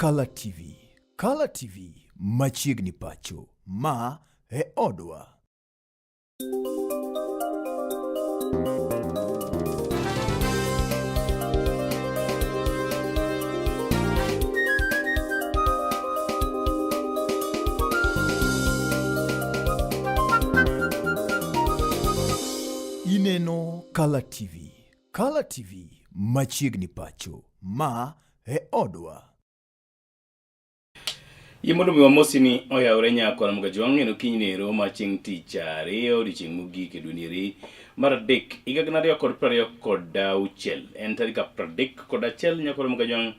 Kala TV. Kala TV machiegni pacho. Ma e odwa. Ineno Kala TV. Kala TV machiegni pacho. Ma e odwa. Yie mondo mi wamosi ni oyawre nyakwa Ramogi Ajwang' en okinyi nero ma chieng' tich ariyo odiochieng' mogik e dwe nieri mar adek higa 2026 en tarik 31 nyakwa Ramogi Ajwang'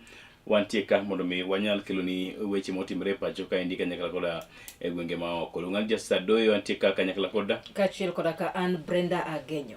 wantie ka mondo mi wanyal keloni weche motimore e pacho kaendi kanyakla koda e gwenge ma oko. Luonga ni Jasadoyo antie ka kanyakla koda kaachiel koda ka an Brenda Agenyo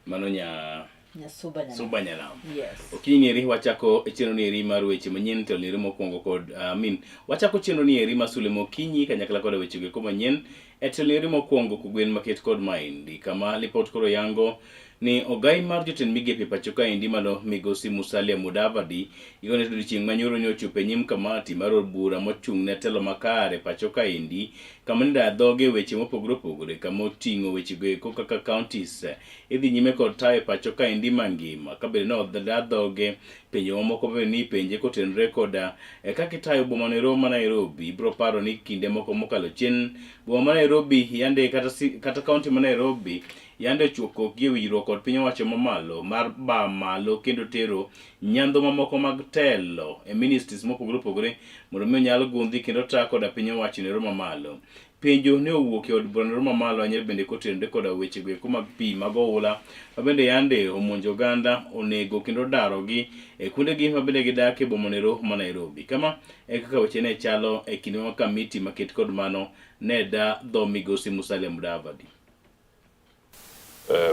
mano nya Nyasuba Nyanam. Suba Nyanam. Yes. Okinyi nieri wachako chenro nieri mar weche manyien to nieri mokwongo kod I mean, wachako chenro nieri mar sule mokinyi kanyakla koda weche goeko manyien e telo nieri mokwongo kogwen maket kod maendi kama lipot koro yango ni ogai mar jotend migepe e pacho kaendi mano migosi Musalia Mudavadi gikone to odiochieng' manyoro ne ochopo e nyim kamati mar od bura mochung' ne telo makare pacho kaendi kama nidaya dhoge weche mopogore opogore kama oting'o weche goeko kaka counties idhi nyime kod tayo e pacho kaendi mangima ka bende noda dhoge penjo mamoko bende ni ipenje kotenore koda e kaka itayo boma no ma Nairobi. Ibiro paro ni kinde moko mokalo chien boma ma Nairobi yande kata, si, kata kaunti ma Nairobi yande ochuo kokgi e winjruok kod piny owacho mamalo mar ba malo kendo tero nyandho mamoko mag telo e ministries mopogore opogore mondo mi onyal gundhi kendo ta koda piny owacho nero mamalo. Penjo ne owuok e od burano mamalo ahinya bende kotenore koda weche go eko mag pi mag oula ma bende yande omonjo oganda, onego kendo darogi e kuondegi ma bende gidak e boma nero ma Nairobi. Kama e kaka weche ne chalo e kinde ma kamiti maket kod mano ne da dho migosi Musalia Mudavadi.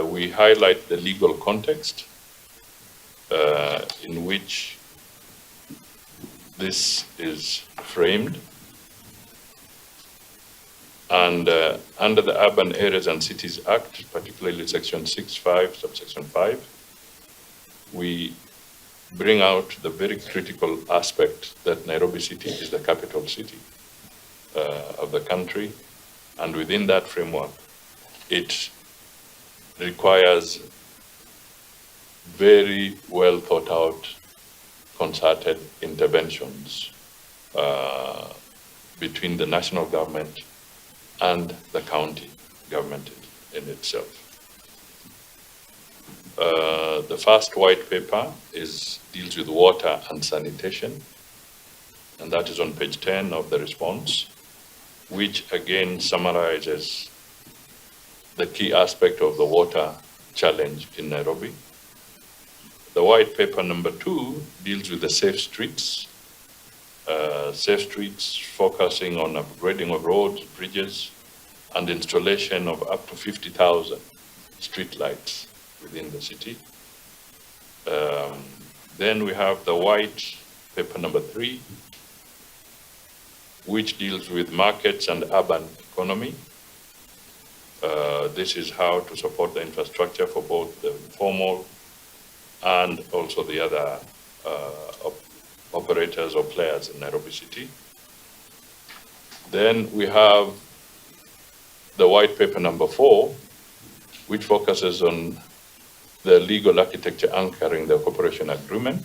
We highlight the legal context in which this is framed. And under the Urban Areas and Cities Act, particularly Section 6.5, subsection 5, we bring out the very critical aspect that Nairobi City is the capital city of the country. And within that framework, it requires very well thought out, concerted interventions between the national government and the county government in itself. The first white paper deals with water and sanitation, and that is on page 10 of the response, which again summarizes the key aspect of the water challenge in Nairobi. The white paper number 2 deals with the safe streets. Safe streets focusing on upgrading of roads, bridges, and installation of up to 50,000 street lights within the city. Then we have the white paper number 3, which deals with markets and urban economy. This is how to support the infrastructure for both the informal and also the other operators or players in Nairobi City. Then we have the white paper number 4, which focuses on the legal architecture anchoring the cooperation agreement.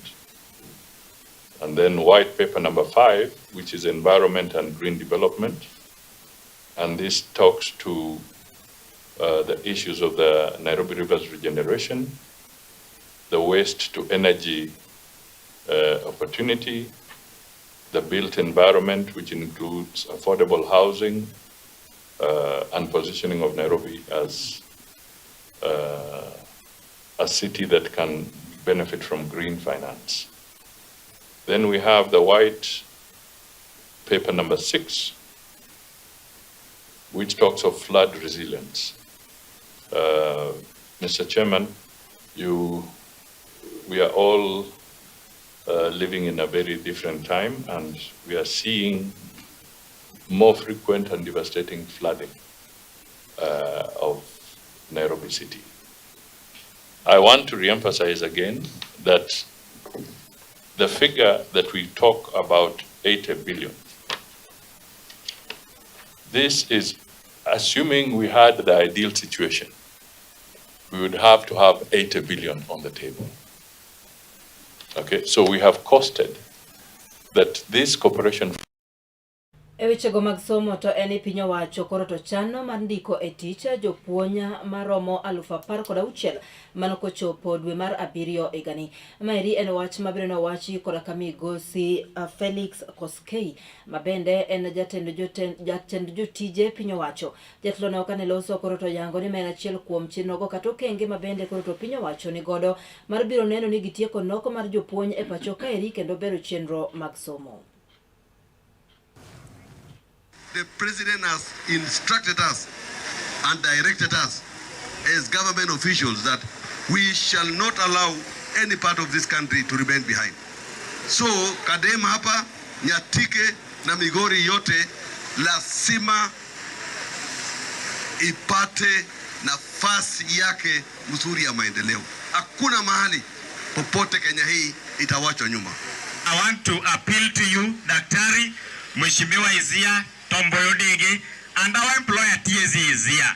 And then white paper number 5, which is environment and green development. And this talks to the issues of the Nairobi River's regeneration, the waste to energy opportunity, the built environment, which includes affordable housing, and positioning of Nairobi as a city that can benefit from green finance. Then we have the white paper number 6, which talks of flood resilience. Mr. Chairman, we are all living in a very different time, and we are seeing more frequent and devastating flooding of Nairobi City. I want to reemphasize again that the figure that we talk about 80 billion. This is assuming we had the ideal situation. We would have to have 80 billion on the table. Okay, so we have costed that this cooperation E wechego mag somo to en ni piny owacho koro to chano mar ndiko e tich jopuonj maromo 16,000 mano kochopo dwe mar abiriyo higani. Maeri en wach mabiro nowachi koda ka migosi Felix Koskei mabende en jatend jotije piny owacho. Jatelono kane loso koro to yango ni ma en achiel kuom chenrogo kata okenge mabende koro to piny owacho ni godo mar biro neno ni gitieko nok mar jopuonj e pacho kaeri kendo bero chenro mag somo. The president has instructed us and directed us as government officials that we shall not allow any part of this country to remain behind. So Kadem hapa, Nyatike na Migori yote lazima ipate nafasi yake mzuri ya maendeleo. Hakuna mahali popote Kenya hii itawachwa nyuma. I want to appeal to you, Daktari Mheshimiwa Izia Tomboyo Dege, and our employer TSC is here.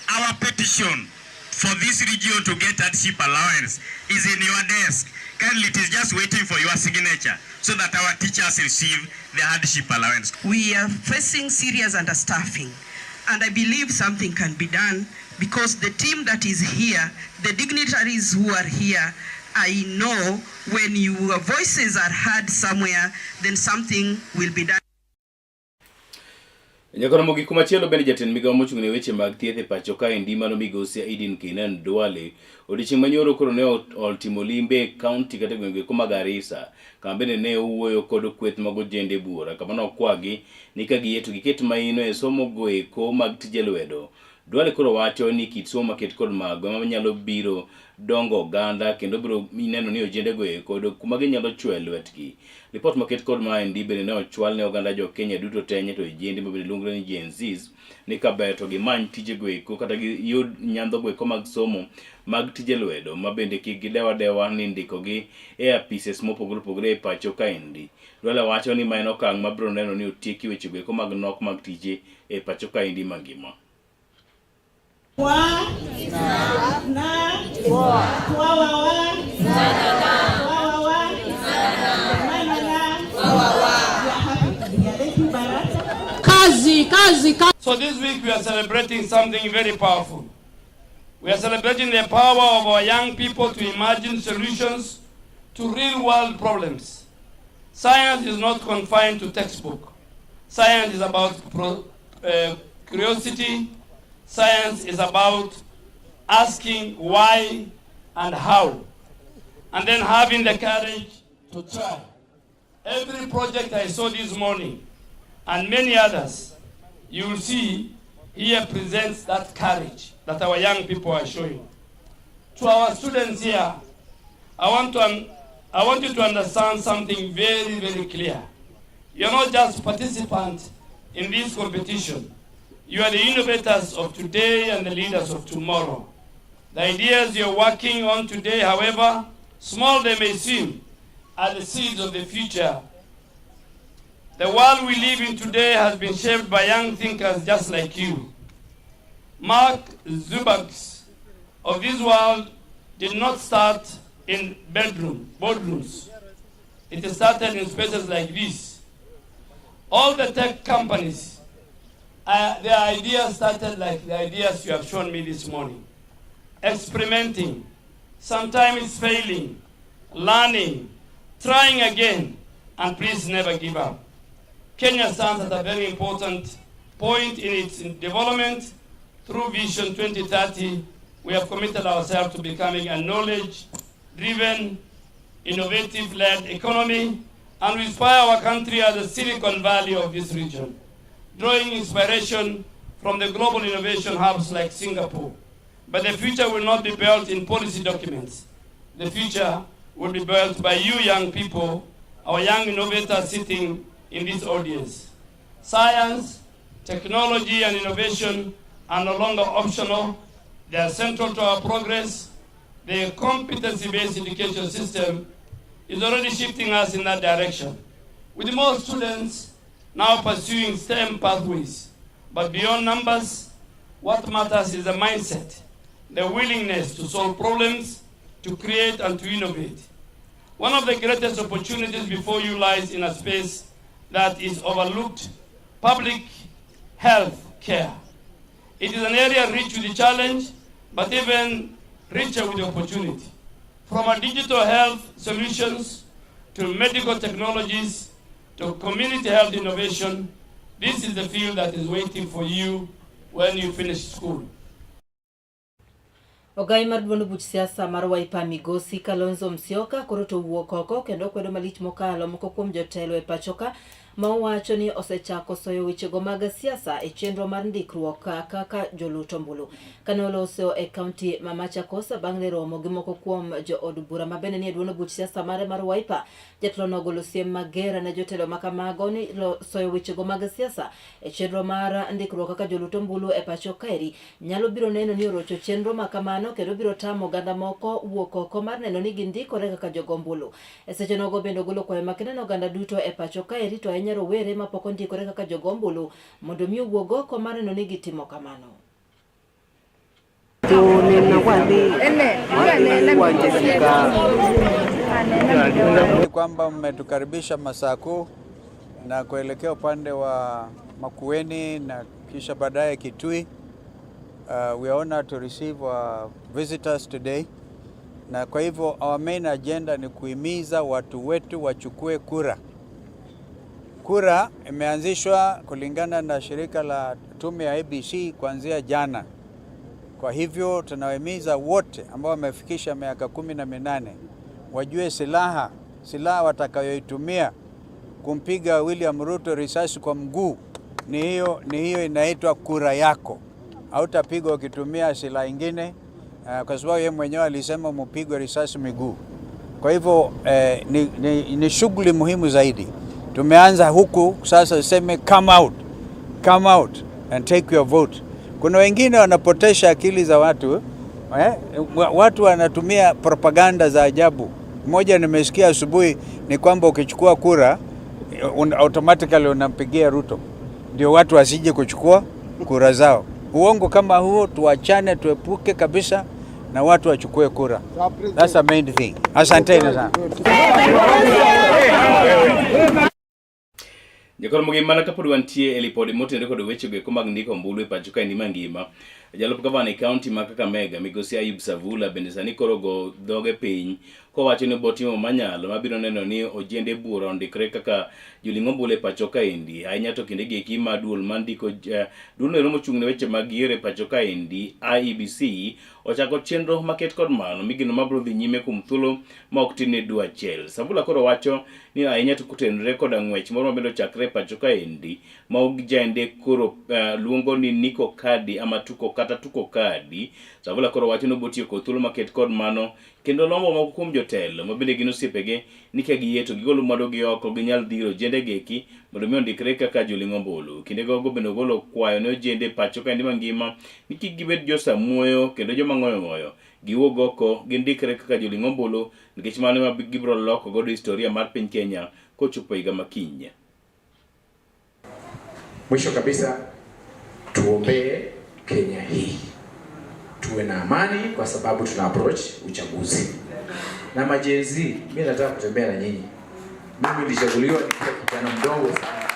Our petition for this region to get hardship allowance is in your desk. Kindly, it is just waiting for your signature so that our teachers receive the hardship allowance. We are facing serious understaffing, and I believe something can be done because the team that is here, the dignitaries who are here, I know when your voices are heard somewhere, then something will be done. Nyakoro mogik kumachielo bende jatend migawo mochung' ne weche mag thieth e pacho kaendi mano migosi Aiden Keynan Duale odiochieng' manyoro koro ne otimo limbe e kaunti kata e gwenge eko ma Garissa kama bende ne owuoyo kod kweth mag ojende buora kama nokwagi ni ka giyie to giket maino e somo goeko mag tije lwedo. Duale koro wacho ni kit somo maket kod mago ema nyalo biro dongo oganda kendo biro neno ni ojende go eko oyudo kuma ginyalo chwoye lwetgi. Lipot maket kod maendi bende ne ochwal ne oganda jo Kenya duto te to ojende ma bende luongore ni Gen Zs ni kaber to gimany tije go eko kata giyud nyandho go eko mag somo mag tije lwedo ma bende kik gidew adewa ni ndikogi e apises mopogore opogore e pacho kaendi. Duale wacho ni ma en okang' mabiro neno ni otieki weche go eko mag nok mag tije e pacho kaendi mangima. Wa, na, wa, wa, wa, wa, wa, wa, na, na, na. We are happy to be here. Thank you, Baraka. Kazi, kazi, kazi. So this week we are celebrating something very powerful. We are celebrating the power of our young people to imagine solutions to real world problems. Science is not confined to textbook. Science is about curiosity. Science is about asking why and how, and then having the courage to try. Every project I saw this morning, and many others, you will see here presents that courage that our young people are showing. To our students here, I want you to understand something very, very clear. You're not just participants in this competition. You are the innovators of today and the leaders of tomorrow. The ideas you're working on today, however small they may seem, are the seeds of the future. The world we live in today has been shaped by young thinkers just like you. Mark Zuckerberg of this world did not start in boardrooms. It started in spaces like this. All the tech companies, their ideas started like the ideas you have shown me this morning. Experimenting, sometimes failing, learning, trying again, and please never give up. Kenya stands at a very important point in its development. Through Vision 2030, we have committed ourselves to becoming a knowledge-driven, innovative-led economy, and we inspire our country as the Silicon Valley of this region, drawing inspiration from the global innovation hubs like Singapore. But the future will not be built in policy documents. The future will be built by you young people, our young innovators sitting in this audience. Science, technology, and innovation are no longer optional. They are central to our progress. The competency-based education system is already shifting us in that direction. With more students now pursuing STEM pathways. But beyond numbers, what matters is the mindset, the willingness to solve problems, to create and to innovate. One of the greatest opportunities before you lies in a space that is overlooked, public health care. It is an area rich with the challenge, but even richer with the opportunity. From our digital health solutions to medical technologies to community health innovation, this is the field that is waiting for you when you finish school. Ogai mar duond buch siasa mar Wiper Migosi Kalonzo Musyoka koro to owuok oko kendo okwedo malich mokalo moko kuom jotelo e pachoka ma owacho ni osechako soyo wechego mag siasa e chenro mar ndikruok kaka jolut ombulu. Kane oloso e kaunti ma Machakos bang' ne romo gi moko kuom jood bura ma bende nie duond buch siasa mare mar Wiper, jatelo no ogolo siem mager ne jotelo ma kamago ni soyo wechego mag siasa e chenro mar ndikruok kaka jolut ombulu e pacho kaeri nyalo biro neno ni orocho chenro ma kamano kendo biro tamo oganda moko wuok oko mar neno ni gindikore kaka jogo ombulu. E seche nogo bende ogolo kwayo makende ne oganda duto e pacho kaeri to ahinya rowere mapok ondikore kaka jogo ombulu mondo mi owuog oko mar neno ni gitimo kamano. Kwamba mmetukaribisha Masaku na kuelekea upande wa Makueni na kisha baadaye Kitui. We are honored to receive our visitors today. Na kwa hivyo our main agenda ni kuhimiza watu wetu wachukue kura. Kura imeanzishwa kulingana na shirika la tume ya IEBC kuanzia jana. Kwa hivyo tunawahimiza wote ambao wamefikisha miaka 18 wajue silaha watakayoitumia kumpiga William Ruto risasi kwa mguu ni hiyo inaitwa kura yako. Hautapigwa ukitumia silaha ingine, kwa sababu yeye mwenyewe alisema mupigwe risasi miguu. Kwa hivyo ni shughuli muhimu zaidi. Tumeanza huku sasa, useme come out, come out and take your vote. Kuna wengine wanapotesha akili za watu eh? Watu wanatumia propaganda za ajabu. Mmoja nimesikia asubuhi ni kwamba ukichukua kura automatically unampigia Ruto, ndio watu wasije kuchukua kura zao. Uongo kama huo tuachane, tuepuke kabisa na watu wachukue kura. That's the main thing. Asanteni sana. Jakoro mangima mana kapod wantie e lipode motenore kod wechego eko mag ndiko ombulu e pacho kaendi mangima. Jalup gavana e kaunti ma Kakamega migosi Ayub Savula bende sani koro go dhoge piny kowacho ni obotimo manyalo mabiro neno ni ojende bura ondikre kaka joling' ombulu e pacho kaendi. Ahinya to kinde gi eki ma duol mandiko duol noero mochung' ne weche mag yiero e pacho kaendi IEBC ochako chenro maket kod mano migeno mabiro dhi nyime kuom thuolo ma ok tin ne dwe achiel. Savula koro wacho ni ahinya to kotenore koda ng'wech moro mabende ochakre e pacho kaendi ma ojende koro luongo ni Niko Kadi ama tuko kata tuko kadi. Savula koro wacho ni obotiyo kod thuolo maket kod mano kendo lombo moko kuom jotelo ma bende gin osiepege ni ka giyie to gigolo mwandugi oko ginyal dhiro ojende gi eki mondo mi ondikre kaka joling' ombulu. Kinde gogo bende ogolo kwayo ne ojende e pacho kaendi mangima ni kik gibed josamuoyo kendo joma ng'oyo ng'oyo giwuog oko gindikre kaka joling' ombulu nikech mano ema gibiro loko godo historia mar piny Kenya kochopo higa makiny. Mwisho kabisa, tuombee Kenya hii tuwe na amani, kwa sababu tuna approach uchaguzi na ma-Gen Z. Mimi nataka kutembea na nyinyi. Mimi nilichaguliwa nikiwa kijana mdogo sana.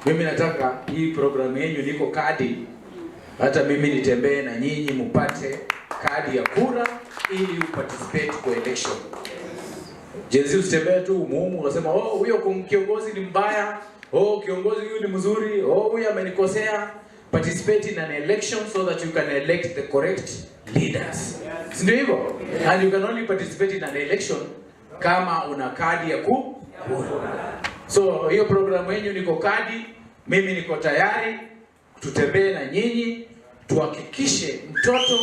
Mimi nataka hii programu yenu niko kadi, hata mimi nitembee na nyinyi mupate kadi ya kura ili uparticipate kwa election. Gen Z usitembee tu umuhumu unasema, oh, huyo kiongozi ni mbaya, oh, kiongozi huyu ni mzuri, oh, huyu amenikosea. Participate in an election so that you can elect the correct leaders. Si ndio hivyo? And you can only participate in an election kama una kadi ya kura. So hiyo programu yenu niko kadi, mimi niko tayari, tutembee na nyinyi tuhakikishe mtoto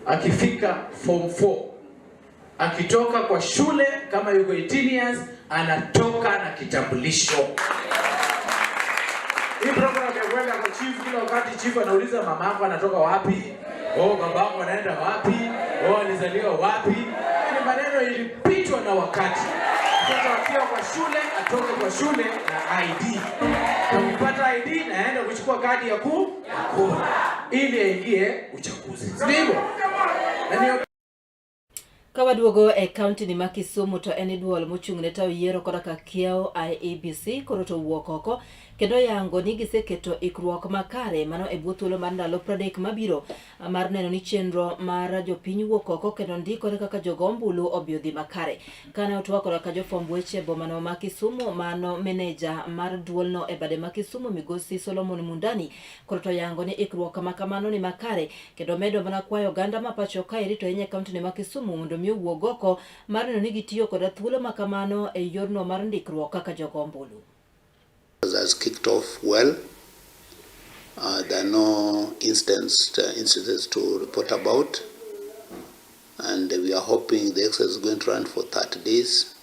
akifika form 4 akitoka kwa shule kama yuko 18 years anatoka na kitambulisho. Hii program ya kwenda kwa chief kila wakati, chief anauliza mama yako anatoka wapi, oh, baba yako anaenda wapi, oh, alizaliwa wapi. Ni maneno ilipitwa na wakati. Mtoto akiwa kwa shule atoke kwa shule na ID. Ukipata ID naenda kuchukua kadi ya kura ili aingie uchaguzi, si ndivyo? Na ndio Ka waduogo e kaunti ni ma Kisumu to en duol mochung' ne tayo yiero koda ka kiewo IEBC koro to owuok oko kendo yango ni giseketo ikruok makare mano e bwo thuolo mar ndalo 30 mabiro mar neno ni chenro mar jopiny wuok oko kendo ndikore kaka jogo ombulu obi odhi makare. Kane otwak koda ka jofwamb weche e bomano ma Kisumu mano meneja mar duolno e bade ma Kisumu migosi Solomon Mundani koro to yango ni ikruok ma kamano ni makare kendo medo mana kwayo oganda ma pacho kaeri to ahinya e kaunti ma Kisumu mondo mi owuog oko mar neno ni gitiyo koda thuolo ma kamano e yorno mar ndikruok kaka jogo ombulu. Has kicked off well. There are no incidents to report about, and we are hoping the exercise is going to run for 30 days.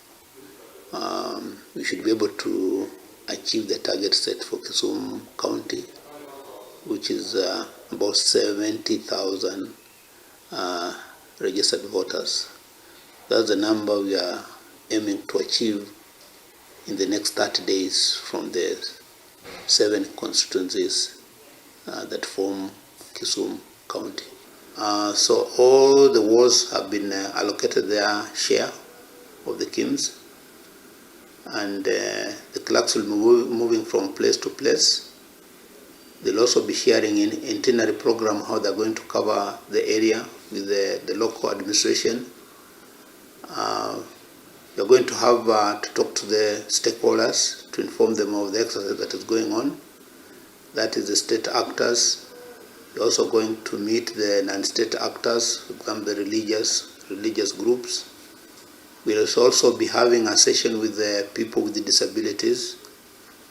We should be able to achieve the target set for Kisumu County, which is about 70,000 registered voters. That's the number we are aiming to achieve in the next 30 days from the seven constituencies that form Kisumu County. So all the wards have been allocated their share of the KIMS, and the clerks will be moving from place to place. They'll also be sharing in itinerary program how they're going to cover the area with the local administration. We're going to have to talk to the stakeholders to inform them of the exercise that is going on. That is the state actors. We're also going to meet the non-state actors, for example, the religious groups. We'll also be having a session with the people with the disabilities,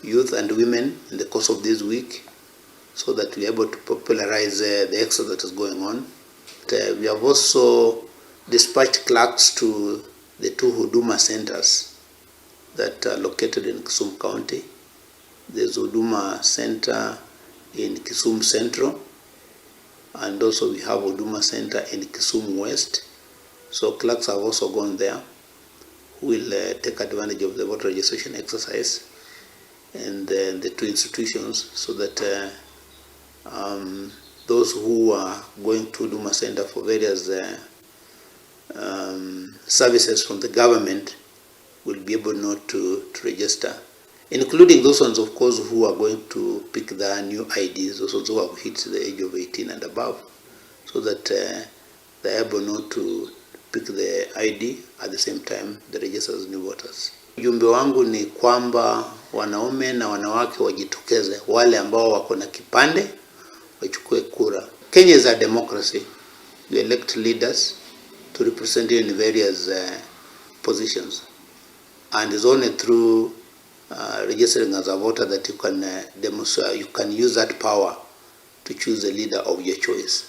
youth and women in the course of this week, so that we're able to popularize the exercise that is going on. We have also dispatched clerks to the two Huduma centers that are located in Kisumu County. There's Huduma Center in Kisumu Central, and also we have Huduma Center in Kisumu West. So clerks have also gone there, who will take advantage of the voter registration exercise and the two institutions, so that those who are going to Huduma Center for various services from the government will be able not to register, including those ones, of course, who are going to pick their new IDs, those ones who have hit the age of 18 and above, so that they're able not to pick the ID at the same time they register as new voters. Ujumbe wangu ni kwamba wanaume na wanawake wajitokeze, wale ambao wako na kipande wachukue kura. Kenya is a democracy. You elect leaders to represent you in various positions. And it's only through registering as a voter that you can demonstrate, you can use that power to choose a leader of your choice.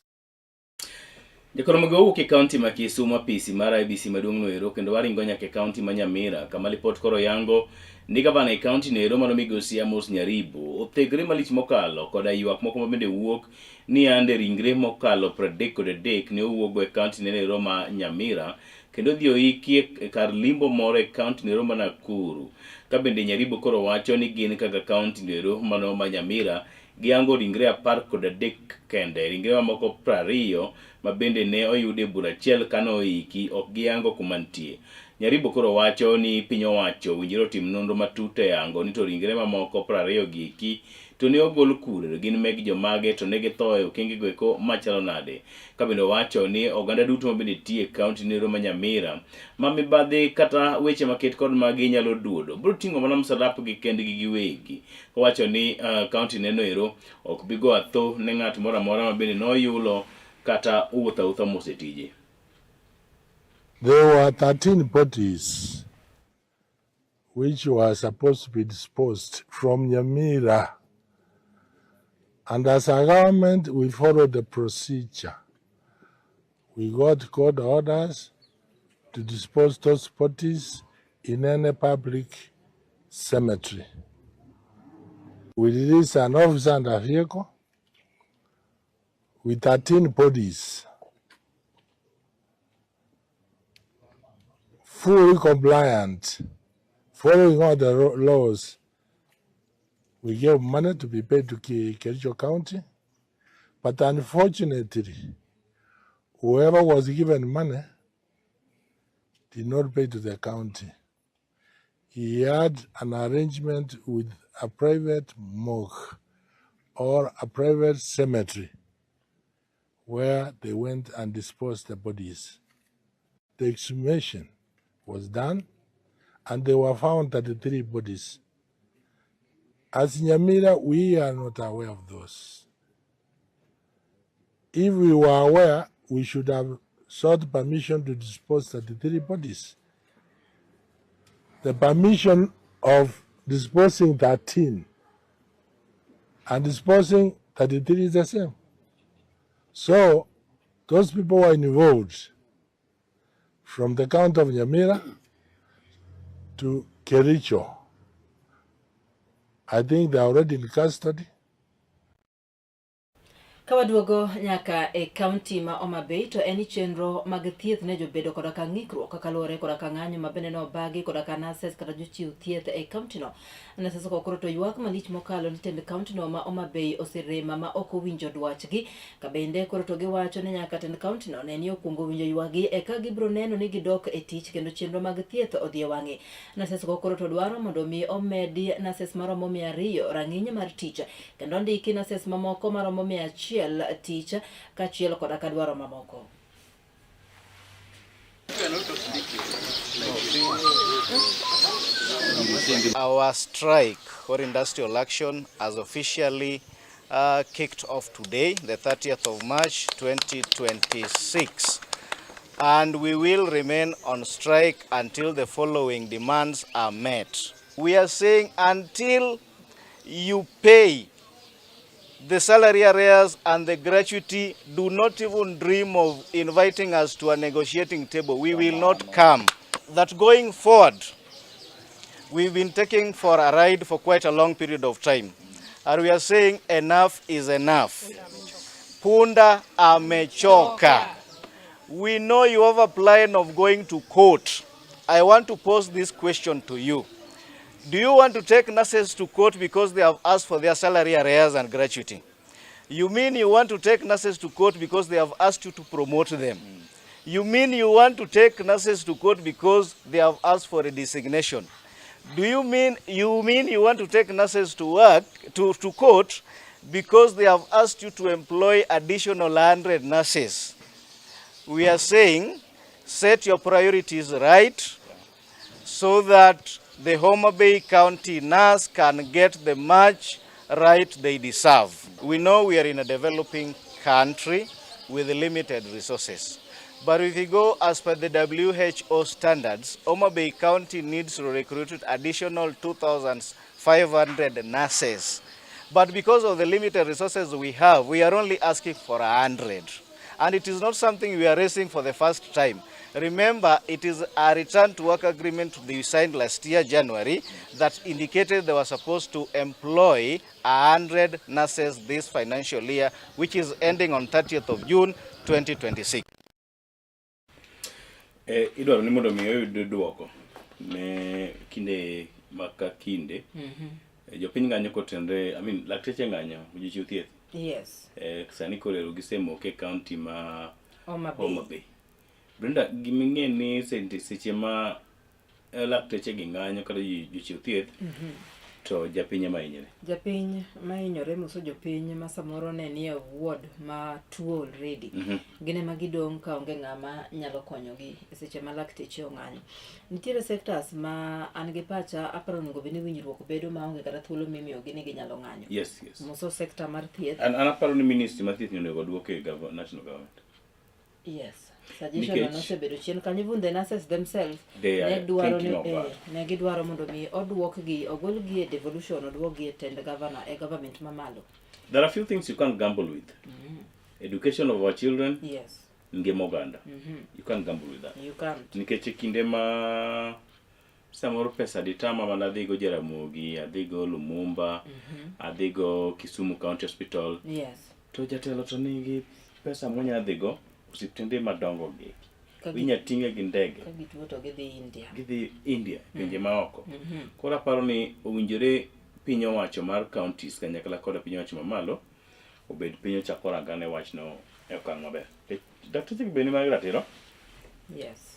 Jakoro migawo wuok e kaunti ma Kisumu apisi mar IEBC maduong' no ero kendo waringo nyaka e kaunti ma Nyamira kama lipot koro yango ni gavana e kaunti no ero mano migosi Amos Nyaribo othegre malich mokalo koda ywak moko ma bende wuok ni ande ringre mokalo 33 ne owuokgo e kaunti neno ero ma Nyamira kendo odhi oiki e kar limbo moro e kaunti no ero ma Nakuru ka bende Nyaribo koro wacho ni gin kaka kaunti no ero mano ma Nyamira giyango ringre 13 kende ringre mamoko 20 ma bende ne oyud e bur achiel kane oiki ok giyango kuma nitie. Nyaribo koro wacho ni piny owacho owinjore otim nonro matut e yango ni to ringre mamoko 20 gi eki to ne ogol kure gin meg jomage to ne githo e okenge go eko machalo nade. Ka bende owacho ni oganda duto ma bende tiyo e kaunti nero ma Nyamira ma mibadhi kata weche maket kod magi nyalo duodo biro ting'o mana msalapgi kendgi giwegi. Owacho ni kaunti neno ero ok bi go atho ne ng'at moro amora ma bende noyulo kata owuotho awuotha mos e tije. There were 13 bodies which were supposed to be disposed from Nyamira. And as a government, we followed the procedure. We got court orders to dispose those bodies in any public cemetery. We released an officer and a vehicle with 13 bodies. fully compliant, following all the laws. We gave money to be paid to Kericho County, but unfortunately, whoever was given money did not pay to the county. He had an arrangement with a private morgue or a private cemetery where they went and disposed the bodies. The exhumation was done and they were found 33 bodies. As Nyamira, we are not aware of those. If we were aware, we should have sought permission to dispose 33 bodies. The permission of disposing 13 and disposing 33 is the same. So those people were involved from the county of Nyamira to Kericho. I think they are already in custody. Ka waduogo nyaka e kaunti ma Homa Bay to en ni chenro mag thieth ne jobedo koda ka ng'ikruok kaluwore koda ka ng'anyo ma bende nobagi koda ka nurses kata jochiw thieth e kauntino. Nurses go koro to ywak malich mokalo ni tend kauntino ma Homa Bay oserema ma ok owinjo dwachgi. Ka bende koro to giwacho ni nyaka tend kauntino ne ni okuongo winjo ywakgi eka gibiro neno ni gidok e tich kendo chenro mag thieth odhi e wang'e. Nurses go koro to dwaro mondo mi omedi nurses maromo 200 rang'iny mar tich kendo ondiki nurses mamoko maromo 100 tich kaachiel koda ka dwaro mamoko. Our strike or industrial action has officially kicked off today, the 30th of March 2026. And we will remain on strike until the following demands are met. We are saying until you pay the salary arrears and the gratuity, do not even dream of inviting us to a negotiating table. We will not come. That going forward, we've been taking for a ride for quite a long period of time. And we are saying enough is enough. Punda amechoka. We know you have a plan of going to court. I want to pose this question to you. Do you want to take nurses to court because they have asked for their salary arrears and gratuity? You mean you want to take nurses to court because they have asked you to promote them? You mean you want to take nurses to court because they have asked for a designation? Do you mean you mean you want to take nurses to work to court because they have asked you to employ additional 100 nurses? We are saying set your priorities right so that the Homa Bay County nurse can get the much right they deserve. We know we are in a developing country with limited resources. But if you go as per the WHO standards, Homa Bay County needs to recruit additional 2,500 nurses. But because of the limited resources we have, we are only asking for 100. And it is not something we are raising for the first time. Remember, it is a return to work agreement they signed last year, January, that indicated they were supposed to employ 100 nurses this financial year, which is ending on 30th of June 2026. Idwaro ni mondo mi oyud duoko ne kinde ma ka kinde. Jopiny ng'anyo kotenre, I mean, lakteche ng'anyo, jochiw thieth. Sani koro ero gisemoke e county ma Homa Bay. Homa Bay. Brenda, giming'e ni seche ma lakteche gi ng'anyo kata jochiw thieth to japiny ema hinyore. Japiny ma hinyore moso jopiny ma samoro ne nie ward ma tuo already. Gin ema gidong' ka onge ng'ama nyalo konyogi e seche ma lakteche ong'anyo. Nitiere sectors ma an gi pacha aparo onego bed ni winjruok bedo maonge kata thuolo mimiyogi ni ginyalo ng'anyo. Yes. Moso sector mar thieth. An aparo ni ministry mar thieth onego oduok e national government. Yes. Suggestion no nosebedo chien kanyo, even the nurses themselves They are ne dwaro ni thinking of that. ne gidwaro mondo mi oduokgi, ogolgi e devolution, oduokgi e tend governor, e government mamalo. There are few things you can't gamble with. Education of our children, ngima oganda. You can't gamble with that. You can't. Nikech e kinde ma samoro pesa ditama mana adhigo Jaramogi, adhigo Lumumba, adhigo Kisumu County Hospital. To jatelo to nigi pesa monya dhigo osiptende madongo gi. Ka gi- Inya ting'e gi ndege. Ka gituo to gidhi India. Gidhi India, pinje maoko. Mhm. Koro aparo ni owinjore piny owacho mar counties kanyakla koda piny owacho mamalo obed piny ochak orangane wachno e okang' maber. Dakteche gi bende mag ratiro? Yes.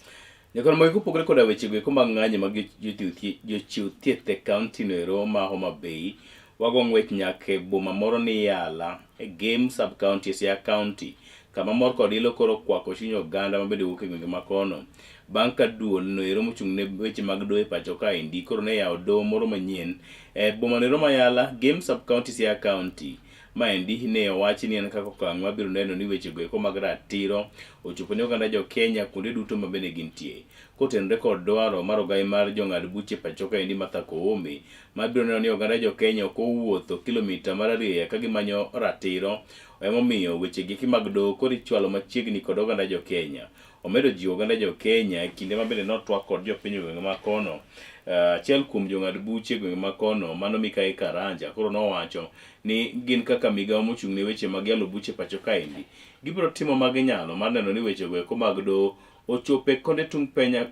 Nyakoro magi kopogore koda weche go eko mag ng'anyo mag jochiw thieth e kaunti no ero ma Homa Bay, wago ng'wech nyaka e boma moro ni Yala, e Gem sub county e Siaya county, kama mor kod ilo koro okwako chuny oganda ma bende wuok e gwenge ma kono. Bang' ka duol no ero mochung' ne weche mag doho e pacho kaendi koro ne yawo doho moro manyien e boma no ero ma Yala, Gem sub county, Siaya county. Maendi ne owachi ni en kaka okang' mabiro neno ni wechego eko mag ratiro ochopo ne oganda jo Kenya kuonde duto ma bende gintie. Kotenore kod dwaro mar ogai mar jong'ad buche pacho kaendi Martha Koome mabiro neno ni oganda jo Kenya ok owuotho kilomita mararieya ka gimanyo ratiro emomiyo weche gieki mag doho koro ichwalo machiegni kod oganda jo Kenya. Omedo jiwo oganda jo Kenya e kinde ma bende notwak kod jopiny e gwenge ma kono. Achiel kuom jong'ad buche e gwenge ma kono mano Mikayi Karanja koro nowacho ni gin kaka migawo mochung' ne weche mag yalo buche pacho kaendi gibiro timo ma ginyalo mar neno ni weche go eko mag doho ochopo e konde tung' penya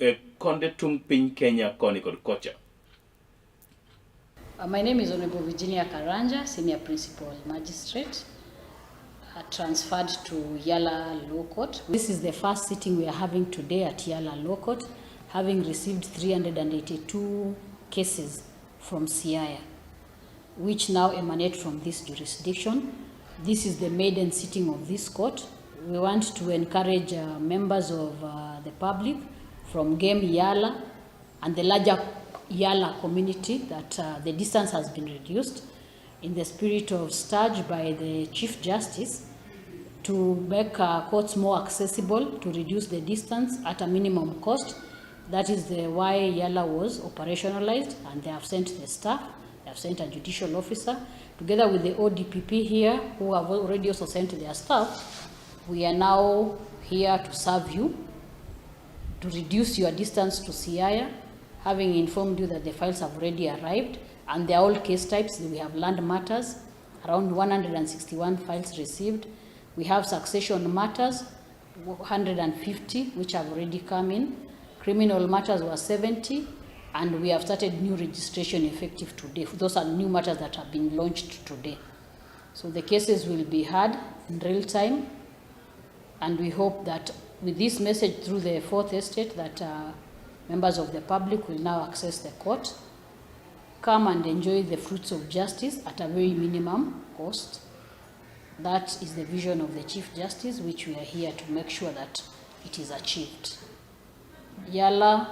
e konde tung' piny Kenya koni kod kocha. My name is Honorable Virginia Karanja, Senior Principal Magistrate, transferred to Yala Law Court. This is the first sitting we are having today at Yala Law Court, having received 382 cases from Siaya, which now emanate from this jurisdiction. This is the maiden sitting of this court. We want to encourage members of the public from Gem Yala and the larger Yala community that the distance has been reduced in the spirit of stage by the Chief Justice to make courts more accessible, to reduce the distance at a minimum cost. That is the why Yala was operationalized, and they have sent the staff, they have sent a judicial officer, together with the ODPP here, who have already also sent their staff. We are now here to serve you, to reduce your distance to Siaya, having informed you that the files have already arrived, and they are all case types. We have land matters, around 161 files received. We have succession matters, 150, which have already come in. Criminal matters were 70, and we have started new registration effective today. Those are new matters that have been launched today. So the cases will be heard in real time, and we hope that with this message through the Fourth Estate that members of the public will now access the court, come and enjoy the fruits of justice at a very minimum cost. That is the vision of the Chief Justice, which we are here to make sure that it is achieved. Yala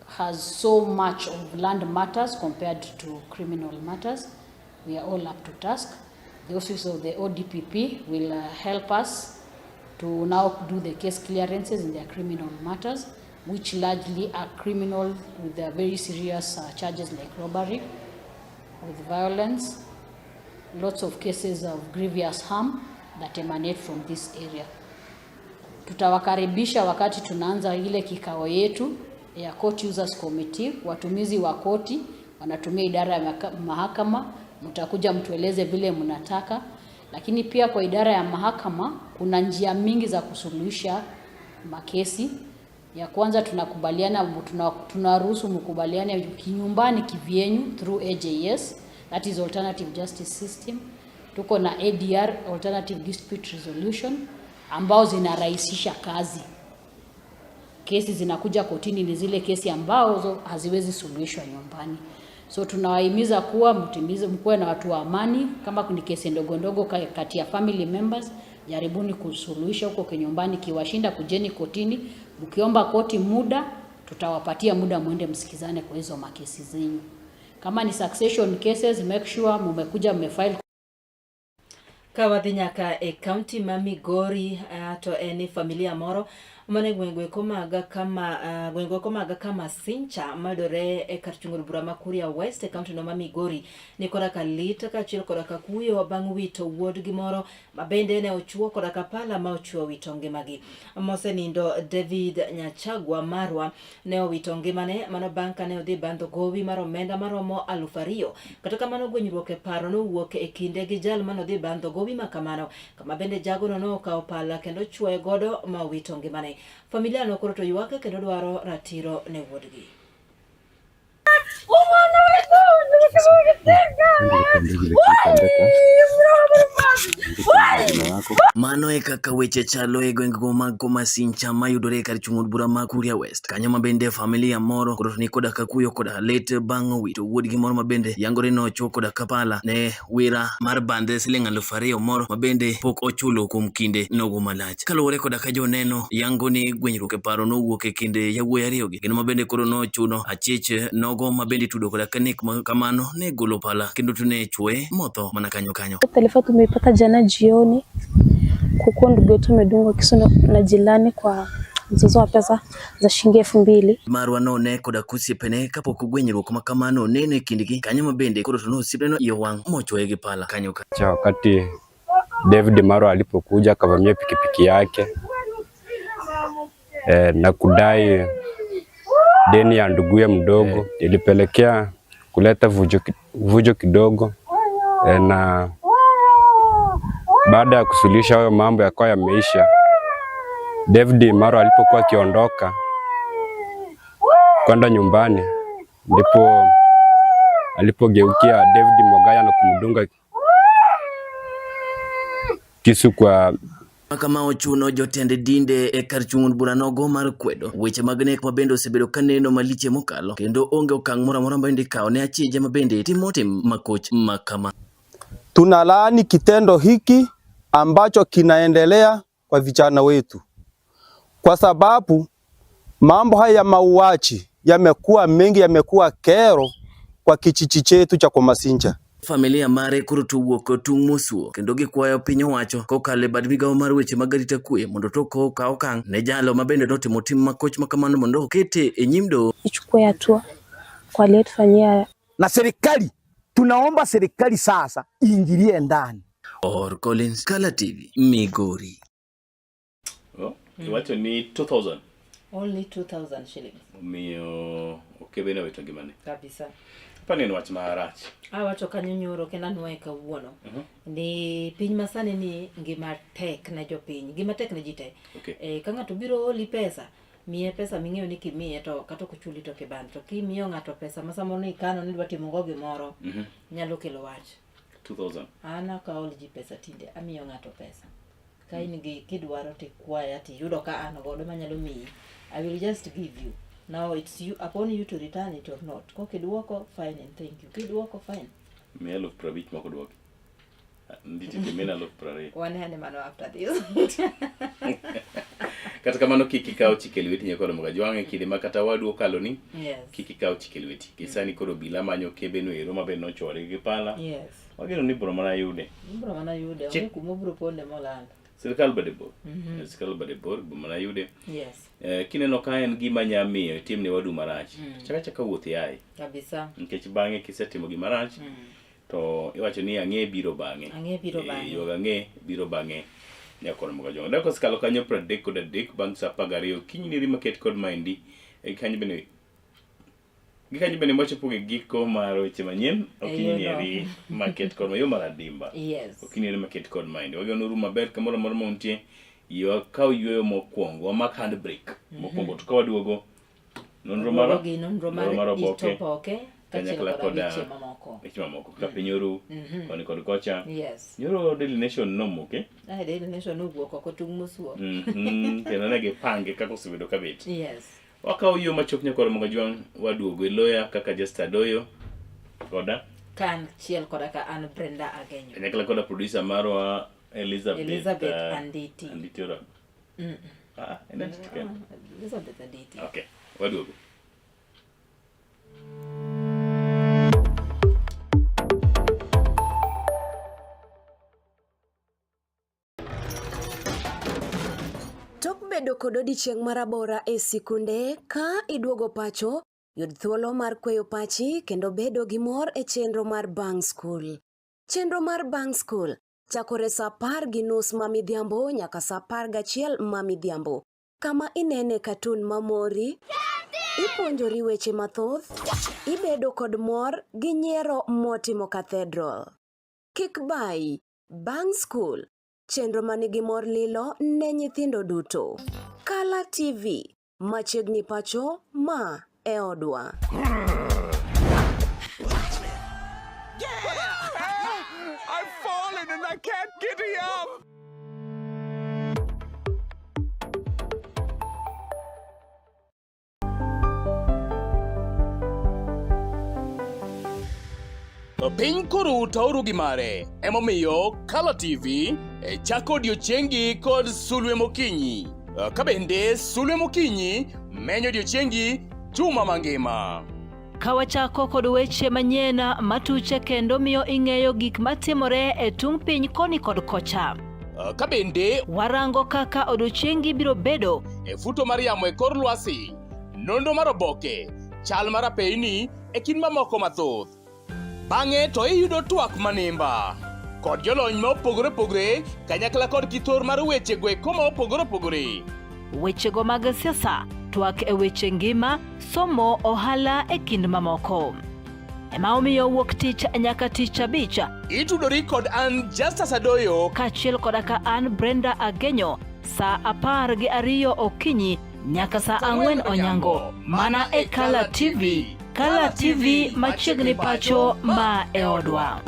has so much of land matters compared to criminal matters. We are all up to task. The office of the ODPP will help us to now do the case clearances in their criminal matters, which largely are criminal with their very serious charges like robbery, with violence, lots of cases of grievous harm that emanate from this area. Tutawakaribisha wakati tunaanza ile kikao yetu ya Court Users Committee, watumizi wa koti wanatumia idara ya mahakama, mtakuja mtueleze vile mnataka. Lakini pia kwa idara ya mahakama kuna njia mingi za kusuluhisha makesi. Ya kwanza tunakubaliana, tunaruhusu mkubaliane kinyumbani kivyenyu through AJS, that is Alternative Justice System. Tuko na ADR, Alternative Dispute Resolution, ambao zinarahisisha kazi. Kesi zinakuja kotini ni zile kesi ambazo haziwezi suluhishwa nyumbani. So tunawahimiza kuwa mtimize, mkuwe na watu wa amani. Kama ni kesi ndogo ndogo kati ya family members, jaribuni kusuluhisha huko kinyumbani. Kiwashinda, kujeni kotini. Mkiomba koti muda, tutawapatia muda muende msikizane kwa hizo makesi zenyu. Kama ni succession cases, make sure mumekuja mmefile. Ka wadhi nyaka e kaunti ma Migori, to en ni familia moro mane gwenge eko mag kama gwenge eko mag Kamasincha mayudore e kar chung' od bura ma Kuria West e kaunti no ma Migori ni koda ka lit kaachiel koda ka kuyo bang' wito wuodgi moro ma bende ne ochuo koda ka pala ma ochuo wito ngimagi. Mosenindo David Nyachagwa Marwa ne owito ngimane mano bang' kane odhi bandho gowi mar omenda maromo 2000. Kata kamano gwenyruok e paro nowuok e kinde gi jal mane odhi bandho gowi ma kamano, kama bende jagono nokawo pala kendo chuoye godo ma owito ngimane. higani. Familia no koro to ywak kendo dwaro ratiro ne wuodgi. Mano e kaka weche chalo e gwengego mag Komasincha mayudore e kar chung' od bura ma Kuria West. Kanyo ma bende familia moro koro ni koda ka kuyo koda lit bang' wito wuodgi moro ma bende yangore ni ochuo koda ka pala ne wira mar bande siling 2000 moro ma bende pok ochulo kuom kinde nogo malach. Kaluwore koda ka joneno yango ni gwenyruok e paro nowuok e kind yawuoyi ariyogi kendo ma bende koro nochuno achich nogo ma bende itudo koda ka nek ma kamano ne golo pala kendo to ne chwoye motho mana kanyo kanyo. Taarifa tumeipata jana jioni kukuwa ndugu yetu amedungwa kisu na jirani kwa mzozo wa pesa za shilingi 2000. Marwa none koda kosiepene kapok gwenyruok ma kamano oneno e kindgi kanyo ma bende koro to nosiepneno iye owang' mochwoye gi pala kanyo kanyo. Cha wakati David Marwa alipokuja akavamia pikipiki yake na kudai deni ya nduguye mdogo, ilipelekea kuleta vujo kidogo na baada ya kusuluhisha hayo mambo yakawa yameisha. David Marwa alipokuwa akiondoka kwenda nyumbani, ndipo alipogeukia David Mogaya na kumdunga kisu kwa Kama ochuno jotend dinde e kar chung' od bura nogo mar kwedo weche mag nek ma bende osebedo ka neno maliche mokalo kendo onge okang' moro amora ma bende ikawo ne achije ma bende timo tim makoch ma kama. Tunalaani kitendo hiki ambacho kinaendelea kwa vijana wetu, kwa sababu mambo haya ya mauaji yamekuwa mengi, yamekuwa kero kwa kijiji chetu cha Komasinja. Familia mare koro to owuok tung' mosuo kendo gikwayo piny owacho kokalo e bad migawo mar weche mag arita kwe mondo tok okaw okang' ne jalo ma bende notimo tim makoch ma kamano mondo okete e nyim doho. Ichukue hatua kwa aliyetufanyia. Na serikali, tunaomba serikali sasa iingilie ndani. Or Collins, Kala TV, Migori. Oh, iwacho ni 2000. Only 2000 shillings. Omiyo okebe ne owito ngimane. Kabisa. Apani en wach marach. Awacho kanyo nyoro kendo anwoye kawuono. Ni piny masani ni ngima tek ne jopiny, ngima tek ne ji te. Okay. Ka ng'ato biro oli pesa, miye pesa ming'eyo ni kimiye to kata ok ochuli to kiband. To kimiyo ng'ato pesa ma samoro ni ikano ni idwa timo go gimoro, nyalo kelo wach. 2000. An ok aol ji pesa tinde, amiyo ng'ato pesa. Ka in gi kidwaro tikwaya tiyudo ka an godo manyalo miyi, I will just give you. Now it's you upon you to return it or not. Kokiduoko, fine and thank you. Kiduoko, fine. Miya 50,000 mok oduoki. Nditi timina 20,000. Wane ane mano after this. Kata kamano kik ikaw chike lweti nyakoro Mogajwang' e kinde ma kata wadu okalo ni Yes. kik ikaw chike lweti. Kisani koro obila manyo kebe no ero mabe nochwore gi pala. Yes. Wageno ni bro mana yude. Ibro mana yude, onge kuma obro ponde molal. Sirkal bade bor. Sirkal bade bor, bro mana yude. Yes. Kineno ka en gima nya miyo itim ne wadu marach. Chaka chaka wuoth yaye. Kabisa. Nikech bang'e kisetimo gima rach to iwacho ni ang'e biro bang'e. Ang'e biro bang'e. Ywag ang'e biro bang'e. Nyakoro Mogajwang'. Dakika osekalo kanyo 33 bang' sa 12 okinyi niri maket kod maendi. E kanyo bende gi kanyo bende mwachopo e giko mar weche manyien okinyi yono. nieri maket kod yo mar adimba. Yes. Okinyi nieri maket kod maendi. Wageno uru maber kamoro amora ma untie. Wakaw yueyo mokwongo, wamak handbrake mokwongo to ka waduogo nonro mar Waduogo gi nonro mar oboke it oboke kaachiel kanyakla koda koda weche mamoko. weche mamoko kaka piny oru koni kod kocha. Yes. Nyoro Daily Nation nomoke. Ai, Daily Nation nowuok oko tung' mosuo. Kendo ne gipange kaka osebedo kabet. Yes. Wakawo yo machop nyakoro Mogajwang' waduogo e loya kaka Jester Adoyo koda Ka an chiel koda ka an Brenda Agenyo. kanyakla koda producer marwa Elizabeth, Elizabeth Anditi. Anditi ora. En Anditi kende. Elizabeth Anditi. Okay, waduogo. Tok bedo kod odiechieng' marabora e sikunde, ka iduogo pacho, yud thuolo mar kweyo pachi kendo bedo gi mor e chenro mar Bang' School. Chenro mar Bang' School chakore sa 10:30 ma midhiambo nyaka sa 11 ma midhiambo, kama inene katun mamori, ipuonjori weche mathoth, ibedo kod mor gi nyiero motimo cathedral. Kik bayi, Bang' School, chenro manigi mor lilo ne nyithindo duto. Kala TV, machiegni pacho, ma e odwa. I've fallen and I can't get up. Piny koro taoru gi mare, emomiyo Kala TV e chako odiochiengi kod sulwe mokinyi. Ka bende sulwe mokinyi menyo odiochiengi juma mangima. Ka wachako kod weche manyien matuche kendo miyo ing'eyo gik matimore e tung' piny koni kod kocha. Ka bende warango kaka odiochiengi biro bedo e futo mar yamo e kor lwasi, nonro mar oboke, chal mar apeyni e kind mamoko mathoth. Bang'e to iyudo twak manimba kod jolony ma opogore opogore kanyakla kod kithor mar weche go eko ma opogore opogore. Wechego mag siasa, twak e weche ngima, somo, ohala e kind mamoko. Ema omiyo wuok tich nyaka tich abich. Itudori kod an Justus Adoyo kaachiel koda ka an Brenda Agenyo saa 12 okinyi nyaka saa 4 onyango mana e Kala TV. Kala TV machiegni pacho ma e odwa.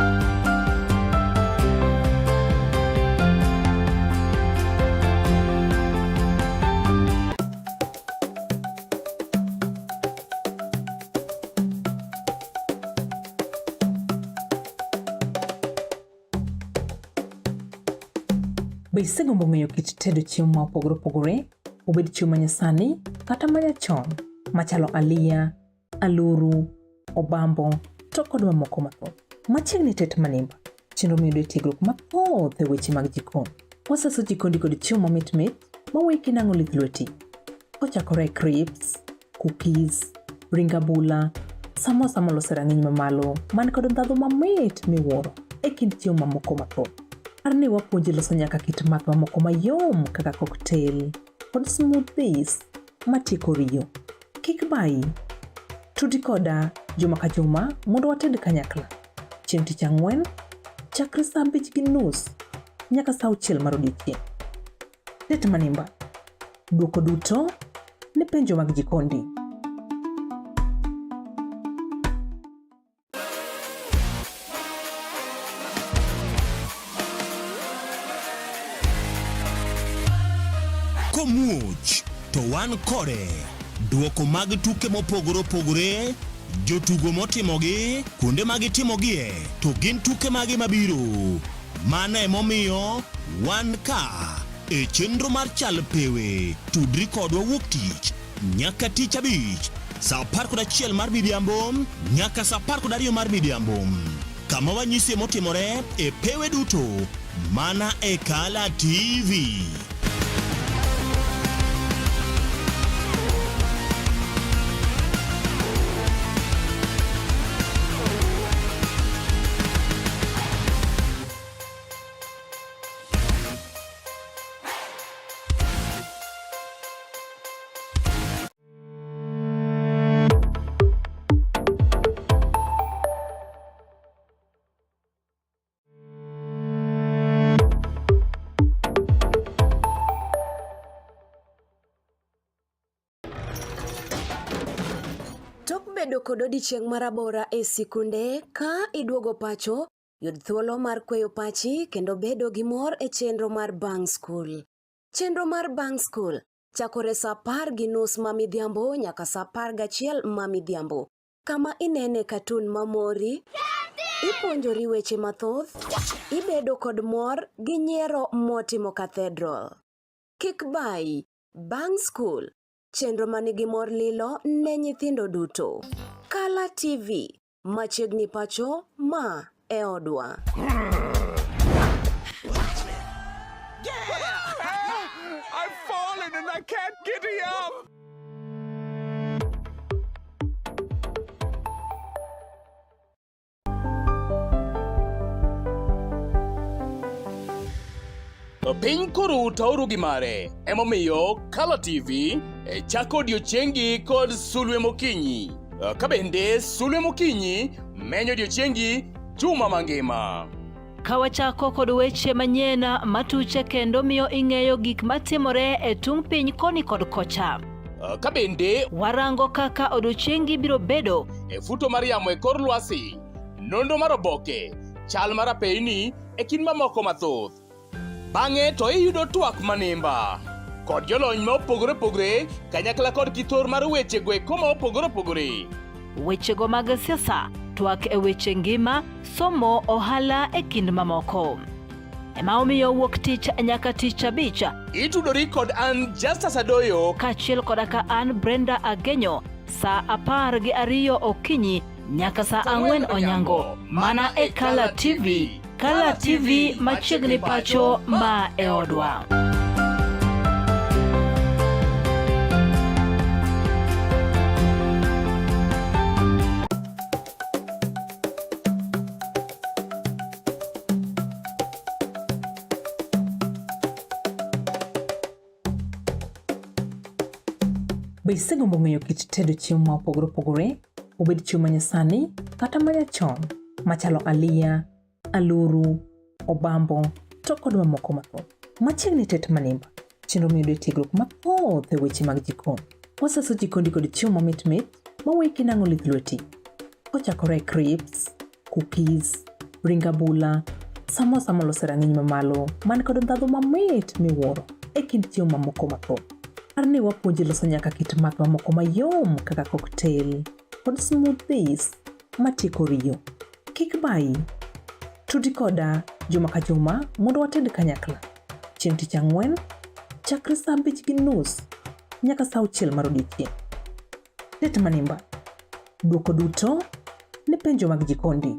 Be isegombo ng'eyo kit tedo chiemo ma opogore opogore, obed chiemo ma nyasani kata ma nyachon, machalo aliya, aluru, obambo, to kod mamoko mathoth? Machiegni tet manimba, chenro miyudo e tiegruok mathoth e weche mag jikon. Wasaso jikondi kod chiemo mamit mit maweyi kinang'o lith lweti. Kochakore e crisps, cookies, ring abula, samosa molos e rang'iny mamalo man kod ndhadhu mamit miwuoro e kind chiemo mamoko mathoth. Par ni wapuonji loso nyaka kit math mamoko mayom kaka cocktail kod smoothies matieko riyo. Kik bayi. Tudi koda juma ka juma mondo wated kanyakla. Chieng' tich ang'wen, chakre saa 5:30 nyaka saa 6 mar odiechieng'. Tet manimba. Dwoko duto ne penjo mag jikondi. Komuoch to wan kode. Dwoko mag tuke mopogore opogore, jotugo motimogi, kuonde ma gitimogie, to gin tuke mage mabiro. Mano emomiyo wan ka e chenro mar Chal Pewe. Tudri kodwa wuok tich nyaka tich abich saa 11 mar midhiambo nyaka saa 12 mar midhiambo kama wanyisie motimore e pewe duto mana e Kala TV. Tok bedo kod odiechieng' marabora e sikunde, ka iduogo pacho, yud thuolo mar kweyo pachi kendo bedo gi mor e chenro mar bang' skul. Chenro mar bang' skul chakore saa 10:30 ma midhiambo nyaka saa 11 ma midhiambo, kama inene katun mamori, ipuonjori weche mathoth, ibedo kod mor gi nyiero motimo cathedral. Kik bayi, bang' skul, chenro manigi mor lilo ne nyithindo duto. Kala TV, machiegni pacho, ma e odwa. I've fallen and I can't get up. Piny koro taoru gi mare, emomiyo Kala TV e chako odiochiengi kod sulwe mokinyi. Ka bende sulwe mokinyi menyo odiochiengi juma mangima. Ka wachako kod weche manyien matuche kendo miyo ing'eyo gik matimore e tung' piny koni kod kocha. Ka bende warango kaka odiochiengi biro bedo e futo mar yamo e kor lwasi, nonro mar oboke, chal mar apeyni e kind mamoko mathoth. Bang'e to iyudo twak manimba kod jolony ma opogore opogore kanyakla kod kithor mar weche go eko ma opogore opogore. Wechego mag siasa, twak e weche ngima, somo, ohala e kind mamoko. Ema omiyo wuok tich nyaka tich abich. Itudori kod an Justus Adoyo kaachiel koda ka an Brenda Agenyo saa 12 okinyi nyaka saa 4 onyango mana e Kala TV. Kala TV machiegni pacho ma e odwa. Be isegombo ng'eyo kit tedo chiemo ma opogore opogore, obed chiemo ma nyasani kata ma nyachon, machalo aliya, aluru, obambo, to kod mamoko mathoth? Machiegni tet manimba, chenro miyudo e tiegruok mathoth e weche mag jikon. Wasaso jikondi kod chiemo mamit mit maweyi kinang'o lith lweti. Kochakore e crisps, cookies, ring abula, samosa molos e rang'iny mamalo man kod ndhadhu mamit miwuoro e kind chiemo mamoko mathoth. Par ni wapuonji loso nyaka kit math mamoko mayom kaka cocktail kod smoothies matieko riyo. Kik bayi. Tudi koda juma ka juma mondo wated kanyakla. Chieng' tich ang'wen, chakre saa 5:30 nyaka saa 6 mar odiechieng'. Tet manimba. Dwoko duto ne penjo mag jikondi.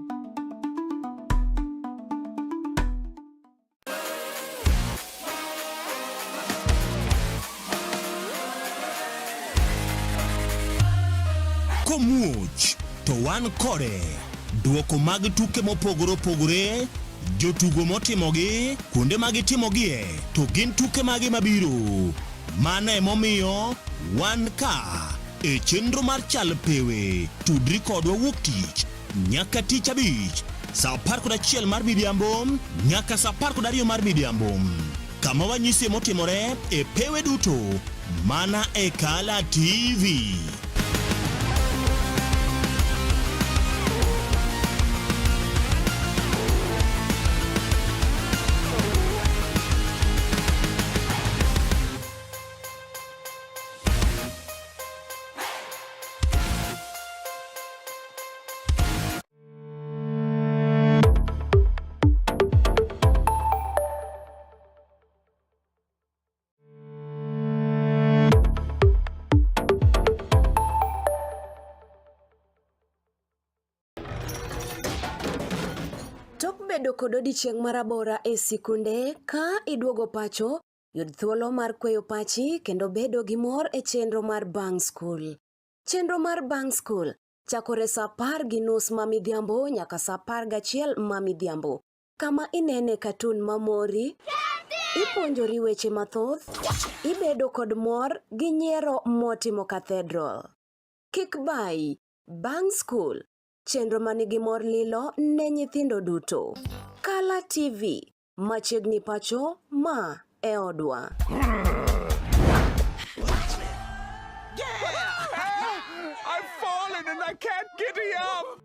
Komuoch to wan kode. Dwoko mag tuke mopogore opogore, jotugo motimogi, kuonde ma gitimogie, to gin tuke mage mabiro. Mano emomiyo wan ka e chenro mar Chal Pewe. Tudri kodwa wuok tich nyaka tich abich saa 11 mar midhiambo nyaka saa 12 mar midhiambo kama wanyisie motimore e pewe duto mana e Kala TV. Tok bedo kod odiechieng' marabora e sikunde, ka iduogo pacho, yud thuolo mar kweyo pachi kendo bedo gi mor e chenro mar bang' skul. Chenro mar bang' skul chakore saa 10:30 ma midhiambo nyaka saa 11 ma midhiambo, kama inene katun mamori, ipuonjori weche mathoth, ibedo kod mor gi nyiero motimo cathedral. Kik bayi, bang' skul, chenro manigi mor lilo ne nyithindo duto. Kala TV, machiegni pacho, ma e odwa. I've fallen and I can't giddy up.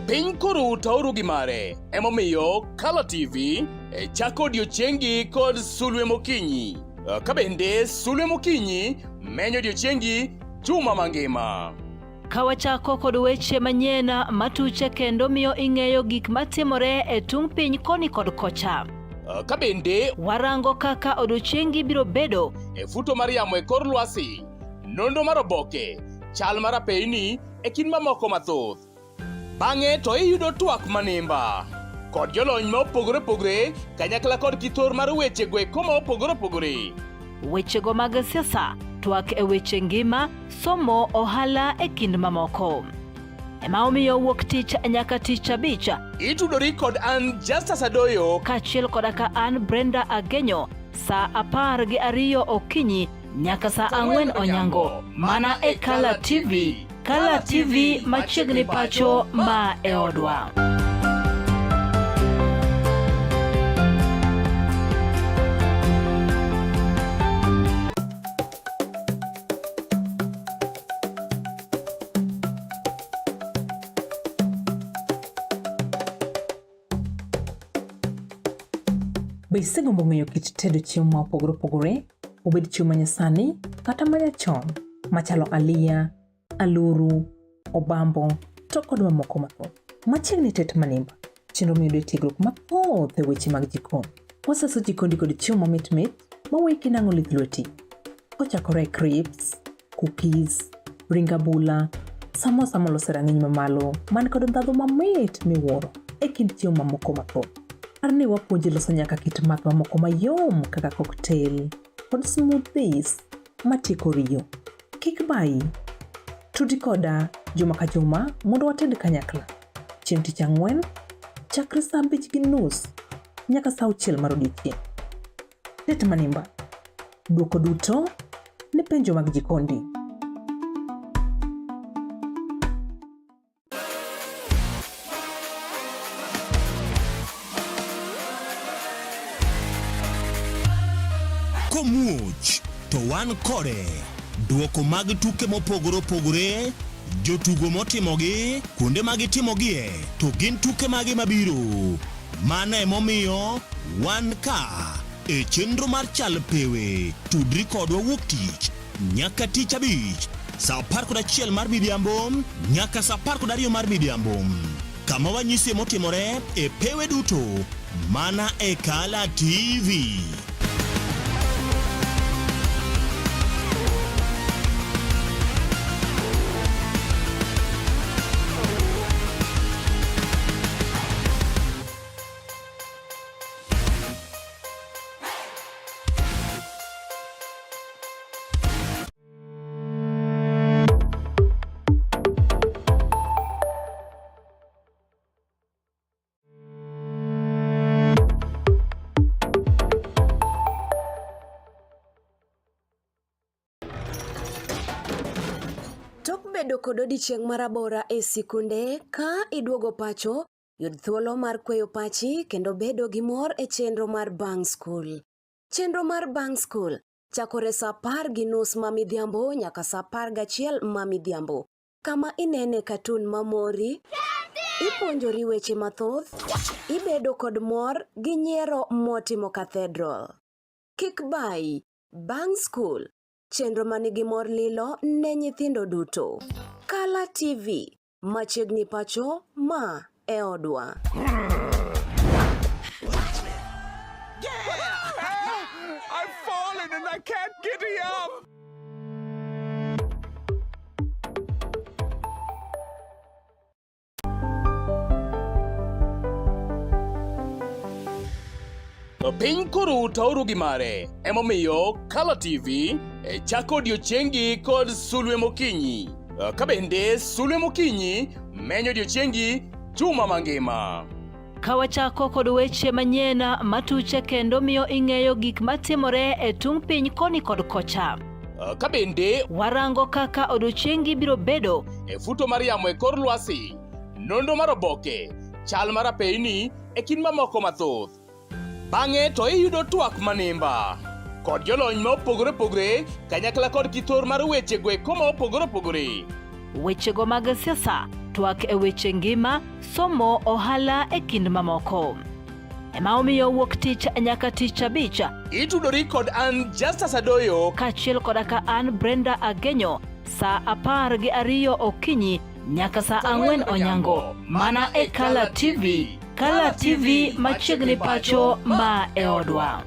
Piny koro utauru gi mare, emomiyo Kala TV e chako odiechiengi kod sulwe mokinyi. Ka bende sulwe mokinyi menyo odiechiengi juma mangima. Ka wachako kod weche manyien matuche kendo miyo ing'eyo gik matimore e tung' piny koni kod kocha. Ka bende warango kaka odiechiengi biro bedo e futo mar yamo e kor lwasi, nonro mar oboke, chal mar apeyni e kind mamoko mathoth. Bang'e to iyudo twak manimba kod jolony ma opogore opogore kanyakla kod kithor mar weche go eko ma opogore opogore. Wechego mag siasa, twak e weche ngima, somo, ohala e kind mamoko. Ema omiyo wuok tich nyaka tich abich. Itudori kod an Justus Adoyo kaachiel koda ka an Brenda Agenyo. saa 12 okinyi nyaka saa 4 onyango mana e Kala TV. Kala TV machiegni pacho ma e odwa. Be isegombo ng'eyo kit tedo chiemo ma opogore opogore, obed chiemo manyasani kata manyachon, machalo aliya, aluru, obambo, to kod mamoko mathoth? Machiegni tet manimba, chenro miyudo e tiegruok mathoth e weche mag jikon. Wasaso jikondi kod chiemo mamit mit maweyi kinang'o lith lweti. Kochakore e crisps, cookies, ring abula, samosa molos e rang'iny mamalo man kod ndhadhu mamit miwuoro e kind chiemo mamoko mathoth. Par ni wapuonji loso nyaka kit math mamoko mayom kaka cocktail kod smoothies matieko riyo. Kik bayi. Tudi koda juma ka juma mondo wated kanyakla. Chieng' tich ang'wen, chakre saa 5:30 nyaka saa 6 mar odiechieng'. Tet manimba. Dwoko duto ne penjo mag jikondi. Komuoch to wan kode. Dwoko mag tuke mopogore opogore, jotugo motimogi, kuonde ma gitimogie, to gin tuke mage mabiro. Mano emomiyo wan ka e chenro mar Chal Pewe. Tudri kodwa wuok tich nyaka tich abich saa 11 mar midhiambo nyaka saa 12 mar midhiambo kama wanyisie motimore e pewe duto mana e Kala TV. Tok bedo kod odiechieng' marabora e sikunde, ka iduogo pacho, yud thuolo mar kweyo pachi kendo bedo gi mor e chenro mar bang' skul. Chenro mar bang' skul chakore saa 10:30 ma midhiambo nyaka saa 11 ma midhiambo, kama inene katun mamori, ipuonjori weche mathoth, ibedo kod mor gi nyiero motimo cathedral. Kik bayi, bang' skul, chenro manigi mor lilo ne nyithindo duto. Kala TV, machiegni pacho, ma e odwa. I've fallen and I can't get up. To piny koro tauru gi mare, emomiyo Kala TV e chako odiechiengi kod sulwe mokinyi. Ka bende sulwe mokinyi menyo odiechiengi juma mangima. Ka wachako kod weche manyien matuche kendo miyo ing'eyo gik matimore e tung' piny koni kod kocha. Ka bende warango kaka odiechiengi biro bedo e futo mar yamo e kor lwasi, nonro mar oboke, chal mar apeyni e kind mamoko mathoth. Bang'e to iyudo twak manimba kod jolony ma opogore opogore kanyakla kod kithor mar weche go eko ma opogore opogore. Wechego mag siasa, twak e weche ngima, somo, ohala e kind mamoko. Ema omiyo wuok tich nyaka tich abich. Itudori kod an Justus Adoyo kaachiel koda ka an Brenda Agenyo saa 12 okinyi nyaka saa 4 onyango mana e Kala TV. Kala TV machiegni pacho ma e odwa.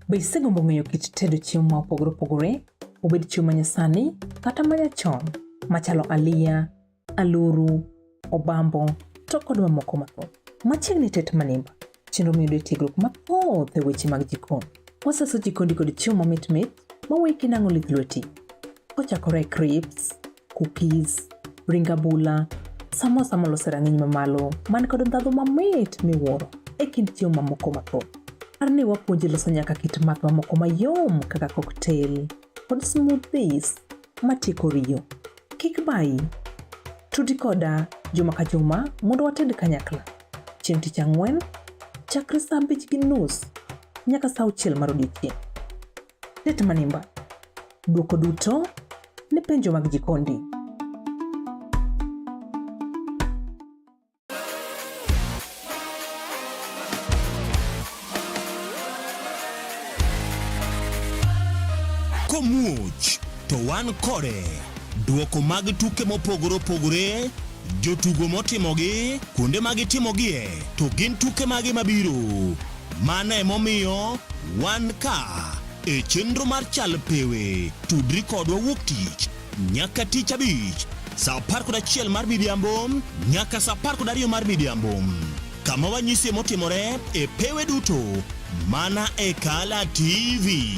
Be isegombo ng'eyo kit tedo chiemo ma opogore opogore, obed chiemo manyasani kata manyachon, machalo aliya, aluru, obambo, to kod mamoko mathoth? Machiegni tet manimba. Chenro miyudo e tiegruok mathoth e weche mag jikon. Wasaso jikondi kod chiemo mamit mit maweki nang'o lith lweti. Kochakore e crisps, cookies, ring abula, samosa molos e rang'iny mamalo man kod ndhadhu mamit miwuoro e kind chiemo mamoko mathoth. Par ni wapuonji loso nyaka kit math mamoko mayom kaka cocktail kod smoothies matieko riyo. Kik bayi. Tudi koda juma ka juma mondo wated kanyakla. Chieng' tich ang'wen, chakre saa 5:30 nyaka saa 6 mar odiechieng'. Tet Manimba. Dwoko duto ne penjo mag jikondi. Komuoch to wan kode. Duoko mag tuke mopogore opogore, jotugo motimogi, kuonde ma gitimogie, to gin tuke mage mabiro. Mano emomiyo wan ka e chenro mar Chal Pewe. Tudri kodwa wuok tich nyaka tich abich saa 11 mar midhiambo nyaka saa 12 mar midhiambo kama wanyisie motimore e pewe duto mana e Kala TV.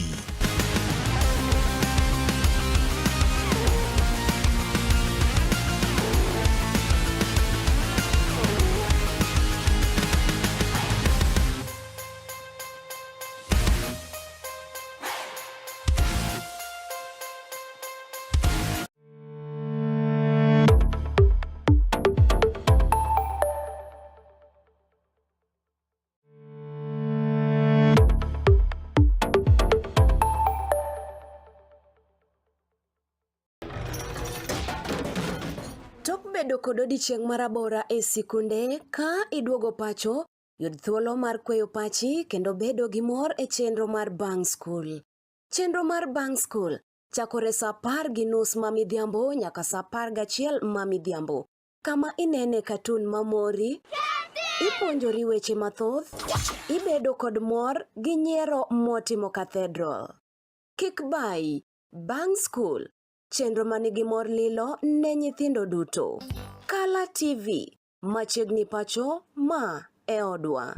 Tok bedo kod odiechieng' marabora e sikunde, ka iduogo pacho, yud thuolo mar kweyo pachi kendo bedo gi mor e chenro mar bang' skul. Chenro mar bang' skul chakore saa 10:30 ma midhiambo nyaka saa 11 ma midhiambo, kama inene katun mamori, ipuonjori weche mathoth, ibedo kod mor gi nyiero motimo cathedral. Kik bayi, bang' skul, chenro manigi mor lilo ne nyithindo duto. Kala TV, machiegni pacho, ma e odwa.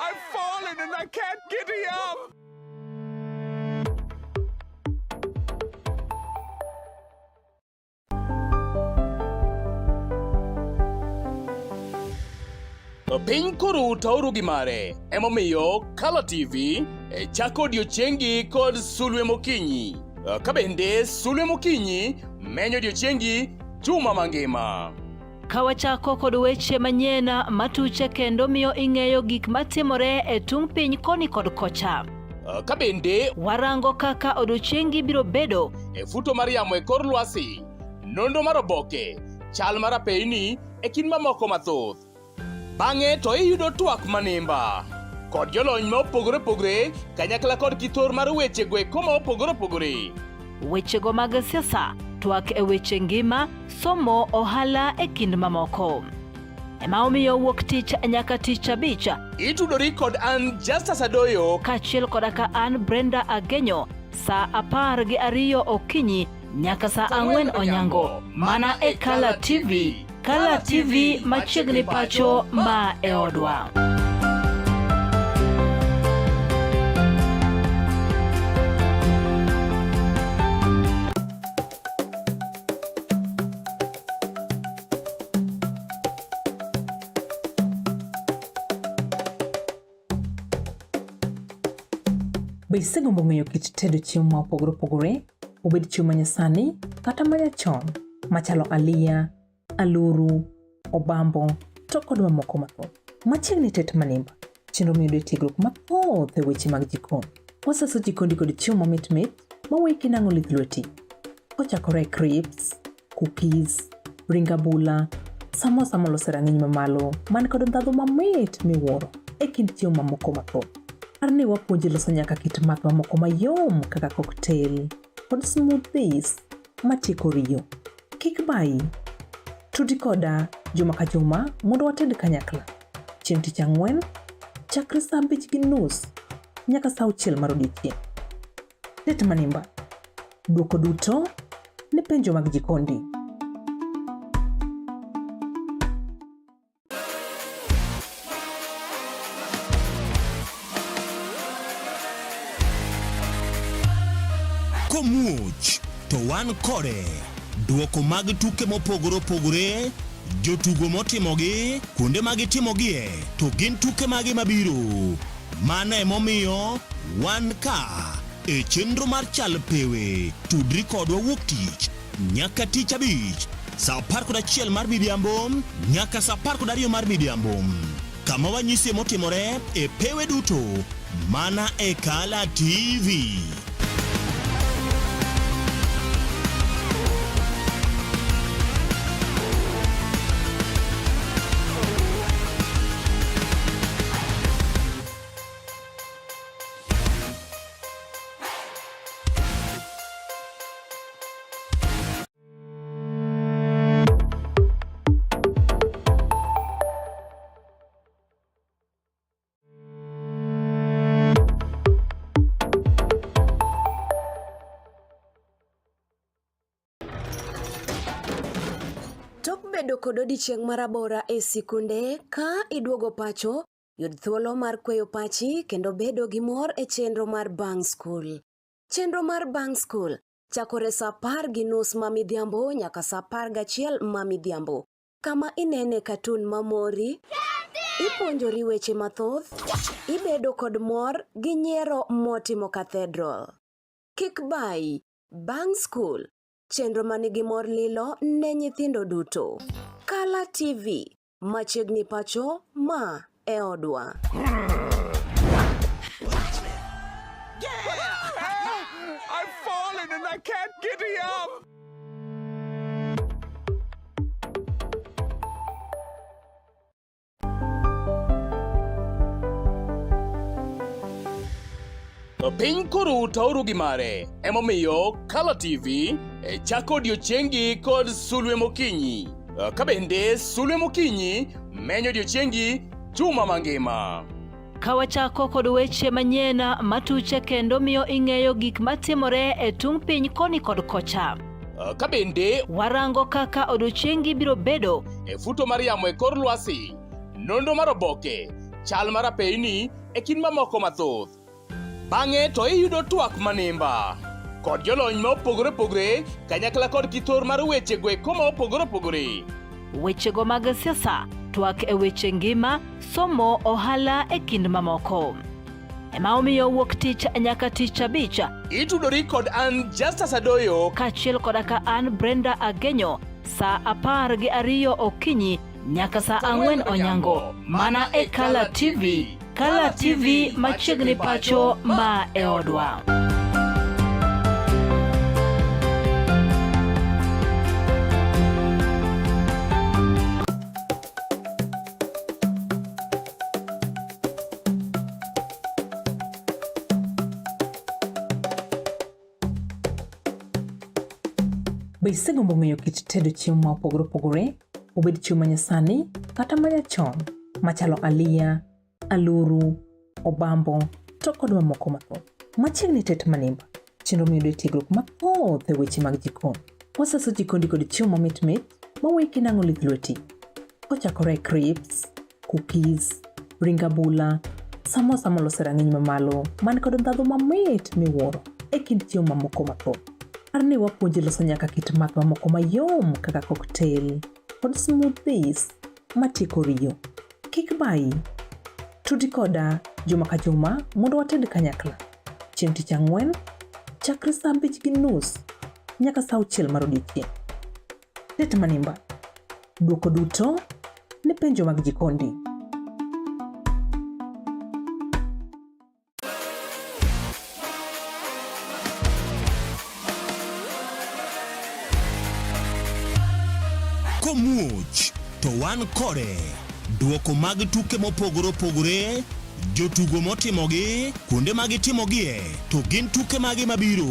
I've fallen and I can't giddy up. Piny koro taoru gi mare, emomiyo Kala TV e chako odiechiengi kod sulwe mokinyi. Ka bende sulwe mokinyi menyo odiechiengi juma mangima. Ka wachako kod weche manyien matuche kendo miyo ing'eyo gik matimore e tung' piny koni kod kocha. Ka bende warango kaka odiechiengi biro bedo e futo mar yamo e kor lwasi, nonro mar oboke, chal mar apeyni e kind mamoko mathoth. Bang'e to iyudo twak manimba kod jolony ma opogore opogore kanyakla kod kithor mar weche go eko ma opogore opogore. Wechego mag siasa, twak e weche ngima, somo, ohala e kind mamoko. Ema omiyo wuok tich nyaka tich abich. Itudori kod an Justus Adoyo kaachiel koda ka an Brenda Agenyo saa 12 okinyi nyaka saa 4 onyango mana e Kala TV. Kala TV machiegni pacho ma e odwa. Be isegombo ng'eyo kit tedo chiemo ma opogore opogore, obed chiemo manyasani kata manyachon, machalo aliya, aluru, obambo, to kod mamoko mathoth? Machiegni tet manimba, chenro miyudo e tiegruok mathoth e weche mag jikon. Wasaso jikondi kod chiemo mamit mit maweki nang'o lith lweti. Kochakore e crisps, cookies, ring abula, samosa molos e rang'iny mamalo man kod ndhadhu mamit miwuoro e kind chiemo mamoko mathoth. Par ni wapuonji loso nyaka kit math mamoko mayom kaka cocktail kod smoothies matieko riyo. Kik bayi. Tudi koda juma ka juma mondo wated kanyakla. Chieng' tich ang'wen, chakre saa 5:30 nyaka saa 6 mar odiechieng'. Tet Manimba. Dwoko duto ne penjo mag jikondi. Komuoch to wan kode. Duoko mag tuke mopogore opogore, jotugo motimogi, kuonde ma gitimogie, to gin tuke mage mabiro. Mano emomiyo wan ka e chenro mar Chal Pewe. Tudri kodwa wuok tich nyaka tich abich saa 11 mar midhiambo nyaka saa 12 mar midhiambo kama wanyisie motimore e pewe duto mana e Kala TV. Tok bedo kod odiechieng' marabora e sikunde, ka iduogo pacho, yud thuolo mar kweyo pachi kendo bedo gi mor e chenro mar bang' skul. Chenro mar bang' skul chakore saa 10:30 ma midhiambo nyaka saa 11 ma midhiambo, kama inene katun mamori, ipuonjori weche mathoth, ibedo kod mor gi nyiero motimo cathedral. Kik bayi, bang' skul, chenro manigi mor lilo ne nyithindo duto. Kala TV, machiegni pacho, ma e odwa. I've fallen and I can't giddy up. Piny koro tauru gi mare, emomiyo Kala TV e chako odiochiengi kod sulwe mokinyi. Ka bende sulwe mokinyi menyo odiochiengi juma mangima. Ka wachako kod weche manyien matuche kendo miyo ing'eyo gik matimore e tung' piny koni kod kocha. Ka bende warango kaka odiochiengi biro bedo e futo mar yamo e kor lwasi, nonro mar oboke, chal mar apeyni e kind mamoko mathoth. Bang'e to iyudo twak manimba kod jolony ma opogore opogore kanyakla kod kithor mar weche go eko ma opogore opogore. Wechego mag siasa, twak e weche ngima, somo, ohala e kind mamoko. Ema omiyo wuok tich nyaka tich abich. Itudori kod an Justus Adoyo kaachiel koda ka an Brenda Agenyo saa 12 okinyi nyaka saa 4 onyango mana e Kala TV. Kala TV machiegni pacho ma e odwa. Be isegombo ng'eyo kit tedo chiemo ma opogore opogore, obed chiemo ma nyasani kata ma nyachon, machalo aliya, aluru, obambo, to kod mamoko mathoth? Machiegni tet manimba, chenro miyudo e tiegruok mathoth e weche mag jikon. Wasaso jikondi kod chiemo mamit mit maweyi kinang'o lith lweti. Kochakore e crisps, cookies, ring abula, samosa molos e rang'iny mamalo man kod ndhadhu mamit miwuoro e kind chiemo mamoko mathoth. Par ni wapuonji loso nyaka kit math mamoko mayom kaka cocktail kod smoothies matieko riyo. Kik bayi. Tudi koda juma ka juma mondo wated kanyakla. Chieng' tich ang'wen, chakre saa 5:30 nyaka saa 6 mar odiechieng'. Tet manimba. Dwoko duto ne penjo mag jikondi. Komuoch to wan kode. Dwoko mag tuke mopogore opogore, jotugo motimogi, kuonde ma gitimogie, to gin tuke mage mabiro.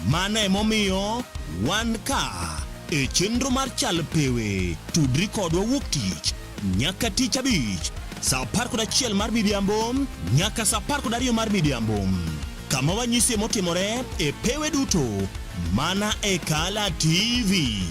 Mano emomiyo wan ka e chenro mar Chal Pewe. Tudri kodwa wuok tich nyaka tich abich saa 11 mar midhiambo nyaka saa 12 mar midhiambo kama wanyisie motimore e pewe duto mana e Kala TV.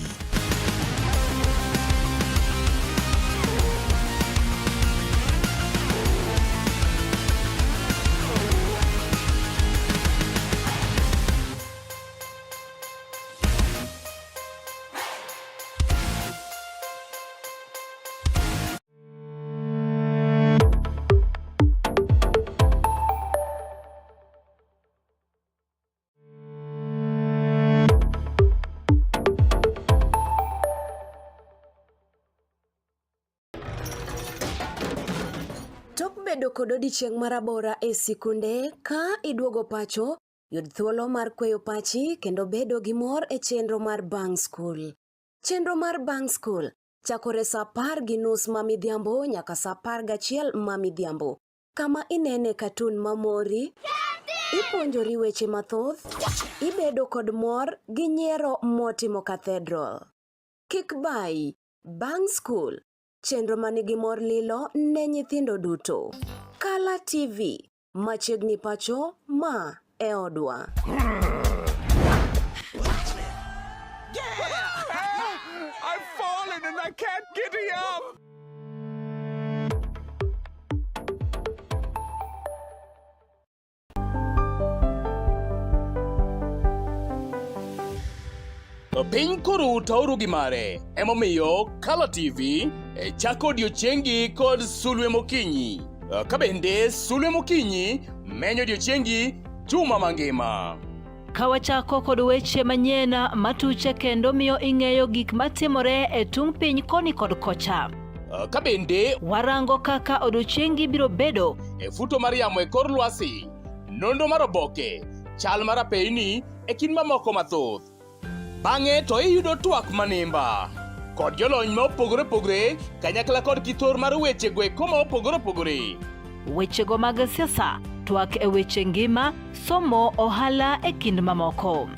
Tok bedo kod odiechieng' marabora e sikunde, ka iduogo pacho, yud thuolo mar kweyo pachi kendo bedo gi mor e chenro mar bang' skul. Chenro mar bang' skul chakore sa 10:30 ma midhiambo nyaka sa 11 ma midhiambo, kama inene katun mamori, ipuonjori weche mathoth, ibedo kod mor gi nyiero motimo cathedral. Kik bayi, bang' skul, chenro manigi mor lilo ne nyithindo duto. Kala TV, machiegni pacho, ma e odwa. I've fallen and I can't giddy up. Piny koro tauru gi mare, emomiyo Kala TV e chako odiechiengi kod sulwe mokinyi. Ka bende sulwe mokinyi menyo odiechiengi juma mangima. Ka wachako kod weche manyien matuche kendo miyo ing'eyo gik matimore e tung' piny koni kod kocha. Ka bende warango kaka odiechiengi biro bedo e futo mar yamo e kor lwasi, nonro mar oboke, chal mar apeyni e kind mamoko mathoth. Bang'e to iyudo twak manimba kod jolony ma opogore opogore kanyakla kod kithor mar weche go eko ma opogore opogore. Wechego mag siasa, twak e weche ngima, somo, ohala e kind mamoko.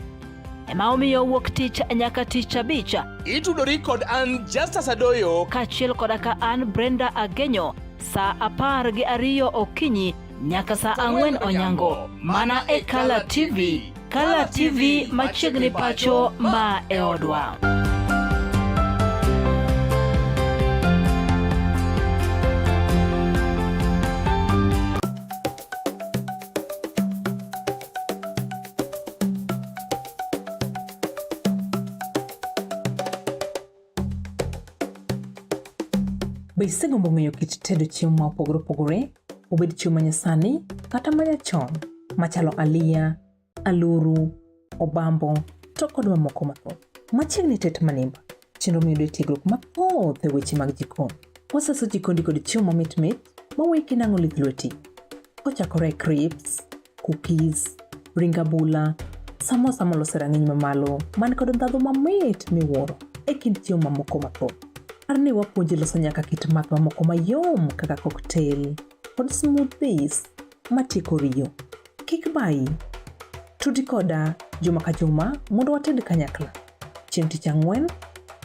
Ema omiyo wuok tich nyaka tich abich. Itudori kod an Justus Adoyo kaachiel koda ka an Brenda Agenyo saa 12 okinyi nyaka saa 4 onyango mana e Kala TV. Kala TV machiegni pacho ma e odwa. Be isegombo ng'eyo kit tedo chiemo ma opogore opogore, obed chiemo ma nyasani kata ma nyachon, machalo aliya, aluru, obambo, to kod mamoko mathoth? Machiegni tet manimba, chenro miyudo e tiegruok mathoth e weche mag jikon. Wasaso jikondi kod chiemo mamit mit maweyi kinang'o lith lweti. Kochakore e crisps, cookies, ring abula, samosa molos e rang'iny mamalo man kod ndhadhu mamit miwuoro e kind chiemo mamoko mathoth. Par ni wapuonji loso nyaka kit math mamoko mayom kaka cocktail kod smoothies matieko riyo. Kik bayi. Tudi koda juma ka juma mondo wated kanyakla. Chieng' tich ang'wen,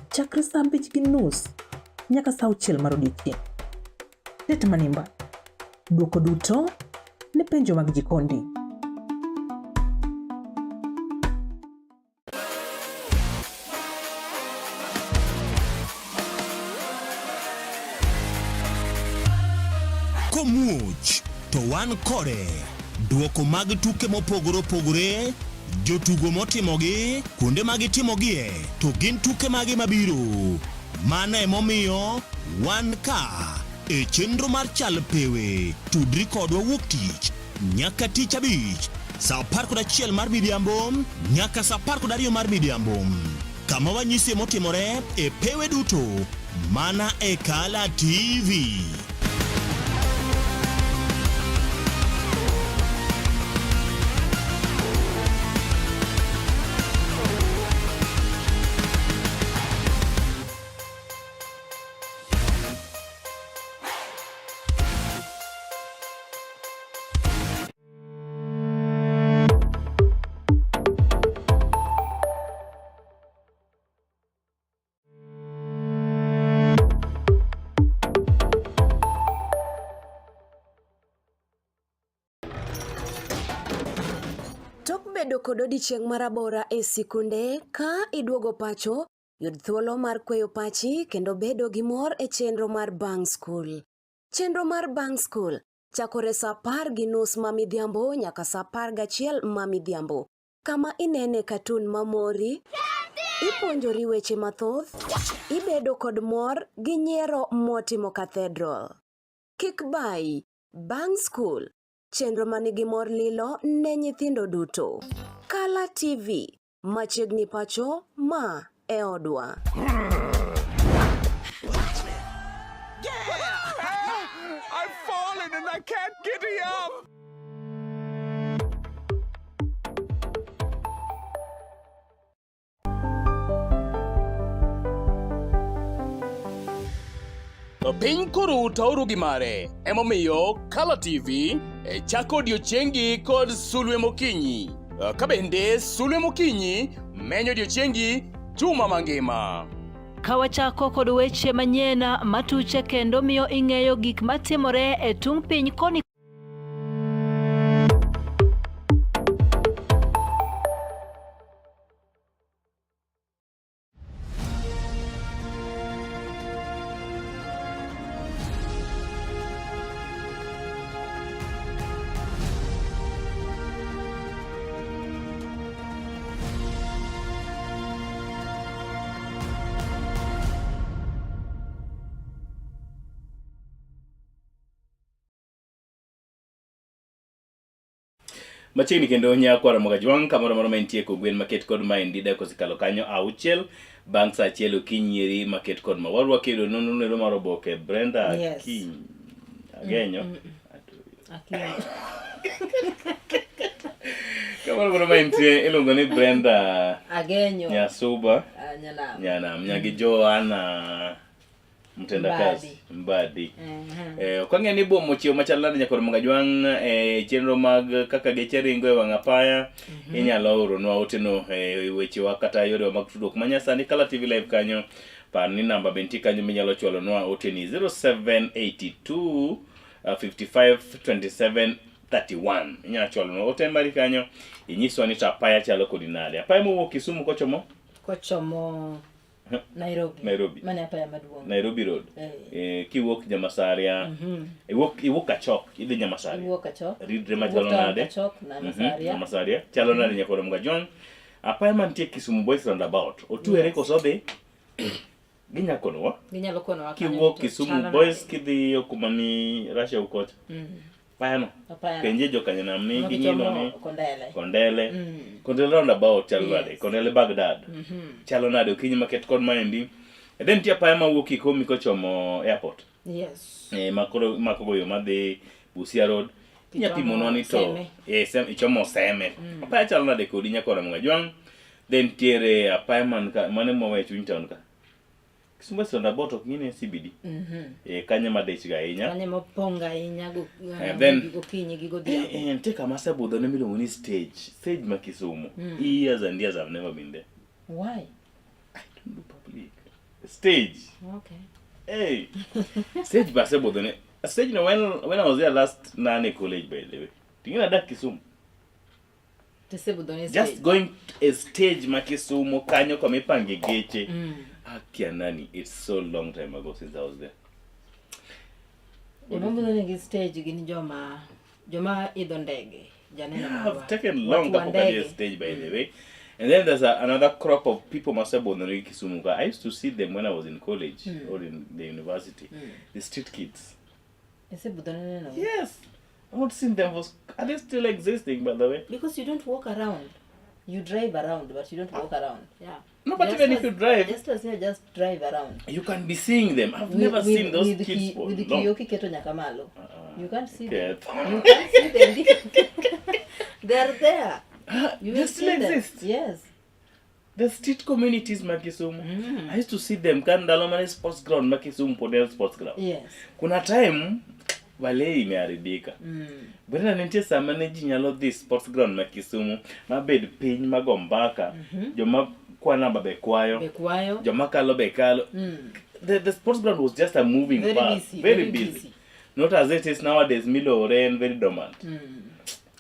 chakre saa 5:30 nyaka saa 6 mar odiechieng'. Tet manimba. Dwoko duto ne penjo mag jikondi. Komuoch to wan kode. Dwoko mag tuke mopogore opogore, jotugo motimogi, kuonde ma gitimogie, to gin tuke mage mabiro. Mano emomiyo wan ka e chenro mar Chal Pewe. Tudri kodwa wuok tich nyaka tich abich saa 11 mar midhiambo nyaka saa 12 mar midhiambo kama wanyisie motimore e pewe duto mana e Kala TV. Tok bedo kod odiechieng' marabora e sikunde, ka iduogo pacho, yud thuolo mar kweyo pachi kendo bedo gi mor e chenro mar bang' skul. Chenro mar bang' skul chakore sa 10:30 ma midhiambo nyaka sa 11 ma midhiambo, kama inene katun mamori, ipuonjori weche mathoth, ibedo kod mor gi nyiero motimo cathedral. Kik bayi, bang' skul, chenro manigi mor lilo ne nyithindo duto. Kala TV, machiegni pacho, ma e odwa. I've fallen I can't giddy up. Piny koro utauru gi mare, emomiyo Kala TV e chako odiechiengi kod sulwe mokinyi. Ka bende sulwe mokinyi menyo odiechiengi juma mangima. Ka wachako kod weche manyien matuche kendo miyo ing'eyo gik matimore e tung' piny koni Machiegni kendo nyakwara Mogajwang' kamoro amora ma intie kogwen maket kod maendi dakika osekalo kanyo auchiel bang' saa achiel okinyi eri maket kod ma warwako e nonro nero mar oboke Brenda Yes. Akinyi Agenyo Akinyi. kamoro amora ma intie iluongo ni Brenda Agenyo. Nyasuba Ah, Nyanam. Nyanam nyagi Joana mtendakazi Mbadi. Mhm. Eh, ok ang'e ni bom ochiew machal nade nyakor Mangajwang' eh, chenro mag kaka geche ringo e wang' apaya Mhm. inyalo oronwa oteno eh, wechewa kata yorewa mag tudruok manyasani Kala TV live kanyo par ni namba be nitie kanyo minyalo chwalonwa oteni 0782 55 27 31 inyalo chwalonwa ote mari kanyo inyiswa ni to apaya chalo kodi nade apaya mowuok Kisumu kochomo Kochomo Nairobi. Nairobi. Mane apaya maduong'. Nairobi Road. Eh. Eh, kiwuok Nyamasaria, Mhm. iwuok iwuok Kachok, idhi Nyamasaria. Iwuok Kachok. Ridre machalo Iwuok town nade? Kachok, Nyamasaria. Nyamasaria. Chalo nade Nyakoro Mgajwang'? Apaya mantie Kisumu Boys Roundabout. Otwere Yes. koso dhi? Ginya konowa. Ginyalo konowa kanyo Kiwuok to Kisumu chalo Boys kidhiyo kuma ni Russia ukocha. Mm. Apayano. Apayano. Penje jokanyanam ni Kuma ging'ino gichomo ni Kondele. Kondele. Mm. Kondele roundabout chalo nade? Yes. Kondele Baghdad. Mhm. Chalo nade okinyi maket kod maendi. And then nitie apaya mawuok Kikomi kochomo airport. Yes. Eh, makoro mako go yo madhi Busia Road. Inya Kichomo pimonwa ni to Seme. eh, sem, ichomo Seme. Mm. Apaya chalo nade kodi nyakora Mgajwang'. Then nitiere apaya man ka mane mwawe chuny town ka. Kisumu West roundabout ok ng'ine CBD. Mhm. Eh, kanyo madich ga ahinya. Kanyo mopong' ahinya go Eh, then- gokinyi gi godhiambo. Eh, eh, nitie kama asebudhone miluongo ni stage. Stage ma Kisumu. Mm. Years and years I've never been there. Why? Stage. Okay. Hey. Stage ba asebudhone. Stage no when I was there last nane college by the way. Tingina dak Kisumu. Tisebudhone Just stage. going to a stage ma Kisumu kanyo kama ipange geche. Mm. Akia nani, it's so long time ago since I was there. Joma budhone gi stage gin joma joma idho ndege. Janeno Yeah, marwa. I've taken long Watu wa kapok adhi e ndege. stage by the way. And then there's a, another crop of people masebudhone gi Kisumu ka. I used to see them when I was in college Mm. or in the university. Mm. The street kids. Isebudhone neno? Yes. I've not seen them for, are they still existing by the way? Because you don't walk around. You drive around, but you don't walk around. Yeah. No, but Just even if as- you drive- Just as you just drive around. You can be seeing them. I've With- never with- seen those with kids for with long. kioo kiketo nyaka malo. You can't see them. Okay. You can't see them. They are there. You they will still see them. exist. Yes. The street communities ma Kisumu. I used to see them ka ndalo mane sports ground ma Kisumu pod en sports ground. Yes. Kuna time wale imeharibika. Mm. Brenda nitie sama ne ji nyalo dhi sports ground ma Kisumu mabed piny mago mbaka Mhm. joma kwa namba be kwayo Be kwayo. joma kalo be kalo Mm. the sports ground was just a moving Very park busy, very, very busy. busy. Not as it is nowadays milore en very dormant. Mm.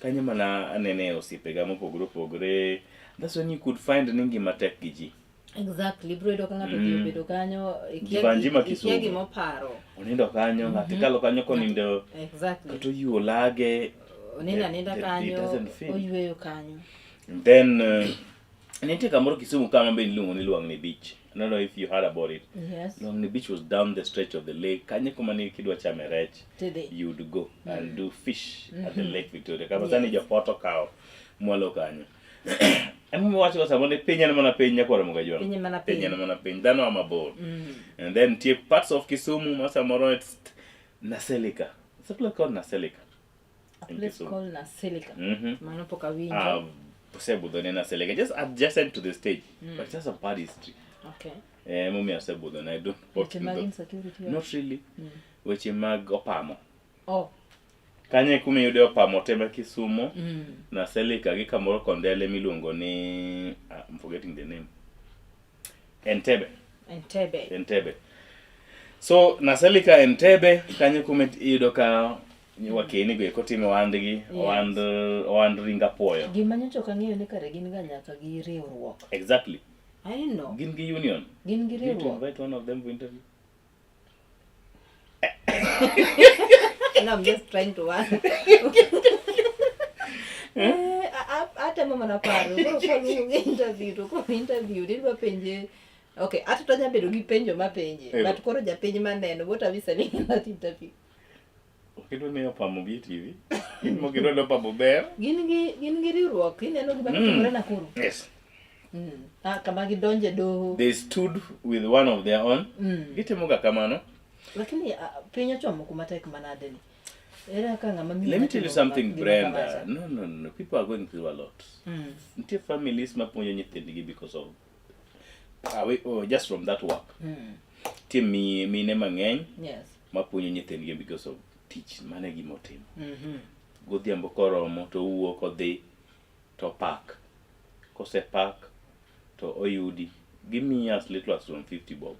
Kanyo mana anene osiepega mopogore opogore. That's when you could find ni ngima tek gi ji. Exactly. Ibiro yudo ka ng'ato odhi Mm. obedo kanyo ikia Jivanji ma ikia Kisumu. gimoparo. Onindo kanyo, ng'ato Mhm. ikalo kanyo konindo Exactly. kata oyuo lage. Onindo aninda It kanyo, doesn't feel. oyueyo kanyo. Then nitie kamoro Kisumu kama be iluongo ni Luangni Beach. I don't know if you heard about it. Yes. Luangni Beach was down the stretch of the lake. Kanyo kuma ne kidwa chame rech, Tidhi. you'd go and Mm. do fish at the Mhm. Lake Victoria. Kama sani Yes. jopoto okawo mwalo kanyo. Emomiyo wacho samoro ni piny en mana piny nyakwar Mugajwang'. Piny en mana Piny en piny. mana piny. Dhano a mabor. Mm. And then nitie parts of Kisumu ma samoro it's Naselika. It's a place called Naselika. A In place Kisumu. called Naselika. Mano pok awinjo. Asebudhone Naselika, just adjacent to the stage. But just a bad history. Okay. Eh, emomiyo asebudhone. I don't Weche mag insecurity. Not really. Weche mag opamo. Oh. Kanyo e kuma iyude opamo te ma Kisumo. Naselika gi kamoro Kondele miluongo ni I'm forgetting the name. Entebbe. Entebbe. Entebbe. So Naselika Entebbe kanyo kuma iyudo ka wakeni go eko timo ohandgi, ohand ohand ring apuoyo. Gima nyocha ok ang'eyo ni kare gin ga nyaka gi riwruok. Exactly. I didn't know. Gin gi union. Gin gi You need to riwruok. invite one of them for interview. No, I'm just trying to ask. Eh, atemo mana paro. Koro kaluongo gi interview to koro interview nidwa penje. Okay, ato to anya bedo gi penjo mapenje. Ero. But koro japiny maneno, what are we selling in that interview? Ok idwa ni opamo bi e TV. Ok idwa ni opamo ber. Gin gi riwruok, ineno gima timore Nakuru. Yes. Ah, kama gidonje doho. They stood with one of their own. Gitimo ga kamano. Lakini piny ochomo kuma tek manade ni. Ere kaka ng'ama miyo Let me tell you timo something, gima Brenda. kamacha? No, no, no. People are going through a lot. Nitie families mapuonjo nyithindgi because of oh, just from that work. Nitie mine mang'eny mapuonjo nyithindgi because of tich mane gima otimo. Godhiambo koromo to owuok odhi to park. Kose park to oyudi. Gimiyi as little as from 50 bob.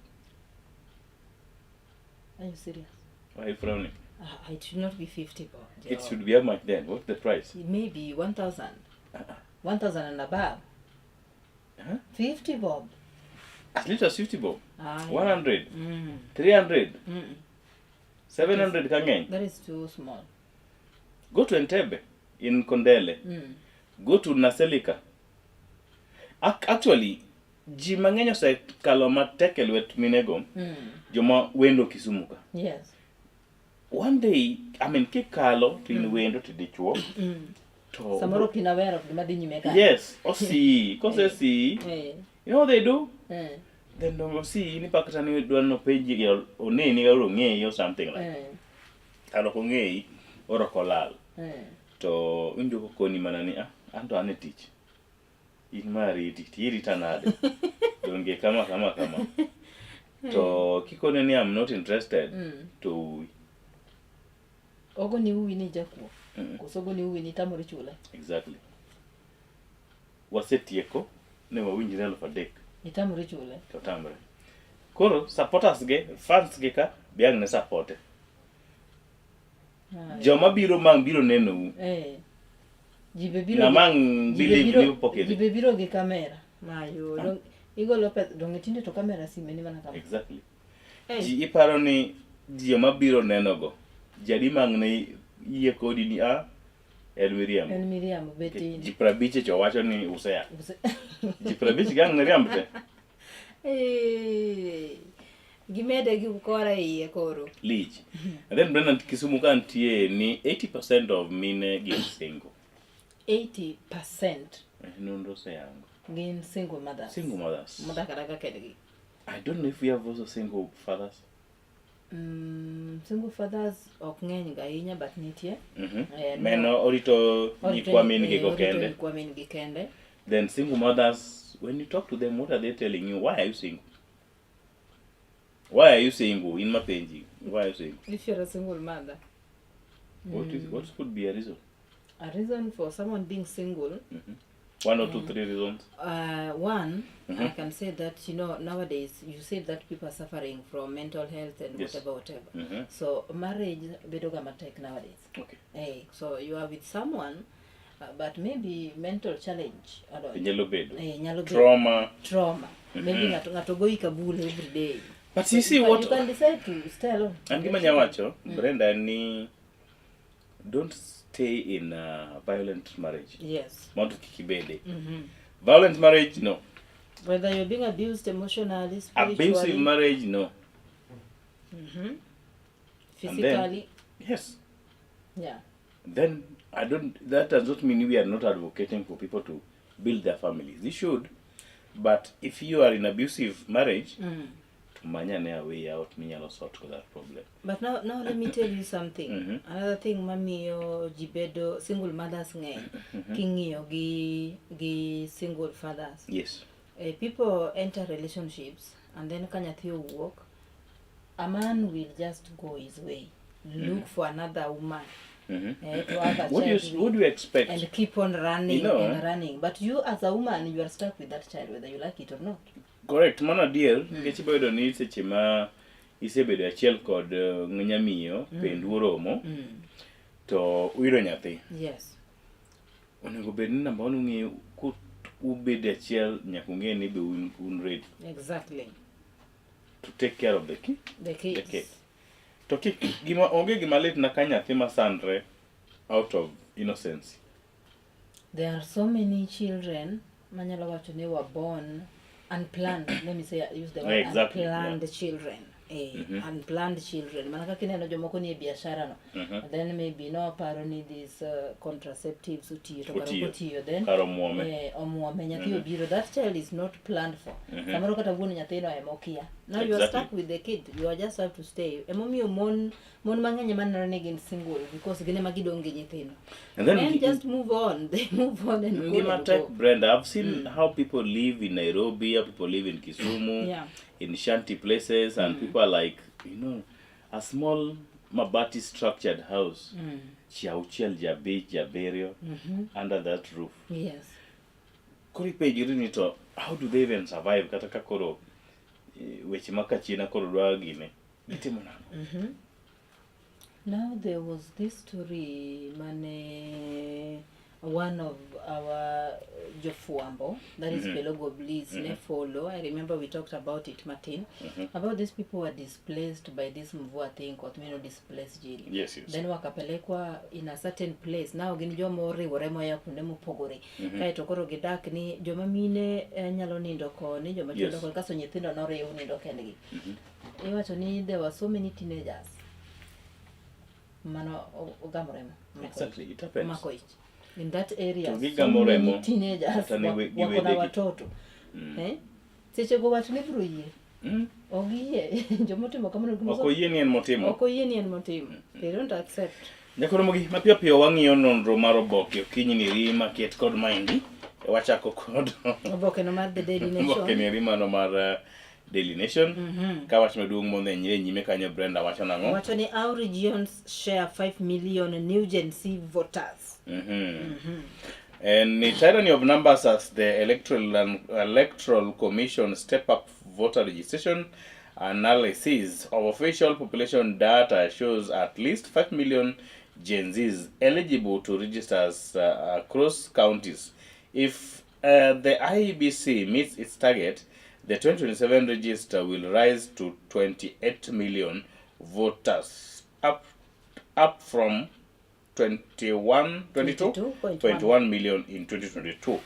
Are you serious? Why are you frowning? It should not be 50 bob. It should be how much then? What's the price? It may be 1,000. 1,000 and above. Huh? 50 bob. As little as 50 bob. Ah, yeah. 100. 300. 700 kang'eny. That is too small. Go to Entebbe in Kondele. Go to Naselika. Actually, ji mang'eny osekalo matek e lwet minego joma wendo Kisumu ka. One day, I mean, kikalo to in wendo to dichuo. To Samoro ok in aware of gima dhi nyime ka. Yes, osii. Kosesii, you know what they do? Then osii ni pak kata ni dwa nopenji oneni or ong'eyi or something like. Kata ok ong'eyi or ok olal. To iwinjo kokoni mana ni ah, an to an e tich. In ma ariti, tirita nade? Donge kama kama kama. To kikone ni I'm not interested, to uwi. Ogoni uwi ni jakuo. Koso ogoni uwi ni itamori chule. Exactly. Wasetieko ne wawinjre 3,000. Itamori chule. To tamre. Koro supporters ge, fans ge ka be ang' ne supporte. Joma biro mang' biro nenou. Ji be biro Ng'ama ang' ji be believe biro- ni pok idhi. Ji be biro gi kamera. Mayo, igolo pesa, donge tinde to kamera sime ni mana kama. Exactly. Ji iparo ni joma biro nenogo, ji adi mang' ne yie kodi ni a en miriambo. En miriambo, bet in. Ji 50 cho wacho ni usea. Ji 50 gang' ne riamb te. Gimede gi ukora e iye koro. Lich. And then Brendan Kisumu ka nitie ni 80% of mine gin single. 80% Nonro oseyango. gin single mothers. Single mothers. Modak adaka kendgi. I don't know if we have also single fathers. Single fathers ok ng'eny ga ahinya but nitie. Meno orito nyikwa min gi go orito kende. nyikwa min gi kende. Then single mothers, when you talk to them, what are they telling you? Why are you single? Why are you single? In mapenji, why are you single? If you're a single mother. What could be a reason? A reason for someone being single. 1 or 2, 3 reasons. One, I can say that, nowadays you say that people are suffering from mental health and whatever. So marriage bedo ga matek nowadays. Okay. So you are with someone, but maybe mental challenge. Nyalo bedo. Nyalo bedo. Trauma. Trauma. Maybe ng'ato goyi kabul every day. But you see You what can decide to stay alone. An gima nyawacho, Brenda, ni don't stay in a violent marriage. Yes. Mondo kik ibede. Violent marriage, no. Whether you're being abused emotionally, spiritually, Abusive marriage, no. And then, physically. yes. Yeah. Then I don't. That does not mean we are not advocating for people to build their families. They should, but if you are in abusive marriage, To manyane a way out minyalo sort go that problem. But now let me tell you something. Another thing mamiyo ji bedo single mothers ng'eny king'iyo gi single fathers. People enter relationships and then ka nyathi owuok, a man will just go his way, look for another woman. To have a What do you child what do you expect? And keep on running You know, and running. But you as a woman, you are stuck with that child whether you like it or not. Correct, mano adier, nikech ibo yudo ni seche ma isebedo achiel kod nyamiyo, pendu oromo, to uyudo nyathi. Onego bed ni namba one ung'eyo ku ubedo achiel nyaka ung'e ni be un ready to take care of the kid. The kids. The kid. To kik gima onge gima lit na ka nyathi ma sandre out of innocence. There are so many children manyalo wacho ni were born unplanned. Let me say, use the word unplanned children. Unplanned children. Mana kaka ineno jomoko nie biashara no. Then maybe no paro ni these contraceptives otiyo to kara ok Otiyo. otiyo then Kara omuome. Omuome nyathi obiro. That child is not planned for. Samoro kata wuon nyathino ema okia. Now you are stuck with the kid. You are just have to stay. Emomiyo mon mang'eny ema nenore ni gin single because gin ema gidong' gi nyithindo. And then Men just move on. They move on and go Ngima and tek, go. Brenda. I've seen how people live in Nairobi, how people live in Kisumu, in shanty places, and people are like, a small mabati structured house, ji auchiel, ji abich, ji abiriyo, under that roof. Koro ipenjori ni to how do they even survive kata ka koro weche ma kachina koro dwa gine gitimo nang'o? Now there was this story mane one of our Jofuambo, that is Pelogo Bliss, ne follow. I remember we talked about it, Martin, about these people were displaced by this mvua thing, koth mino displaced ji. Then wakapelekwa in a certain place. Now gin joma oriwore moya kuonde mopogore. Kaeto koro gidak ni joma mine nyalo nindo koni, joma chwo koni, kasto nyithindo noriw nindo kendgi. Iwacho ni there were so many teenagers mano ogamo remo. Mako Exactly, ich. it happens. Mako ich. In that area, To so gigamo many remo, teenagers kata ne wako na giwedegi. watoto. Seche go wach ne biro yie. Ok giyie. Jomotimo kamano gimoso- Ok oyie ni en motimo. Ok oyie ni en motimo. They don't accept. Nyakoromogi, mapiyo piyo wang'iyo nonro mar oboke okinyi ni rima ket kod maendi. Wachako kod Oboke no mar The Daily Nation. Oboke ni rima no mar Daily Nation. Ka wach maduong' mondo nyime kanyo Brenda wacho nang'o? Wacho ni our regions share 5 million new Gen Z voters. And the tyranny of numbers as the Electoral Commission step up voter registration analysis of official population data shows at least 5 million Gen Zs eligible to register as across counties. If the IEBC meets its target, the 2027 register will rise to 28 million voters, up from twenty-two 22.1. point one million in 2022.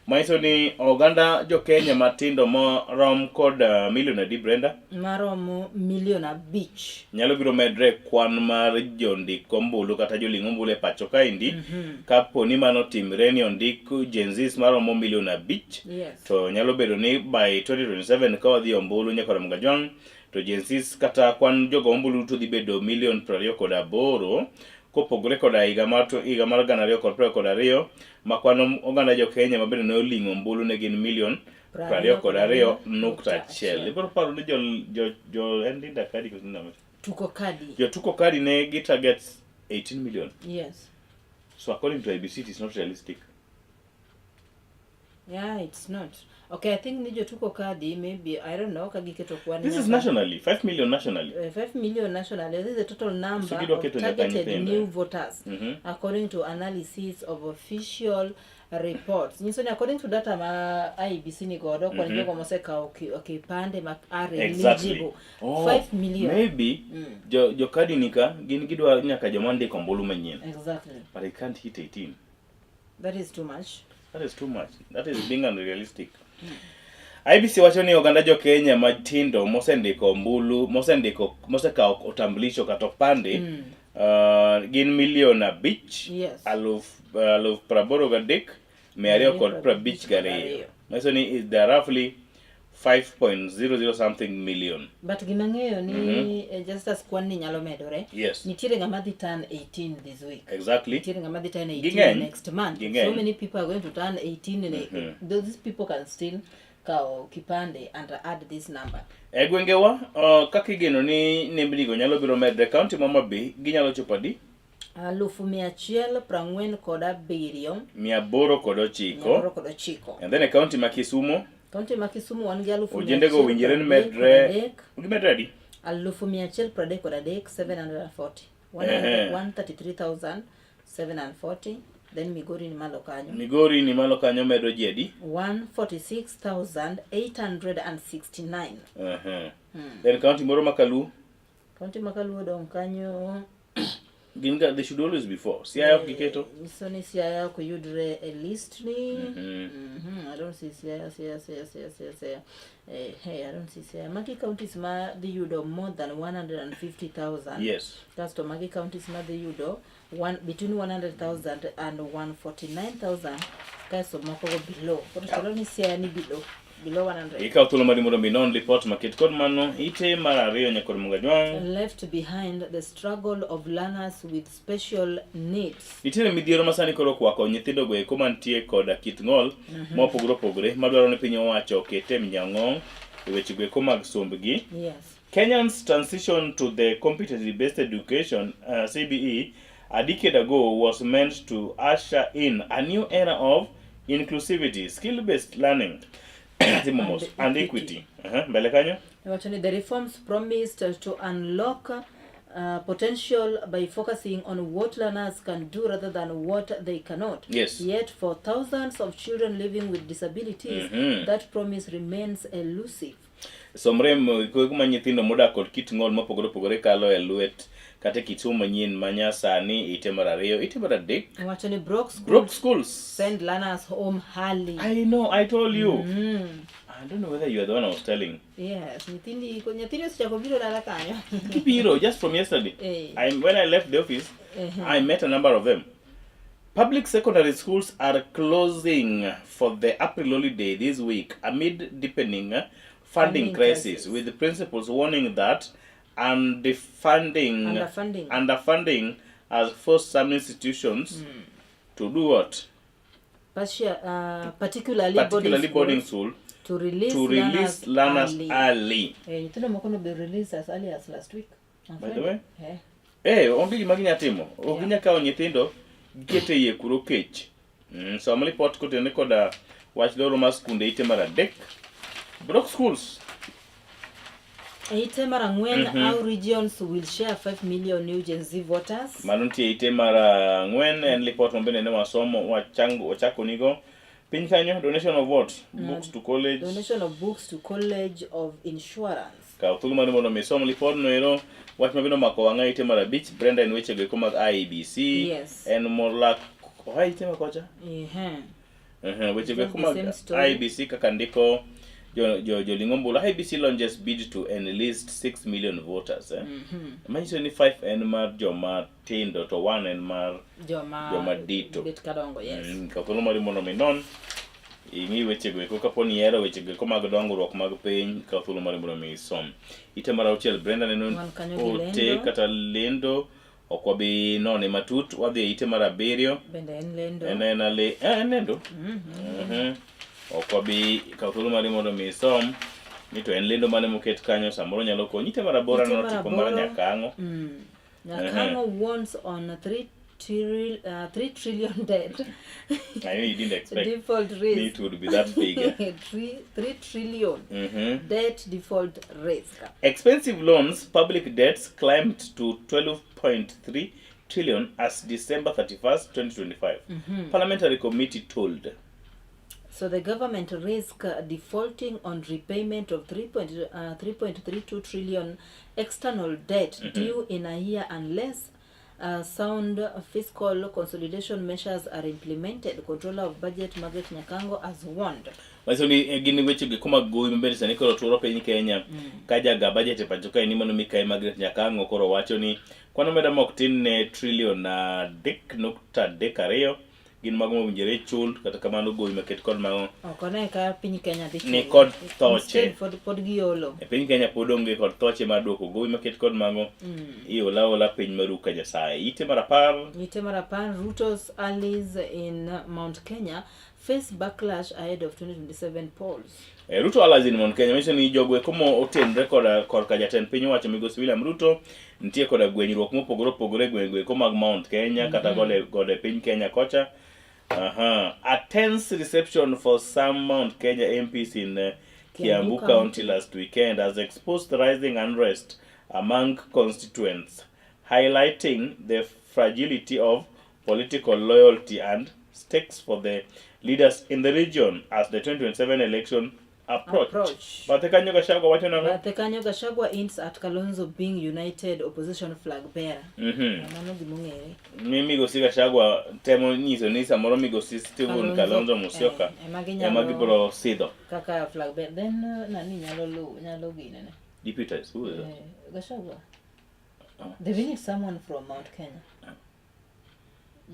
Manyiso ni oganda jo Kenya matindo marom kod milion adi, Brenda? Maromo milion 5. Nyalo biro medre kwan mar jondik ombulu kata joling' ombulu e pacho kaendi. Kapo ni mano timre ni ondik Gen Zs maromo milion 5. To nyalo bedo ni by 2027 ka wadhi ombulu nyaka Ramogi Ajwang' to Gen Zs kata kwan jogo ombulu to dhi bedo milion 28 kopogore koda higa mar gana ariyo kod piero kod ariyo ma kwan oganda jo Kenya ma bende ne oling'o ombulu ne gin milion 22.1. Ibiro paro ni jo en Linda Kadi koso Linda Mati? Tuko Kadi. Jo Tuko Kadi ne gi target 18 million. So according to IEBC it is not realistic. Yeah, it's not. Okay, I think ni jo Tuko Kadi maybe, I don't know, ka giketo kwan This is nyaka nationally, 5 million nationally. 5 million nationally. This is the total number So gidwa of keto nyaka targeted nyithindo. new voters according to analysis of official reports. Nyiso ni according to data ma IEBC ni godo, kwan jogo mosekawo kipande ma are eligible. Oh, 5 million. Maybe jo kadi nika gin gidwa nyaka joma ndiko ombulu manyien. But they can't hit 18. That is too much. That is too much. That is being unrealistic. IEBC wacho ni oganda jo Kenya matindo mosendiko ombulu, mosekawo otambulisho kata opande, gin milion abich, aluf praboro gadek, mia ariyo kod prabich gariyo. Manyiso ni they are roughly 5.00 something million. But gima ng'eyo ni Justus kwan ni nyalo medore. Yes. Nitiere ng'ama dhi turn 18 this week. Exactly. Nitiere ng'ama dhi turn 18 Ging'eny. next month. Ging'eny. So many people are going to turn 18 and those people can still kawo kipande and add this number. E gwengewa, kaka igeno ni nembnigo nyalo biro medre, kaunti ma Homa Bay ginyalo chopo adi? 147,809. 809. And then e kaunti ma Kisumo, Kaunti ma Kisumu wan gi alufu mia ojendego achiel owinjore ni piero adek kod medre, adek. gimedre adi? 133,740. Ehe. 133,740. Then Migori ni malo kanyo. Migori ni malo kanyo medo ji adi? 146,869. Then kaunti moro ma Kaluo, Kaunti ma Kaluo dong' kanyo gin ga, they should always be four. Siaya ok giketo. Nyiso ni Siaya ok yudre e list ni. I don't see Siaya, Siaya, Siaya, Siaya, Siaya, Siaya. Hey, I don't see Siaya. Magi counties ma dhi yudo more than 150,000. Kasto magi counties ma dhi yudo between 100,000 and 149,000. Kasto moko go below. Koro chalo ni Siaya ni below 100. Ikaw thuolo mari mondo mi inon lipot maket kod mano ite mar ariyo nyakod Mungajwang'. Left behind, the struggle of learners with special needs. Nitiere midhiero ma sani koro okwako nyithindo go eko mantie koda kit ng'ol mopogore opogore madwaro ni piny owacho okete minyang'ong e weche go eko mag sombgi. Kenyans transition to the competency-based education, CBE, a decade ago was meant to usher in a new era of inclusivity, skill-based learning, Timo mos, and equity. Mbele kanyo? Iwacho ni the reforms promised to unlock potential by focusing on what learners can do rather than what they cannot. Yet for thousands of children living with disabilities, that promise remains elusive. Somrem kuma nyithindo modak kod kit ng'ol mopogore opogore kalo e lwet kata e kit somo manyien ma nyasani ite mar ariyo, ite mar adek. Iwacho ni broke schools, Broke schools send learners home early. I know, I told you. I don't know whether you are the one I was telling. Yes, nyithindi osechako biro dala kanyo. Gibiro just from yesterday. When I left the office, I met a number of them. Public secondary schools are closing for the April holiday this week amid deepening funding Funding crisis, crisis, with the principals warning that underfunding, Underfunding. underfunding has forced some institutions to do what? Particularly, Particularly boarding boarding school to release to release learners learners early. early. Nyithindo moko nobe release as early as last week. On By the Friday. way, onge gima ginya timo. Ok ginya kawo nyithindo gikete iye kuro kech. Som lipot kotenore koda wach loro mar skunde ite mar adek. Broke schools. Ite mar ang'wen, how regions will share 5 million new Gen Z voters. Mano nitie ite mar ang'wen, en lipot ma bende ne wasomo wachango wachako nigo. Piny kanyo, donation of what? Books to college. Donation of books to College of Insurance. Kaw thuolo mari mondo mi isom lipodno ero. Wach mabende omako wang'a ite mar abich, Brenda, en weche go eko mag IEBC. En molak oa ite ma kocha. Weche go eko The mag same story. IEBC kaka ndiko joling'o ombulu. IEBC launches bid to enlist 6 million voters. Manyiso ni 5 en mar joma tindo to 1 en mar Joma joma dito. bet kadongo, yes. Kaw thuolo mari mondo mi inon ing'i wechego eko kapo ni ihero wechego eko mag dongruok mag piny, kaw thuolo mari mondo mi isom. Ite mar auchiel, Brenda neno Wan kanyo gi ote lendo. kata lendo, ok wabi none matut. Wadhi e ite mar abiriyo. Bende en lendo. En en ale, en lendo. Ok wabi kaw thuolo mari mondo mi isom ni to en lendo mane moket kanyo, samoro nyalo konyi. Ite mar aboro Ite aneno mar tipo mar aboro. Nyakang'o. Nyakang'o warns on 3 trillion debt. I know you didn't expect Default risk. it would be that figure. 3 trillion debt default risk. Expensive loans, public debts climbed to 12.3 trillion as December 31st, 2025. Parliamentary committee told. So the government risk defaulting on repayment of 3.32 trillion external debt due in a year unless sound fiscal consolidation measures are implemented. Controller of Budget Margaret Nyakango has warned. Manyiso ni gin weche go mag gowi mabende sani koro turo piny Kenya. Ka jaga budget e pacho kae ni mano Mikai Margaret Nyakango koro wacho ni kwan omenda mok tin ne trilion 3.32 gin mago mowinjore chul kata kamano gowi maket kod mago Ok one ka piny Kenya dhi Ni chulo. kod thoche. Instead pod, pod giolo. E piny Kenya pod onge kod thoche mar duoko gowi maket kod mago iola ola piny maru ka Nyasaye. Ite mar apar Ite mar apar, Ruto's allies in Mount Kenya face backlash ahead of 2027 polls. Ruto allies in Mount Kenya manyiso ni jogo eko mo otenre koda korka jatend piny owacho migosi William Ruto nitie koda gwenyruok mopogore opogore e gwenge eko mag Mount Kenya kata gode piny Kenya kocha. Aha. A tense reception for some Mount Kenya MPs in Kiambu Kiambu County County last weekend has exposed rising unrest among constituents, highlighting the fragility of political loyalty and stakes for the leaders in the region as the 2027 election approach. Approach. Bathe kanyo Gachagua wacho nang'o? Bathe kanyo Gachagua hints at Kalonzo being united opposition flag bearer. Mano gimong'ere. Mi migosi Gachagua temo nyiso ni samoro migosi Stephen Kalonzo Musyoka ema ginyalo- ema gibiro sidho. Kaka flag bearer. Then nani nyalo lu, nyalo ginene. Deputies, who is that? Gachagua. They will need someone from Mount Kenya.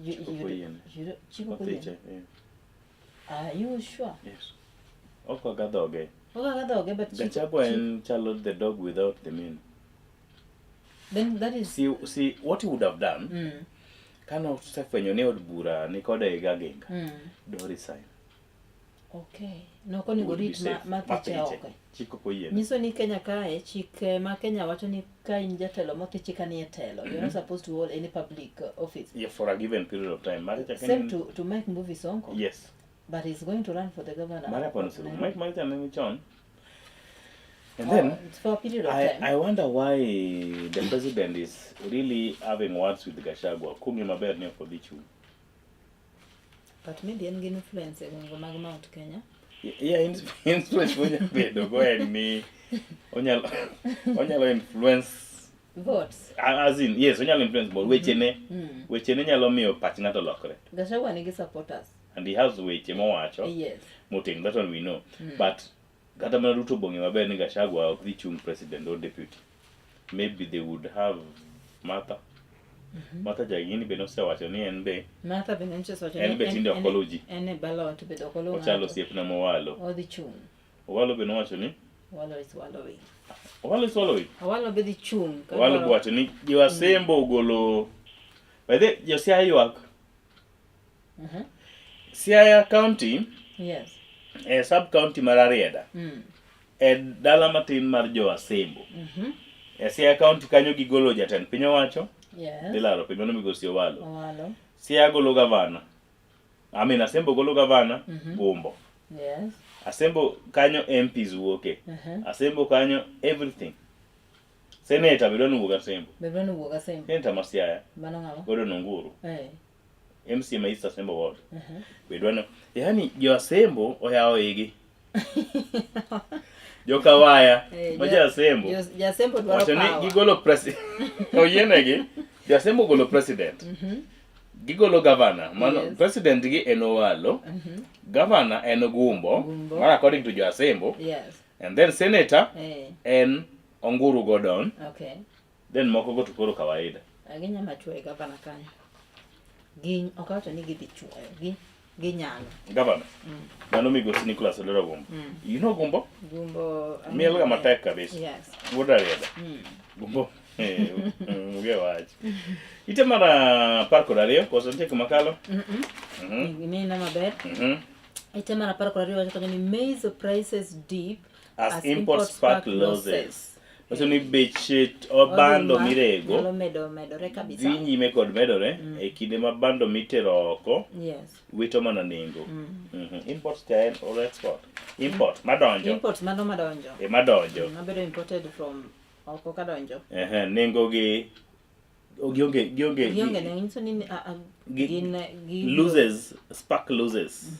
Chiko Koyien. Chiko Othiche, Koyien. eh. Are you sure? Yes. Ok wagadhoge. Ogaga dhoge, but Chiko- Gachagua en chalo the dog without the mane. Then that is See what he would have done kane osefwenyo ni od bura ni kode higa ginga do resign. Okay. Nok onego Would be rit safe. ma Mathiche. thiche oko. Chik ok oyiene. Nyiso ni Kenya kae chik ma Kenya wacho ni ka in jatelo mothichi ka nie telo, you're not supposed to hold any public office. Yeah, for a given period of time. Mare chake Same ni- to Mike Mbuvi Sonko. Yes. But he's going to run for the governor. Mare of hapana oserumo. Nairobi. Mike mare cha ne ni chon. And Oh, then it's for a period of time. I wonder why the president is really having words with Gachagua. Kung'e maber ni ok odhi chung'. But maybe en gi influence e gwenge mag Mount Kenya. Yeah, influence monyalo bedo go en ni onyalo influence Votes. As in, yes, onyalo influence but wechene wechene nyalo miyo pach ng'ato lokre. Gachagua nigi supporters. And he has weche mowacho motegno, that one we know. But kata mana Ruto bong'e maber ni Gachagua ok dhi chung' president or deputy. Maybe they would have Martha. Martha Jagini be nosewacho ni en be Martha be nyocha osewacho En ni be tinde ok oluw ji. En e ballot be ok oluw ochalo ng'ato. osiepna Mowalo. Odhi chung'. Owalo be nowacho ni Owalo is wallowing. Owalo is wallowing. Owalo be dhi chung'. ka Owalo dwaro- be wacho ni jo-Asembo ogolo by the way, jo-Siaya ywak. Siaya County Yes. e sub county mar Arieda e dala matin mar jo-Asembo. E Siaya County kanyo gigolo jatend piny owacho dhi laro piny mano migosi Owalo. Owalo. Siaya golo gavana. I mean Asembo golo gavana Gumbo. Asembo kanyo MPs wuoke. Asembo kanyo everything. Senator be dwani wuog Asembo. Be dwani wuog Asembo. Senator ma Siaya. Mano ng'awa? Gordon Onguru. MCA ma East Asembo Ward. Be dwani yani jo Asembo oyawo igi. Jo Kawaya ma jo Asembo. Jo Asembo dwaro Wacho ni power. gigolo president. Oyienegi. Jo Asembo ogolo president. Gigolo governor. Mano president gi en Owalo. Governor en Gumbo. Gumbo. Mano according to jo Asembo. And then senator en Onguru Gordon. Then moko go to koro kawaida. Ginyalo chuoyo gavana kanyo. Gin ok awacho ni gidhi chuoyo. Gi ginyalo. Governor. Mano migosi Nicholas Olero Gumbo. You know Gumbo? Gumbo Miel ga matek kabisa. Yes. Wuod Rarieda. Gumbo. Onge wach. Ite mar 12 koso nitie kuma kalo? Inena maber. Ite mar 12 wacho kanyo ni maize prices dip As imports spark losses. Wacho ni bech bando Oduma mirego nyalo medo medore kabisa. dhi nyime kod medore e kinde ma bando mitero oko wito mana nengo. Imports cha en or export? Import madonjo. Imports mano madonjo. E madonjo. Mabedo imported from oko kadonjo. Ehe, nengo gi gionge gionge Gionge ne nyiso ni gin gi loses spark loses.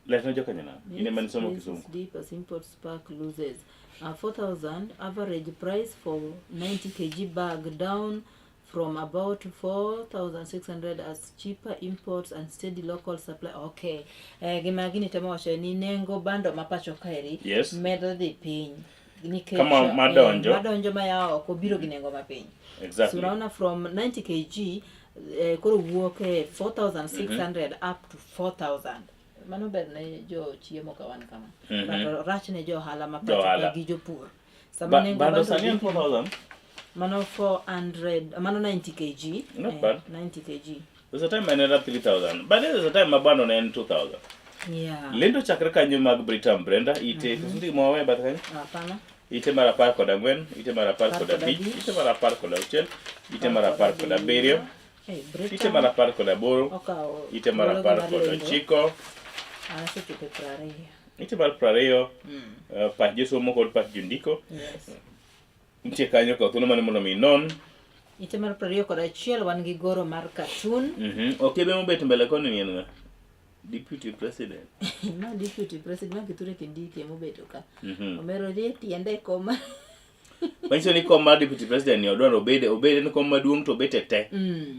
Letna jokanyo in ema nisomo Prices kisungu. Deep as import spark loses. 4,000 average price for 90 kg bag down from about 4,600 as cheaper imports and steady local supply. Okay. Gima gini temo wacho ni nengo bando ma pacho kaeri medo dhi piny. Nikech Kama madonjo. madonjo maya oko biro gi nengo mapiny. So unaona from 90 kg eh, koro wuok e 4600 up to 4000. Mano ber ne jo chiemo ka wan kama. But rach ne jo ohala ma pacho Johala. ka gi jopur. Sama nengo Bando bando sani en dhi- 4000. Mano 400, mano 90 kg. Not eh, bad. 90 kg. There's a time ne en 3000. But there's a time ma bando ne en 2000. Yeah. Lendo chakre kanyo mag Britam Brenda ite mm -hmm. gima wawe bathe kanyo? Hapana. Ite mar 14, ite mar 15, ite mar 16, ite mar 17, Hey, Britam. ite mar 18, Okawo ite mar thuolo gi mar lendo. 19, An asechopo e 20. ite mar 20, pach josomo kod pach jondiko. Yes. Nitie kanyo kaw thuolo mane mondo mi inon. Ite mar 21 wan gi goro mar cartoon. Okebe mobet mbele koni ni en ng'a? Deputy President. Ma deputy president ma Kithure Kindiki emobeto ka. Omero rie tiende e kom. Manyiso ni kom mar Deputy President ni odwaro obed obed en kom maduong' to obet e te.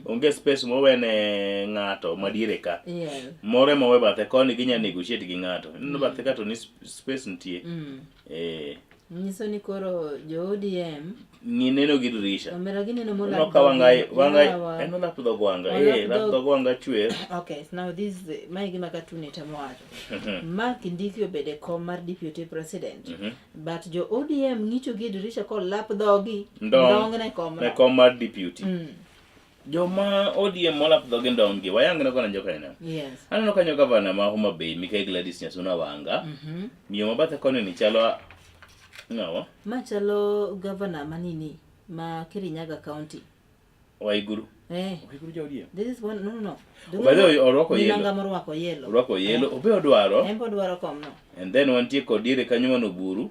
Onge space mowene ng'ato madiere ka. Yes. Moro ema owe bathe koni ginya negotiate gi ng'ato. Ineno bathe ka to ni space nitie. Eh, Nyiso ni koro jo ODM ng'i neno gi dirisha. omera gineno molap Ineno ka wangai dhogi. wangai Yawa. en olap dhog wanga. Olap Eh, lap dhog- dhog wanga chwer. Okay, so now this mae gima cartoon temo wacho. Ma Kindiki obedo e kom mar deputy president. But jo ODM ng'icho gi e dirisha kolap dhogi Ndong ndong ne komno. Ne kom mar deputy. Joma ODM molap dhogi ndong gi wayang ne kona joka ina. Yes. Aneno kanyo gavana ma Homa Bay Mikai Gladys Nyasuna Wanga. Miyo ma bathe koni ni chalo ng'awa? Ma chalo governor manini ma Kirinyaga County. Waiguru. Eh. Waiguru ja ODM. This is one no no no. By the way, orwako Ni yellow. nanga morwako yellow. Orwako yellow. Obe odwaro. En be odwaro komno. And then wantie kod diere kanyo mano Oburu.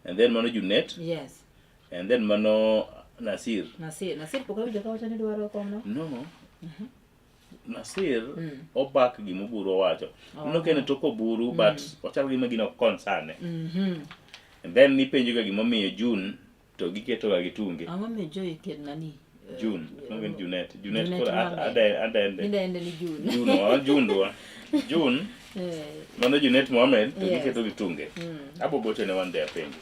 And then mano Junet. Yes. And then mano Nasir. Nasir, Nasir pok awinjo ka wacho ni dwaro komno. No. Nasir obak gima Oburu owacho. Ineno ka en e tok Oburu but ochalo gima gino ok concern. And then nipenjo ga gimomiyo June to giketo ga gitunge. Ang'o miyo Joy ket nani? June, no gin Junet. Junet Junet koro Mohamed. adende. Midende ni June. June wa, June wa. June, Eh, mano Junet Mohamed to Yes. giketo gitunge. Abo gocho ne one day apenjo.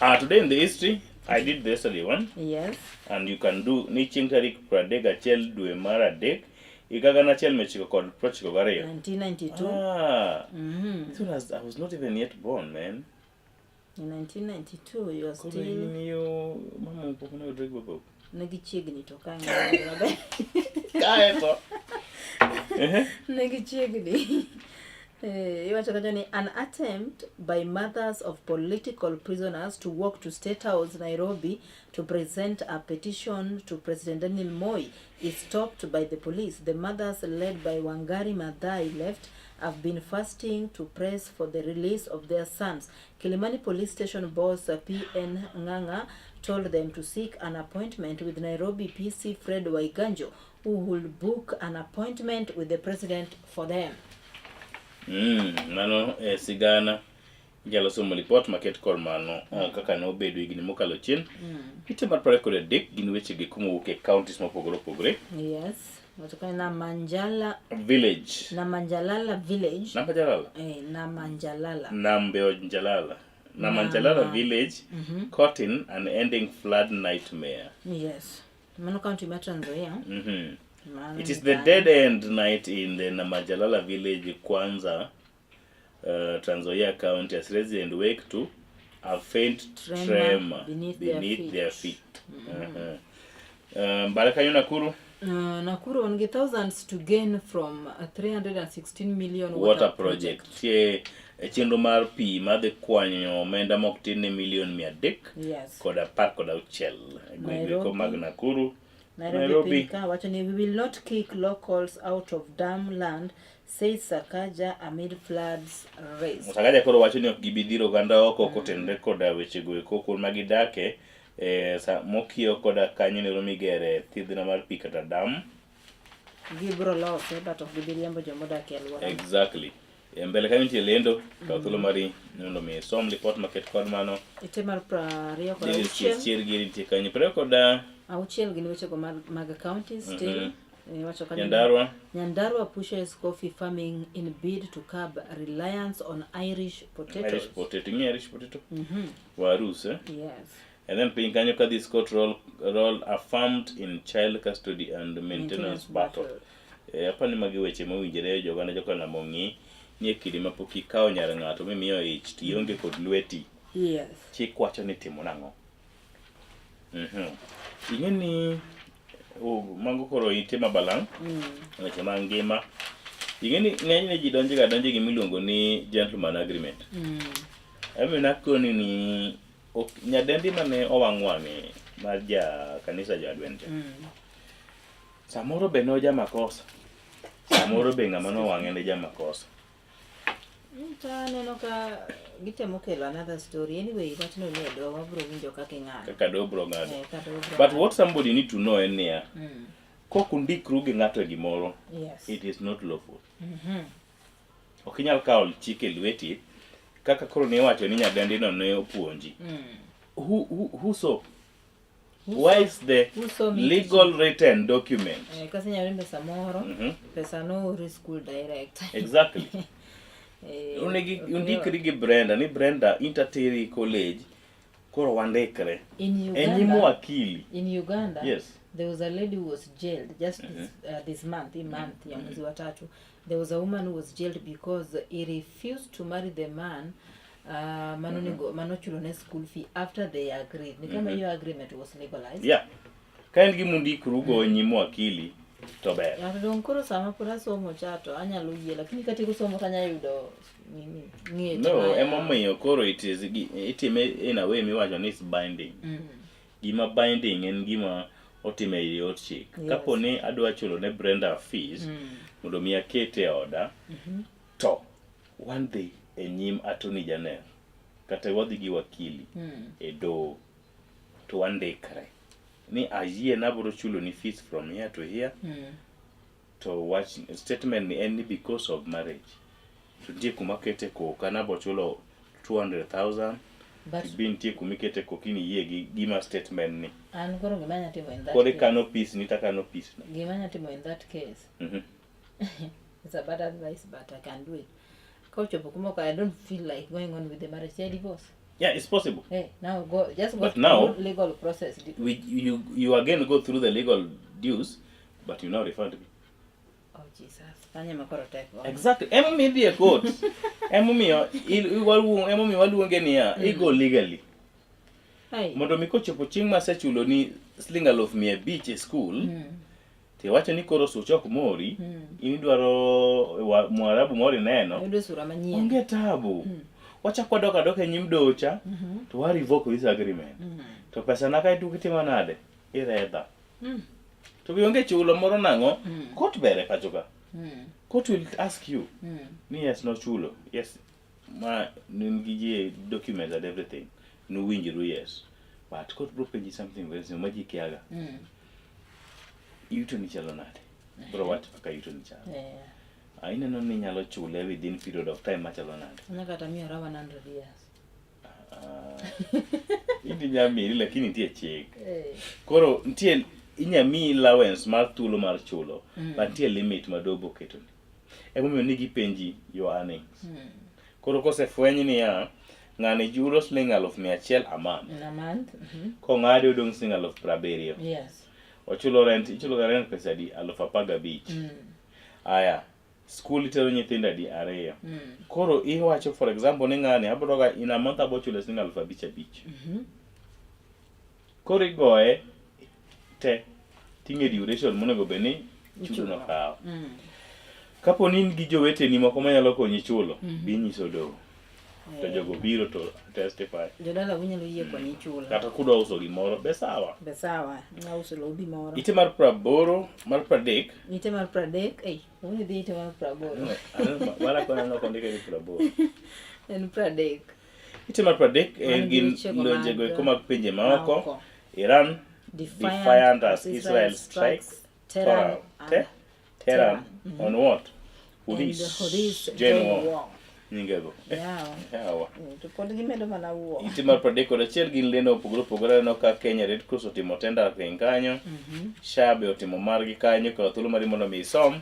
Ah, today in the history, I did the yesterday one. Yes. And you can do ni chieng' tarik 31 dwe mar adek higa 1992. 1992. Ah, this one has, I was not even yet born, man. In 1992 you are Koro still in yo mama pok ne odreg babau. ne gichiegni to ka ang'eyo maber. Kaeto. Ehe. Ne gichiegni. Eh, iwacho kanyo ni an attempt by mothers of political prisoners to walk to State House Nairobi to present a petition to President Daniel Moi is stopped by the police. The mothers, led by Wangari Maathai left, have been fasting to press for the release of their sons. Kilimani Police Station boss PN Nganga told them to seek an appointment with Nairobi PC Fred Waiganjo, who will book an appointment with the president for them. Mano e sigana inyalo somo lipot maket kod mano kaka nobedo higni mokalo chien. Ite mar 23 gin weche gi kumowuok e counties mopogore opogore. Yes. Watoka Namanjala Village. Namanjalala village. Namanjalala. Eh, Namanjalala. Nambeonjalala. Namanjalala village caught in an ending flood nightmare. Yes. Mano county ma Trans Nzoia. Mano It is the ni dead end night in the Namajalala village, Kwanza, Trans Nzoia County, as residents wake to a faint Tremor tremor beneath their beneath their feet. feet. Mbale kanyo Nakuru, Nakuru on gi thousands to gain from 316 million water project. Tie e chenro mar pi madhi kwanyo omenda mok tin ne milion 300 Yes. kod 16 e gwenge Nairobi. mag Nakuru. Nairobi, Nairobi. piny ka wacho ni we will not kick locals out of dam land, says Sakaja amid floods raised. Sakaja koro wacho ni ok gibi dhiro oganda oko kotenore koda wechego eko kuond ma gidake sa mokiewo koda kanyo nero migere thidhna mar pi kata dam. Gibro lose but ok gibi riembo jomodak e alwora. Exactly. E mbele kanyo nitie lendo, kaw thuolo mari mondo mi isom lipot maket kod mano. Ite mar 26 Daily Chier giri nitie kanyo. Piero koda auchiel gin wechego mag counties still. Iwacho kanyo ni Nyandarua. Nyandarua pushes coffee farming in bid to curb reliance on Irish potatoes. Irish potato. Ing'eyo Irish potato? Warus, eh? Yes. And then piny kanyo kadhi Scott roll role affirmed in child custody and maintenance Maintenance battle. battle. Eh, apani magi weche mowinjore joganda jokanam ong'i ni e kinde ma pok ikawo nyar ng'ato mimiyo ich to ionge kod lweti Yes. chik wacho ni timo nang'o. Ing'e ni mago koro ite ma balang' weche mag ngima. Ing'e ni ng'enyne ji donjo ga donjo e gima iluongo ni gentleman agreement. Emomiyo nakoni ni ok, nyadendi mane owang' wang'e mar ja kanisa jo Advent cha. Samoro be ne oja makosa. Samoro be ng'ama nowang'e ne ja makosa. To aneno ka gitemo kelo another story. Anyway, wachno ni e doho wabiro winjo kaka ing'ado. Kaka doho biro ng'ado. Eh, kaka doho biro But ng'ado. what somebody need to know en niya, kok undikru gi ng'ato e gimoro, Yes. it is not lawful. Ok inyal kawo chik e lweti kaka koro ne iwacho ni nyadendi no ne opuonji. Who saw? Who Where is the who saw me legal written document? Eh, kasi nyalo yudo samoro pesa noor e school direct. Exactly. Eh, Onegi ok undikri yot. gi Brenda ni Brenda intateri college koro wandikre. In E nyim Uganda, wakili. in Uganda, Yes. there was a lady who was jailed just this month, in month ya mwezi wa tatu. There was a woman who was jailed because he refused to marry the man manonego manochulo ne school fee after they agreed. Ni kama hiyo agreement was legalized. Yeah. Ka en gima undikrugo e nyim wakili to ber. Ng'ato dong' koro sama pod asomo cha to anyalo yie lakini katieko somo to anyalo yudo nini ng'ech No, maya. emomiyo koro it is itime in a way miwacho ni it's binding. Gima binding en gima otime e yor chik. Yes. Kapo ni adwa chulo ne Brenda fees mondo mi akete e oda, to wadhi e nyim Attorney General kata wadhi gi wakili e doho to wandikre ni ayie nabiro chulo ni fees from here to here to wach statement ni en ni because of marriage to nitie kuma kete koka nabo chulo 200,000 But be nitie kuma ikete koki ni yie gi gima statement ni an koro gima anyalo timo in that koro case, ikano piece ni takano piece na gima anyalo timo in that case it's a bad advice but I can do it. Ka ochopo kuma ok I don't feel like going on with the marriage, I divorce. Yeah, it's possible. Hey, now go just go But now- through legal process. You again go through the legal dues but you now refund me. Oh Jesus, kanyo ema koro tek go. Exactly. Emomiyo idhi e court. Emomiyo emomiyo waluonge niya, igo legally. Hey. Mondo mi kochopo chieng' masechulo ni siling 500,000 e school, tiwacho ni koro sucha ok mori, in idwaro Mwarabu moro ineno, Yudo sura manyien. onge tabu. Wachak wadok adoka e nyim docha, to wa revoke this agreement. To pesa na ka iduogo itimo nade? Iredha. To be onge chulo moro nang'o? Court ber e pacho ka. Court will ask you. Ni yes nochulo. Yes. Ma nin gi ji documents and everything. Nuwinjru yes. But court bro penji something very simple ma ji kiaga. Yuto ni chalo nade? Bro wacho kaka yuto ni chalo. Yeah. Ah, ineno ni inyalo chule within period of time machalo nade? Anya kata miyora 100 years. Idhi nyamiri lakini nitie chik. Eh. Koro nitie inya miyi allowance mar thuolo mar chulo, but nitie limit ma doho oketoni. Emomiyo ni gipenji your earnings. Koro kosefweny niya, ng'ani chulo siling 100,000 a month. In a month. Kong'adi odong' siling 70,000. Yes. Ochulo rent, ichulo ga rent pesa adi? 15,000. Aya, school itero nyithindo adi? 2. Koro iwacho for example ni ng'ani abiro ga in a month abo chulo siling 5,500. Koro igoye te ting'e duration monego bed ni chudo no kawo. Kapo ni in gi joweteni moko manyalo konyi chulo, bi nyiso doho. To jogo biro to testify. Jodala unyalo yie konyi chulo. Kata kudwa uso gimoro, be sawa. Be sawa, ng'a uso lobi moro. Ite mar 80, mar 30. Ite mar 30, ei, uni dhi ite mar 80. Aneno mara kona nok ondike ni 80. En 30. Ite mar 30 Wan gi gin wechego lwenjego mag- eko mag pinje maoko. maoko. Iran Defiant defiant as as Israel Israel strikes strikes Tehran Tehran. Tehran on what? And Houthis Houthis join join war. war. Nyingego. Yawa. Yawa. To pod gimedo mana wuo. Ite mar 31 gin lendo mopogore opogore aneno ka Kenya Red Cross otimo tender piny kanyo. SHA be otimo margi kanyo kawo thuolo mari mondo mi isom.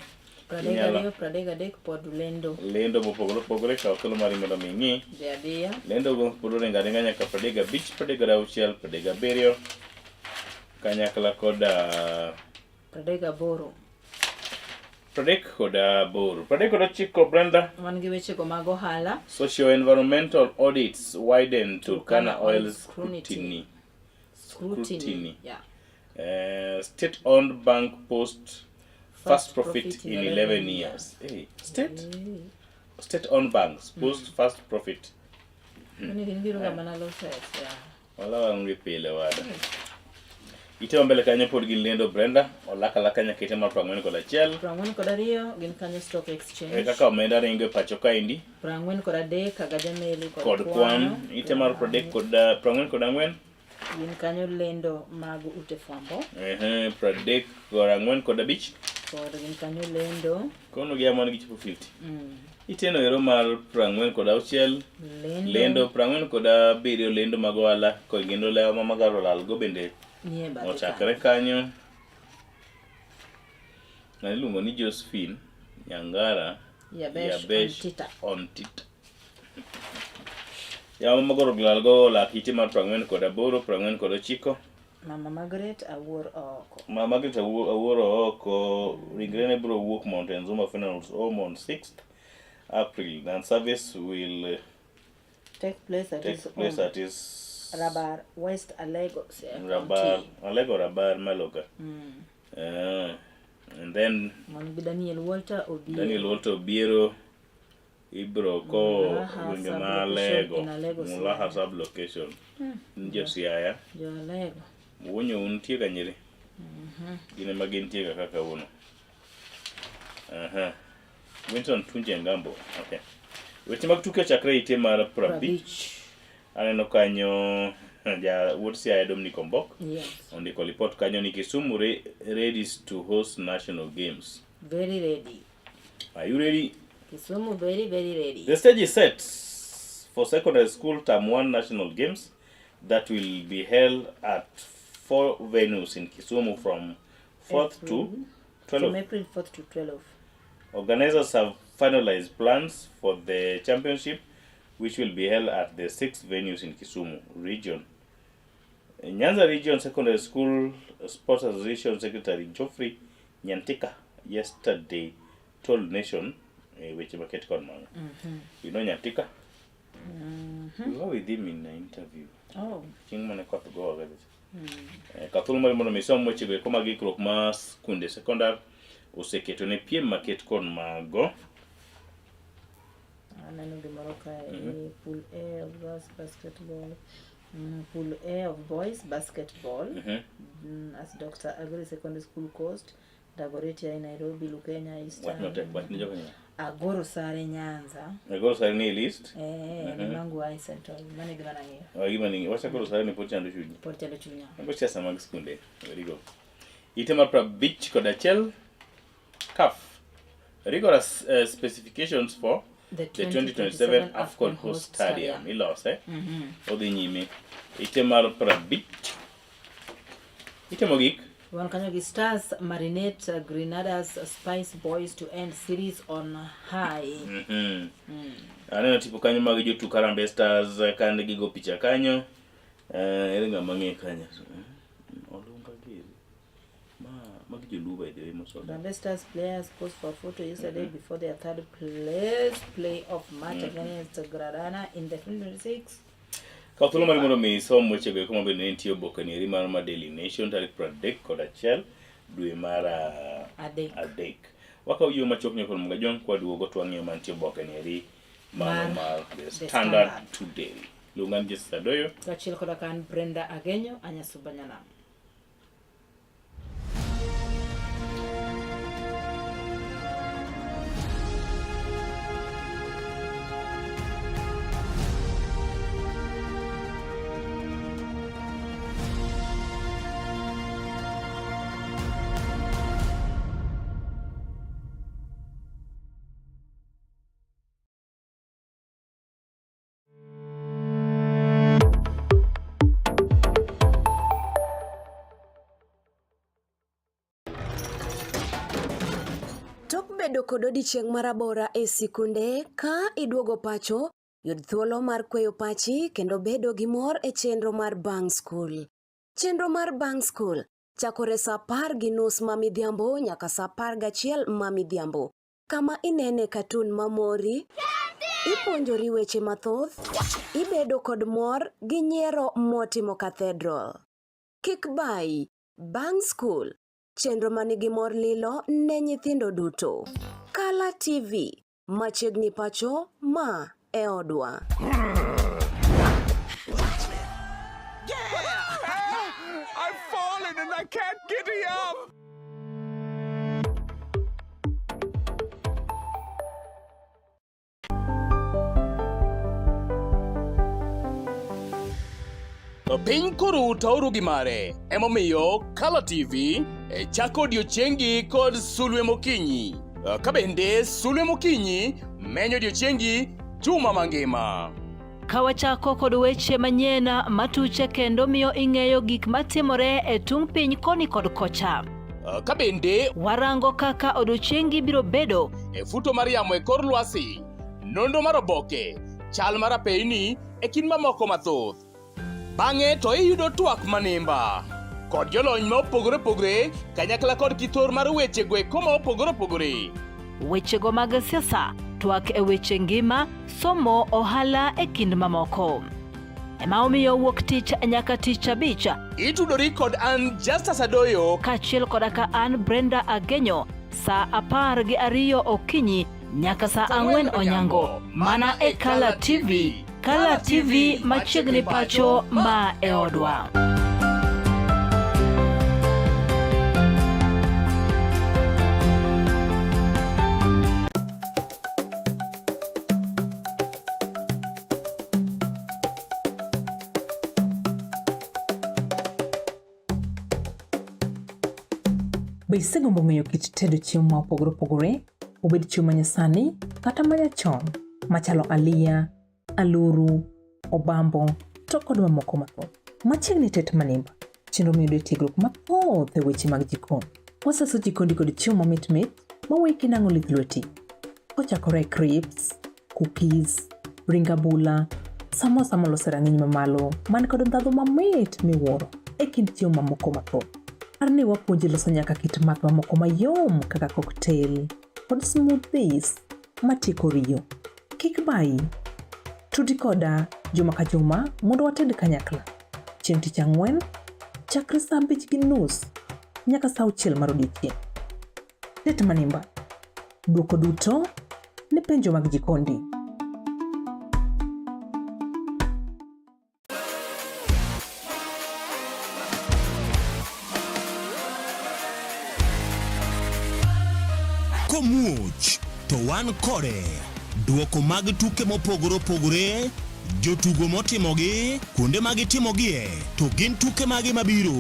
32 33 pod lendo. Lendo mopogore opogore kawo thuolo mari mondo mi ing'i. Dhi adhiya. Lendo go pod oringo aringa nyaka 35, 36, 37. Kanyakla koda 38. 38. 39, Brenda. Wan gi wechego mag ohala. Socio-environmental audits widen Turkana Turkana oil oil scrutiny. scrutiny. Scrutiny. Yeah. State-owned bank post first First profit profit in 11 years. Hey, state-owned banks post first profit. Mano gin biro ga mana losses, yeah. Wala wang' gi pile wada. Ite mbele kanyo pod gin lendo Brenda, olak alaka nyaka ite mar 41. 42 gin kanyo stock E exchange. kaka omenda ringo e pacho kaendi 43 Kagaja Meli kod kod kwan kwano. ite mar 44. Gin kanyo lendo mag ute fwambo. Ehe, 34 kod 5. Kod gin kanyo lendo. Kono gi amon gichopo 50. Iteno ero mar 46. Lendo. Lendo 47 lendo mag ohala kod kendo lewa ma magaro olal go bende Nie bathe ochakre kanyo. Ng'ani iluongo ni Josephine Nyangara Yabesh Ontita. Ontita. Yawa magoro olal go olak ite mar 48, 49. Mama Margaret Awuor oko. Ma Margaret Awuoro oko ringrene biro wuok Mount Enzuma Funeral Home on 6th April and service will Take place at take his place home. at his Rabar West Alego Siaya Rabar County. Alego Rabar Maloka. And then Wan gi Daniel Walter Obiero. Daniel Walter Obiero ibro ko Mulaha gwenge ma sub-location Alego in Alego, Mulaha Siaya. sub location jo Siaya Jo Alego. Wuonyo untie ka nyiri gin ema gintie ga kaka kawuono. Aha. Winston Tunje Ngambo. Okay. Weche mag tuke ochakre ite mar 50. Aneno kanyo ja wuod Siaya Dominic Ombok Yes. ondiko lipot kanyo ni Kisumu ready to host national games. Very ready. Are you ready? Kisumu very very ready. The stage is set for secondary school term 1 national games that will be held at four venues in Kisumu from 4th to From 12th. April 4th to 12. Organizers have finalized plans for the championship, which will be held at the six venues in Kisumu region. Nyanza Region Secondary School Sports Association Secretary Geoffrey Nyantika yesterday told Nation, weche maket kod mano. You know Nyantika? We were with him in an interview. Oh. Chieng' mane koth gowa ga. Kaw thuolo mari mondo mi isom wechego eko mag ikruok mar skunde sekondar oseketo ne piem maket kod mago. Aneno gimoro kae ni pool A of girls basketball. Pool A of boys basketball. As Dr. Agri Secondary School Coast, Dagoretti in Nairobi, Lukenya Eastern. Wach matek, wach ne joka Agoro Sare Nyanza. Agoro Sare ni e list. Mangu High Central. Mano e gima nang'eyo. Oh, gima ni wach Agoro Sare ni pod chando chunyi. Pod chando chunya. Mago siasa mag skunde. Very go. Ite mar 51 CAF rigorous specifications for The the 2027 AFCON host stadium ilose. Odhi nyime. Ite mar 50. Ite mogik. Wan kanyo gi Stars Marinate Grenada's Spice Boys to end series on high. Aneno tipo kanyo mag jotuk Harambee Stars kane gigo picha kanyo. Ere ng'ama ng'e kanyo? Olunga giri. Ma magi joluo by the way most of them. Harambee Stars players posed for a photo yesterday before their third place playoff match against Granada in the 2026. Kaw thuolo mari mondo mi isom wechego eko mabende ne nitie oboke ni eri mar ma Daily Nation tarik 31 dwe mar 3. 3. Wakaw yo machuok nyaka kuom Gajwang' kwaduogo to wang'iyo mantie oboke ni eri mano Mar mar The The Standard Standard. Today. Luonga ni Jessica Adoyo. Kaachiel koda ka an Brenda Agenyo, Anyasuba Nyanam. Tok bedo kod odiechieng' marabora e sikunde, ka iduogo pacho, yud thuolo mar kweyo pachi kendo bedo gi mor e chenro mar bang' skul. Chenro mar bang' skul. Chakore saa apar gi nus ma midhiambo nyaka saa apar gachiel ma midhiambo. Kama inene katun mamori, ipuonjori weche mathoth, ibedo kod mor gi nyiero motimo cathedral. Kik bayi, bang' skul, chenro manigi mor lilo ne nyithindo duto. Kala TV, machiegni pacho, ma e odwa. I've fallen and I can't giddy up. To piny koro tauru gi mare, emomiyo Kala TV e chako odiechiengi kod sulwe mokinyi. Ka bende sulwe mokinyi menyo odiechiengi juma mangima. Ka wachako kod weche manyien matuche kendo miyo ing'eyo gik matimore e tung' piny koni kod kocha. Ka bende warango kaka odiechiengi biro bedo e futo mar yamo e kor lwasi, nonro mar oboke, chal mar apeyni e kind mamoko mathoth. Bang'e to iyudo twak manimba kod jolony ma opogore opogore kanyakla kod kitor mar weche go eko ma opogore opogore. Wechego mag siasa, twak e weche ngima, somo, ohala e kind mamoko. Ema omiyo wuok tich nyaka tich abich. Itudori kod an Justus Adoyo kaachiel koda ka an Brenda Agenyo saa 12 okinyi nyaka saa 4 onyango mana e Kala TV. Kala TV machiegni pacho ma e odwa. Be isegombo ng'eyo kit tedo chiemo ma opogore opogore, obed chiemo ma nyasani kata ma nyachon, machalo aliya, aluru, obambo, to kod mamoko mathoth? Machiegni tet manimba, chenro miyudo e tiegruok mathoth e weche mag jikon. Wasaso jikondi kod chiemo mamit mit maweki nang'o lith lweti. Kochakore e crisps, cookies, ring abula, samosa molos e rang'iny mamalo man kod ndhadhu mamit miwuoro e kind chiemo mamoko mathoth. Par ni wapuonji loso nyaka kit math mamoko mayom kaka cocktail kod smoothies matieko riyo. Kik bayi. Tudi koda juma ka juma mondo wated kanyakla. Chieng' tich ang'wen, chakre saa 5:30 nyaka saa 6 mar odiechieng'. Tet manimba. Dwoko duto ne penjo mag jikondi. Komuoch to wan kode. Dwoko mag tuke mopogore opogore, jotugo motimogi, kuonde ma gitimogie, to gin tuke mage mabiro.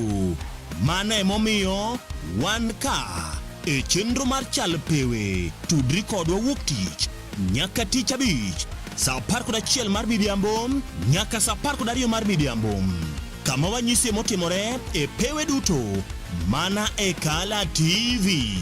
Mano emomiyo wan ka e chenro mar Chal Pewe. Tudri kodwa wuok tich nyaka tich abich saa 11 mar midhiambo nyaka saa 12 mar midhiambo kama wanyisie motimore e pewe duto mana e Kala TV.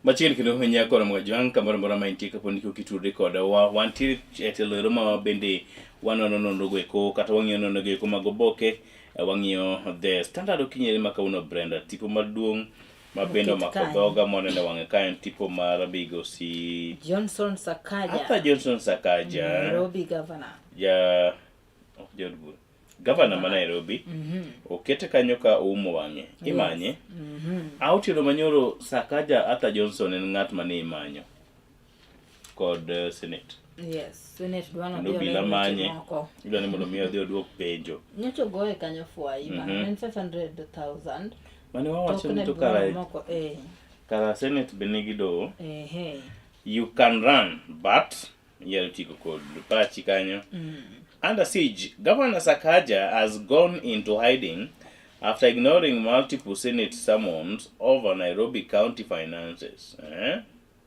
Machiegni kendo nyako Ramogi Ajwang' kamoro amora ma intie kapo ni kok itudri koda wa wantiere e telo ero ma bende wanono nonro go eko kata wang'iyo nonro go eko mag oboke wang'iyo The Standard okinyi ma kawuono Brenda tipo maduong' ma bende Oket omako kanyo. dhoga moneno e wang'e ka en tipo mar migosi Johnson Sakaja. Arthur Johnson Sakaja Nairobi governor. ja ok jaod bura gavana ma Nairobi okete kanyo ka oumo wang'e imanye Aotieno manyoro Sakaja Arthur Johnson en ng'at mane imanyo. kod eh, Senate. Yes, Senate dwa Kendo nodhi obila oler weche manye. moko. Idwa ni mondo mi odhi oduok penjo. Nyocha ogoye kanyo fwai mm Mhm. -hmm. en 500,000. Mane wawacho Tok ni ne to bura kara moko eh kara Senate be nigi doho. ehe. You can run but inyalo tigo kod pachi kanyo. Mm. Under siege, Governor Sakaja has gone into hiding after ignoring multiple Senate summons over Nairobi County finances. Eh?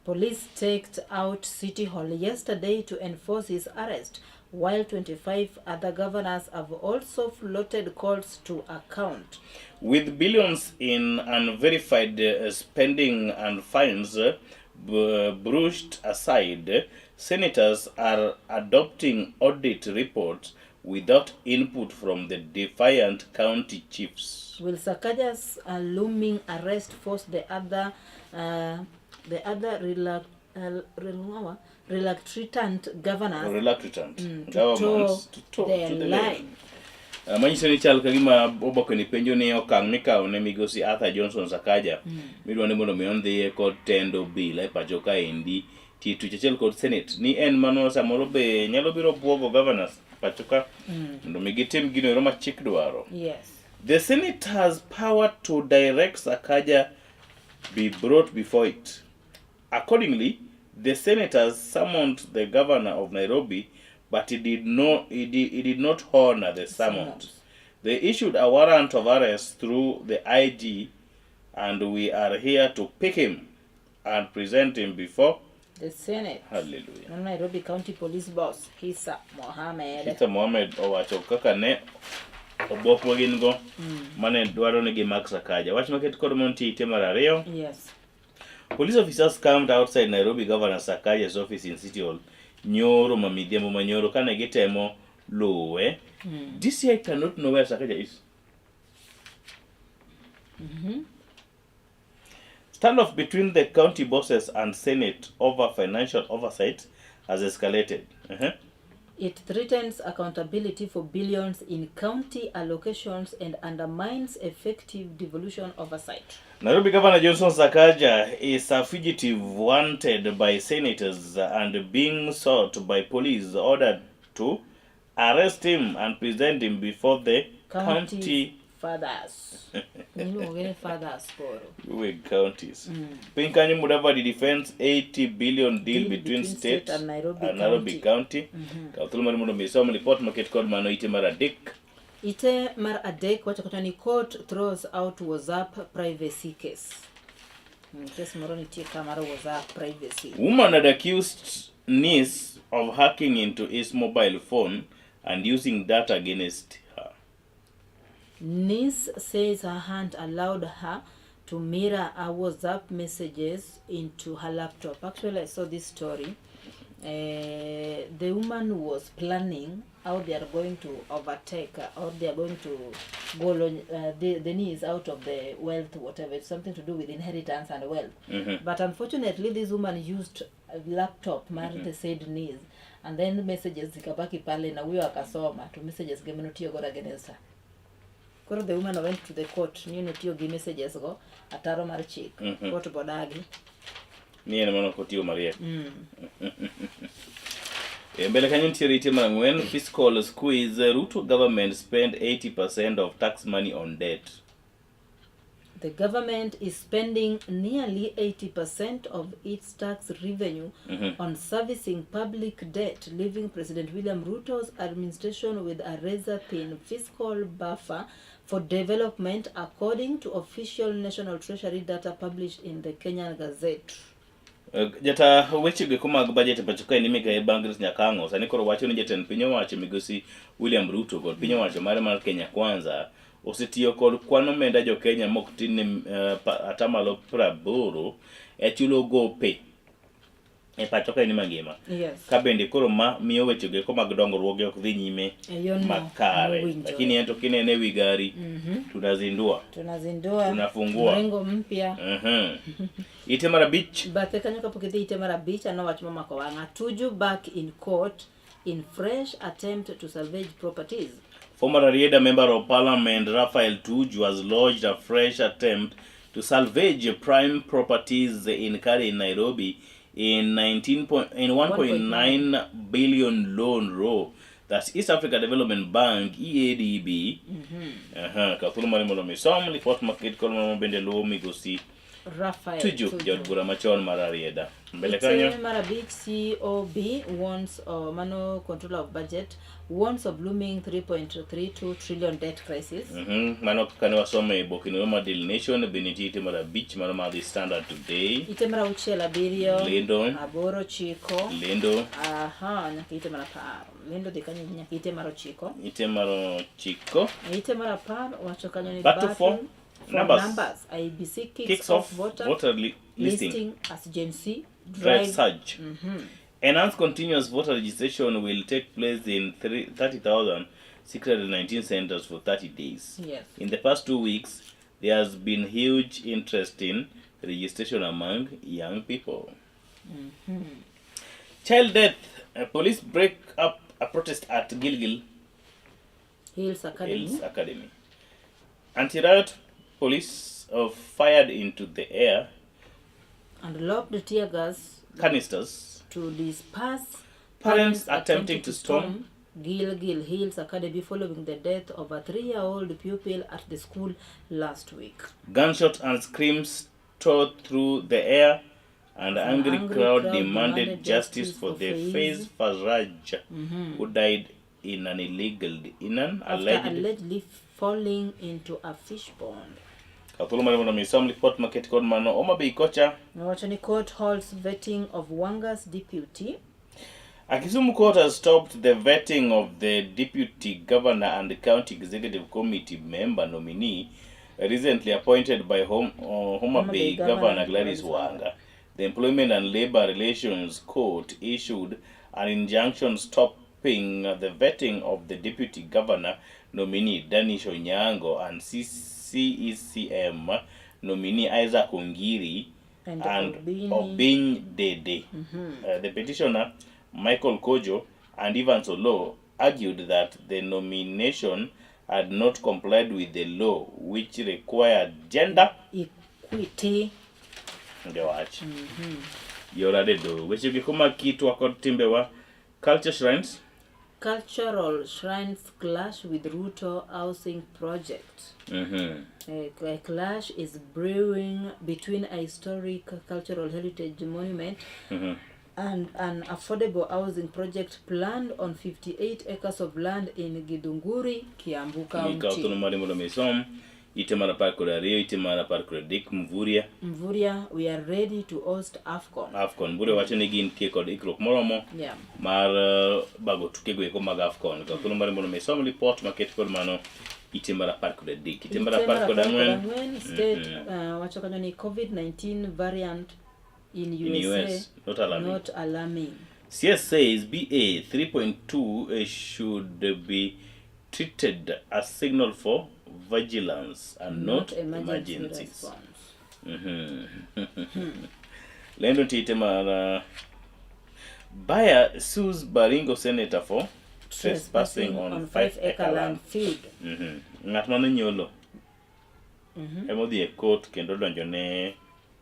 Police staked out City Hall yesterday to enforce his arrest, while 25 other governors have also floated calls to account. With billions in unverified spending and fines brushed aside, senators are adopting audit reports without input from the defiant county chiefs. Will Sakaja's looming arrest force the other reluctant governors Reluctant to governments toe to toe their to the line? line. Manyiso ni chal ka gima oboke ni penjo ni okang' mikawo ne migosi Arthur Johnson Sakaja midwa ni mondo mi ondhiye kod tend obila e pacho kaendi tie tuch achiel kod Senate ni en mano samoro be nyalo biro buogo governors pacho ka mondo mi gitim gino ero ma chik dwaro. Yes. The Senate has power to direct Sakaja be brought before it. Accordingly, the senators summoned the governor of Nairobi, but he did not, he did, he did not honor the summons. They issued a warrant of arrest through the IG, and we are here to pick him and present him before. The Senate. Hallelujah. No Nairobi County Police boss Hisa Mohamed. Peter Mohamed owacho kaka ne obok ma gin go mane dwaro ni gimak Sakaja. Wach maket kod Monty ite mar ariyo. Yes. Police officers camped outside Nairobi Governor Sakaja's office in City Hall nyoro ma midhiambo manyoro kane gitemo luwe. DCI cannot know where Sakaja is. Standoff between the county bosses and Senate over financial oversight has escalated. It threatens accountability for billions in county allocations and undermines effective devolution oversight. Nairobi Governor Johnson Sakaja is a fugitive wanted by senators and being sought by police ordered to arrest him and present him before the county, fathers. Niluonge ni fathers koro. Weg counties. Piny kanyo Mudavadi defends 80 billion deal, Deal between, between state, state and Nairobi and Nairobi County. Kaw thuolo mar mondo mi isom ripot maket kod mano ite mar adek. Ite mar adek wacho kata ni court throws out WhatsApp privacy case. Case moro nitie ka mar WhatsApp privacy. Woman had accused niece of hacking into his mobile phone and using data against her. Niece says her aunt allowed her to mirror her WhatsApp messages into her laptop. Actually, I saw this story. The woman was planning how they are going to overtake or they are going to go the niece out of the wealth, whatever. It's something to do with inheritance and wealth. But unfortunately, this woman used a laptop mar the said niece, and then messages zikabaki pale na huyo akasoma to messages ge manotiyo godo against her. Koro the woman went to the court ni notiyo gi messages go ataro mar chik. Court bodagi. Ni en mano kotiyo mariek. E mbele kanyo nitiere ite mar ang'wen fiscal squeeze Ruto government spend 80% of tax money on debt. The government is spending nearly 80% of its tax revenue on servicing public debt, leaving President William Ruto's administration with a razor-thin fiscal buffer for development, according to official National Treasury data published in the Kenyan Gazette. Jata weche go mag budget e pacho kae ni migae Bangrit Nyakang'o sani koro wacho ni jatend piny owacho migosi William Ruto kod piny owacho mare mar Kenya Kwanza osetiyo kod kwan omenda jo Kenya mok tin ne atamalo 80 e chulo gope e pacho kae ni mangima. Yes. Ka bende koro ma miyo weche go eko mag dongruoge ok dhi nyime E yorno makare. mowinjore. Lakini en to kinene e wi gari tunazindua. Tunazindua Tunafungua. mrengo mpya. Ite mar abich. Bathe kanyo kapok idhi ite mar abich ano wach momako wang'a. Tuju back in court in fresh attempt to salvage properties. Former Rarieda Member of Parliament Raphael Tuju has lodged a fresh attempt to salvage prime properties in Karen, Nairobi, in 19 point, in 1.9 billion loan row that's East Africa Development Bank EADB. Aha, kaw thuolo mari mondo mi isom lipot maket kod mano bende luwo migosi Rafael Tuju Tuju. jaod bura machon mar Rarieda. Mbele Ite kanyo mar abich COB warns mano controller of budget warns of looming 3.32 trillion debt crisis. Mano kaka ne wasomo e boke no mar Daily Nation be nitie ite mar abich mano mar The Standard Today. Ite mar auchiel abiriyo Lendo. aboro ochiko Lendo. aha nyaka ite mar apar lendo dhi kanyo nyaka ite mar ochiko Ite mar ochiko. ite mar apar wacho kanyo ni Battle for for numbers. numbers IBC kicks, Kicks off off voter, voter listing. listing as Gen Z Drive surge. Mhm. Enhanced continuous voter registration will take place in 30,619 centers for 30 days. Yes. In the past 2 weeks, there has been huge interest in registration among young people. Child death. Police break up a protest at Gilgil Hills Academy. Hills Academy. Anti-riot police fired into the air And lobbed tear gas canisters. to disperse Parents attempting to storm Gilgil Hills Academy following the death of a 3-year-old pupil at the school last week. Gunshot and screams tore through the air, and An angry, angry crowd, crowd demanded demanded justice justice for for the Faiz. Faiz Faraj, who died in an illegal, in an After alleged. allegedly falling into a fish pond. Kaw thuolo mare mondo mi isom lipot maket kod mano Homa Bay kocha. Nowacho ni court holds vetting of Wanga's deputy. A Kisumu court has stopped the vetting of the deputy governor and county executive committee member nominee recently appointed by Homa Homa Bay Bay Governor Governor Gladys Gladys Wanga. The Employment and Labor Relations Court issued an injunction stopping the vetting of the deputy governor nominee Danish Onyango and CECM nominee Isaac Ongiri And and Obini. Obiny Dede. The petitioner, Michael Kojo, and Evans Olo argued that the nomination had not complied with the law, which required gender Equity. Onge wach. Yor adedo. Weche gi kuma kitwa kod timbewa. Culture shrines. Cultural shrines clash with Ruto housing project. A clash is brewing between a historic cultural heritage monument and an affordable housing project planned on 58 acres of land in Githunguri, Kiambu Mikaw thuolo County. mari mondo mi isom. Ite mar 12, ite mar 13, Mvurya. Mvurya, we are ready to host AFCON. AFCON. Mvurya wacho ni gintie kod ikruok moromo mar bago tukego eko mag AFCON. Kaw thuolo mari mondo mi isom lipot maket kod mano ite mar 13. Ite mar Ite mar 14. 14, state wacho kanyo ni COVID-19 variant in In USA US, not alarming. Not alarming. CS says BA 3.2 should be treated as signal for vigilance and not, emergency emergencies. response. Lendo tite mar Bayer sues Baringo senator for trespassing on 5 acre land land. field. Ng'at mane nyolo ema odhi e court kendo odonjo ne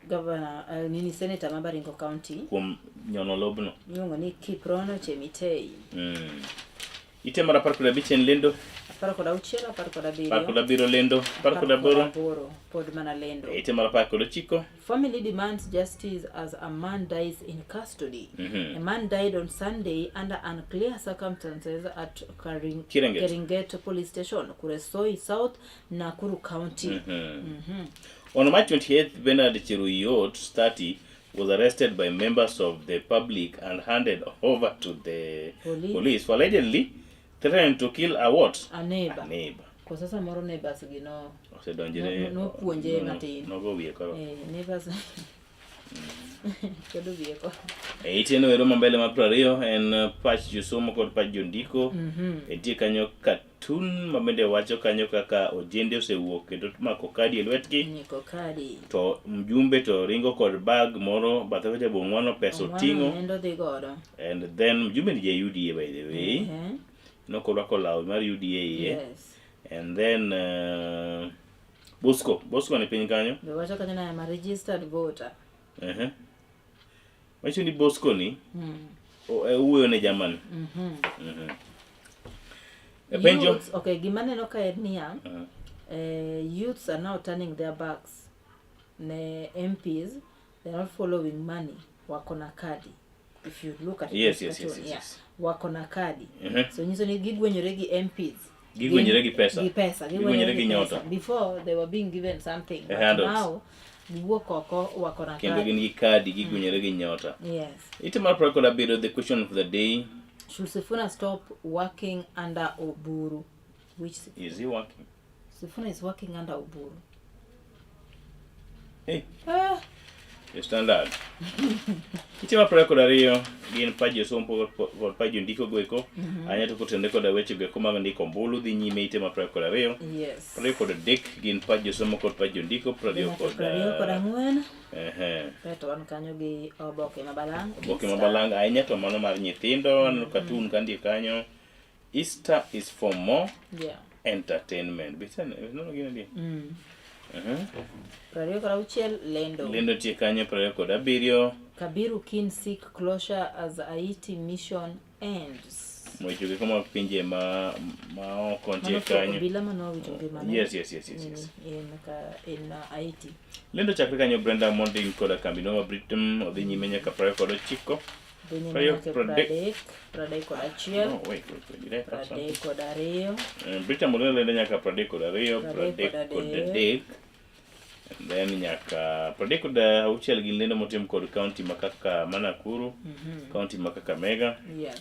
Governor nini senator ma Baringo County kuom nyono lobno. iluongo ni Kiprono Chemitei. Ite mar 15 en lendo, 16, 17, 17 lendo, 18 aboro pod mana lendo. Ite mar 19. Family demands justice as a man dies in custody. A man died on Sunday under unclear circumstances at Kirenget. Keringet Police Station, Kuresoi South, Nakuru County. On March 28th, Bernard Cheruiyot, 30, was arrested by members of the public and handed over to the Police. police for allegedly threatening to kill a what? A neighbor. A neighbor. Kwa sasa moro neighbors gi no Osedonjre. nopuonje matin. Nogo wiye koro. Neighbors kedo wiye koro. E iteno ero ma mbele mar 20 en pach josomo kod pach jondiko. Nitie kanyo cartoon ma bende wacho kanyo kaka ojende osewuok kendo mako kadi e lwetgi. Nyiko kadi. To mjumbe to ringo kod bag moro bathe kocha be ong'wano pesa Ong'wano oting'o. Nendo dhi godo. And then mjumbe ni ja UDA by the way. Nokorwako law mar UDA iye. And then Bosco, Bosco ni piny kanyo. Be wacho kanyo ni I am a registered voter. Manyiso ni Bosco ni e wuoyo ne jamani. E penjo. Youths, okay, gima aneno ka en niya, youths are now turning their backs ne MPs, they're not following money, wako na kadi. If you look at this cartoon, yeah, wako na kadi. So nyiso ni gigwenyore gi MPs. Gigwenyore gi pesa. Gi pesa, Gigwenyore gi pesa. nyota. Before they were being given something, A but handouts. now giwuok oko wako na Kendo kadi. gin gi kadi gigwenyore gi nyota. Yes. Ite mar 27, the question of the day. Should Sifuna stop working under Oburu? Which Sifuna? Is he working? Sifuna is working under Oburu. Hey. Ah. The Standard. Ite mar 22 gin pach josomo kod pach jondiko goeko. Ahinya to kotenore koda weche goeko mag ndiko ombulu dhi nyime ite mar 22. Yes. 23 gin pach josomo kod pach jondiko, 24 24. Ehe. Kaeto wan kanyo gi oboke ma balang'. Oboke ma balang' ahinya to mano mar nyithindo, aneno cartoon ka nitie kanyo. Easter is for more entertainment. Be ineno gino die? 26 lendo. Lendo nitie kanyo 27. Kabiru Kin seek closure as Haiti mission ends. Weche goeko mag pinje ma oko nitie Mano to kanyo. obila manowito ngimane. Yes. In Haiti. Lendo chakre kanyo Brenda Monding koda kambi no ma Britain odhi nyime nyaka 29. Dhi nyime Prariyo nyaka pradek. 31. No, wait, wait, wait, did I pass something? 32. Britain Monding lendo nyaka 32, 33. 33. And then nyaka 36 gin lendo motim kod county ma kaka ma Nakuru, county ma Kakamega. Yes.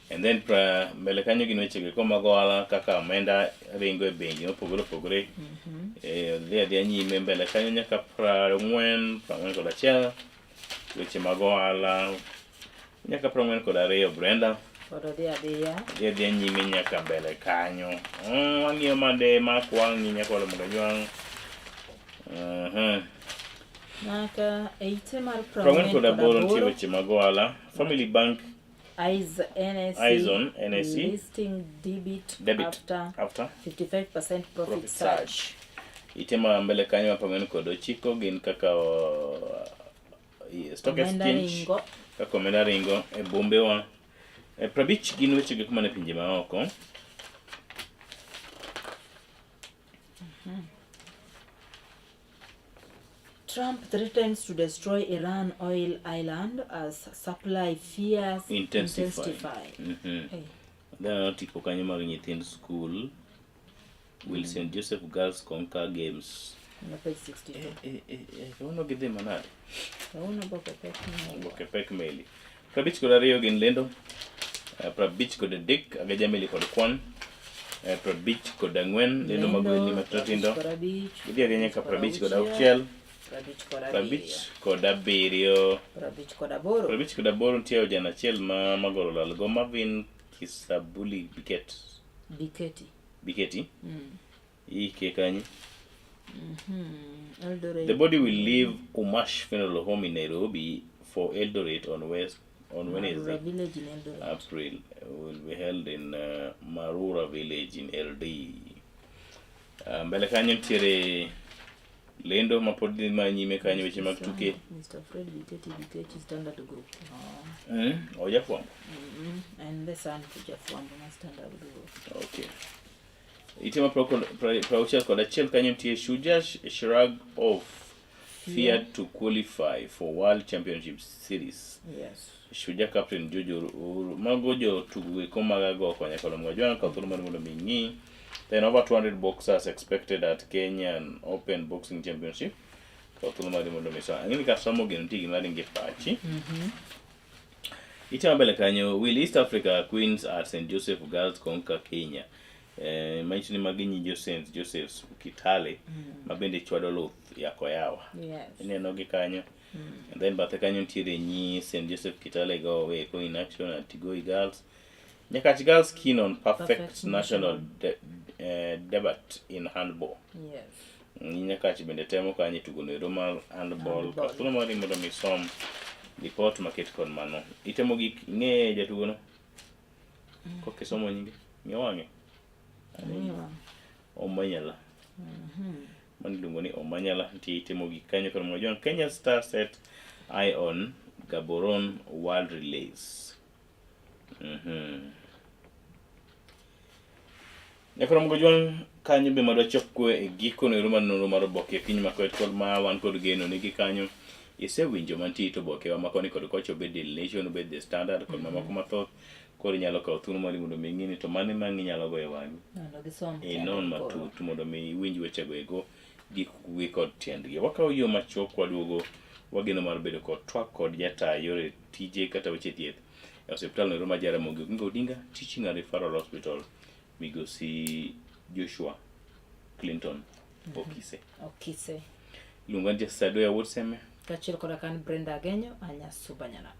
And then pra mbele kanyo gin weche goeko mag ohala kaka omenda ringo e bengi mopogore opogore. Dhi adhiya nyime mbele kanyo nyaka 40, 41 weche mag ohala nyaka 42 Brenda. Pod odhi adhiya. Dhi adhiya nyime nyaka mbele kanyo. Wang'iyo made mak wang'i nyaka walo mondo ajwang'. Nyaka e ite mar 48 nitie weche mag ohala. Family Bank Eyes NSE, Eyes on NSE. listing debit, Debit after, after 55% profit, profit surge. surge. Ite ma mbele kanyo ma 49 gin kaka stock Omenda exchange ringo. kaka omenda ringo e bombewa. 50 gin weche gik mane pinje maoko. Trump threatens to destroy Iran oil island as supply fears Intensify. intensify. Hey. Then aneno tipo kanyo mag nyithind school. Will St. Joseph Girls Conquer Games. Na page 62. Kawuono gidhi manade? Kawuono oboke pek meli. Oboke pek meli. 52 gin lendo. 53 agaja meli kod kwan. 54 lendo mag wendni matindo tindo. 55, Gidhi adhiya nyaka 56. 57. 57. 58. 58 nitie ojana achiel ma magoro olal go Marvin Kisabuli Biket. Biketi. Biketi. Ike kanyo. Eldoret. The body will leave Umash Funeral Home in Nairobi for Eldoret on Marura Wednesday. village in Eldoret. April will be held in Marura village in LD. Mbele kanyo nitiere lendo ma pod dhi ma nyime kanyo weche mag tuke. Mr. Fred Biketi Biketi Standard Group. Oh. Ojafwambo. And the son to Jafwambo ma Standard Group. Okay. Ite ma 61 kanyo nitie Shuja shrug off fear to qualify for World Championship Series. Yes. Shuja captain Jojo Uhuru mago jotugo eko mag agoko nyaka lomga jwang' kaw thuolo mar mondo mi ing'i. Then over 200 boxers expected at Kenyan Open Boxing Championship. Kaw thuolo mar mondo mi sa. Ang'e ni kasomo gino nitie gima ringo e pachi. Ite mabele kanyo will East Africa Queens at St Joseph Girls conquer Kenya. Manyiso ni magi nyi jo St Joseph's Kitale ma bende chwado luth yako yawa. Yes. Ineno gi kanyo. And then bathe kanyo nitiere nyi St Joseph Kitale go weko in action at Tigoi Girls. Nyakach Girls keen on perfect, Perfect national debut in handball. Yes. Nyi Nyakach bende temo kanyo e tugo noero mar handball. Handball. Kaw thuolo mari mondo mi som ripot maket kod mano. Itemo gik ing'e jatugo no? Kok isomo nyinge? Ng'e wang'e? Ang'e wang'e. Omanyala. Mano iluongo ni Omanyala. Nitie itemo gik kanyo kod Mwajon. Kenya Star set Eye on Gaborone World Relays. Nyakoro Mgojwang' kanyo be madwa chop kwe e giko no mar nonro mar oboke piny makwet kod ma wan kod geno ni gi kanyo isewinjo mantie it obokewa ma koni kod kocha obed Daily Nation obed The Standard kod mamoko mathoth koro inyalo kawo thuolo mari mondo mi ing'i ni to mane ma ang' inyalo goyo wang'i Mondo gisom inon tiende koro. matut mondo mi iwinj wechego ego gikgi kod tiendgi. Wakawo yo machuok waduogo wageno mar bedo kod twak kod jata yore tije kata weche thieth e osiptal no ma Jaramogi Oginga Odinga Teaching and Referral Hospital migosi Joshua Clinton Okise. Okise. Iluonga ni Justice Adoya Wuod Seme. Kaachiel koda kan Brenda Agenyo, Anya Suba Nyanam.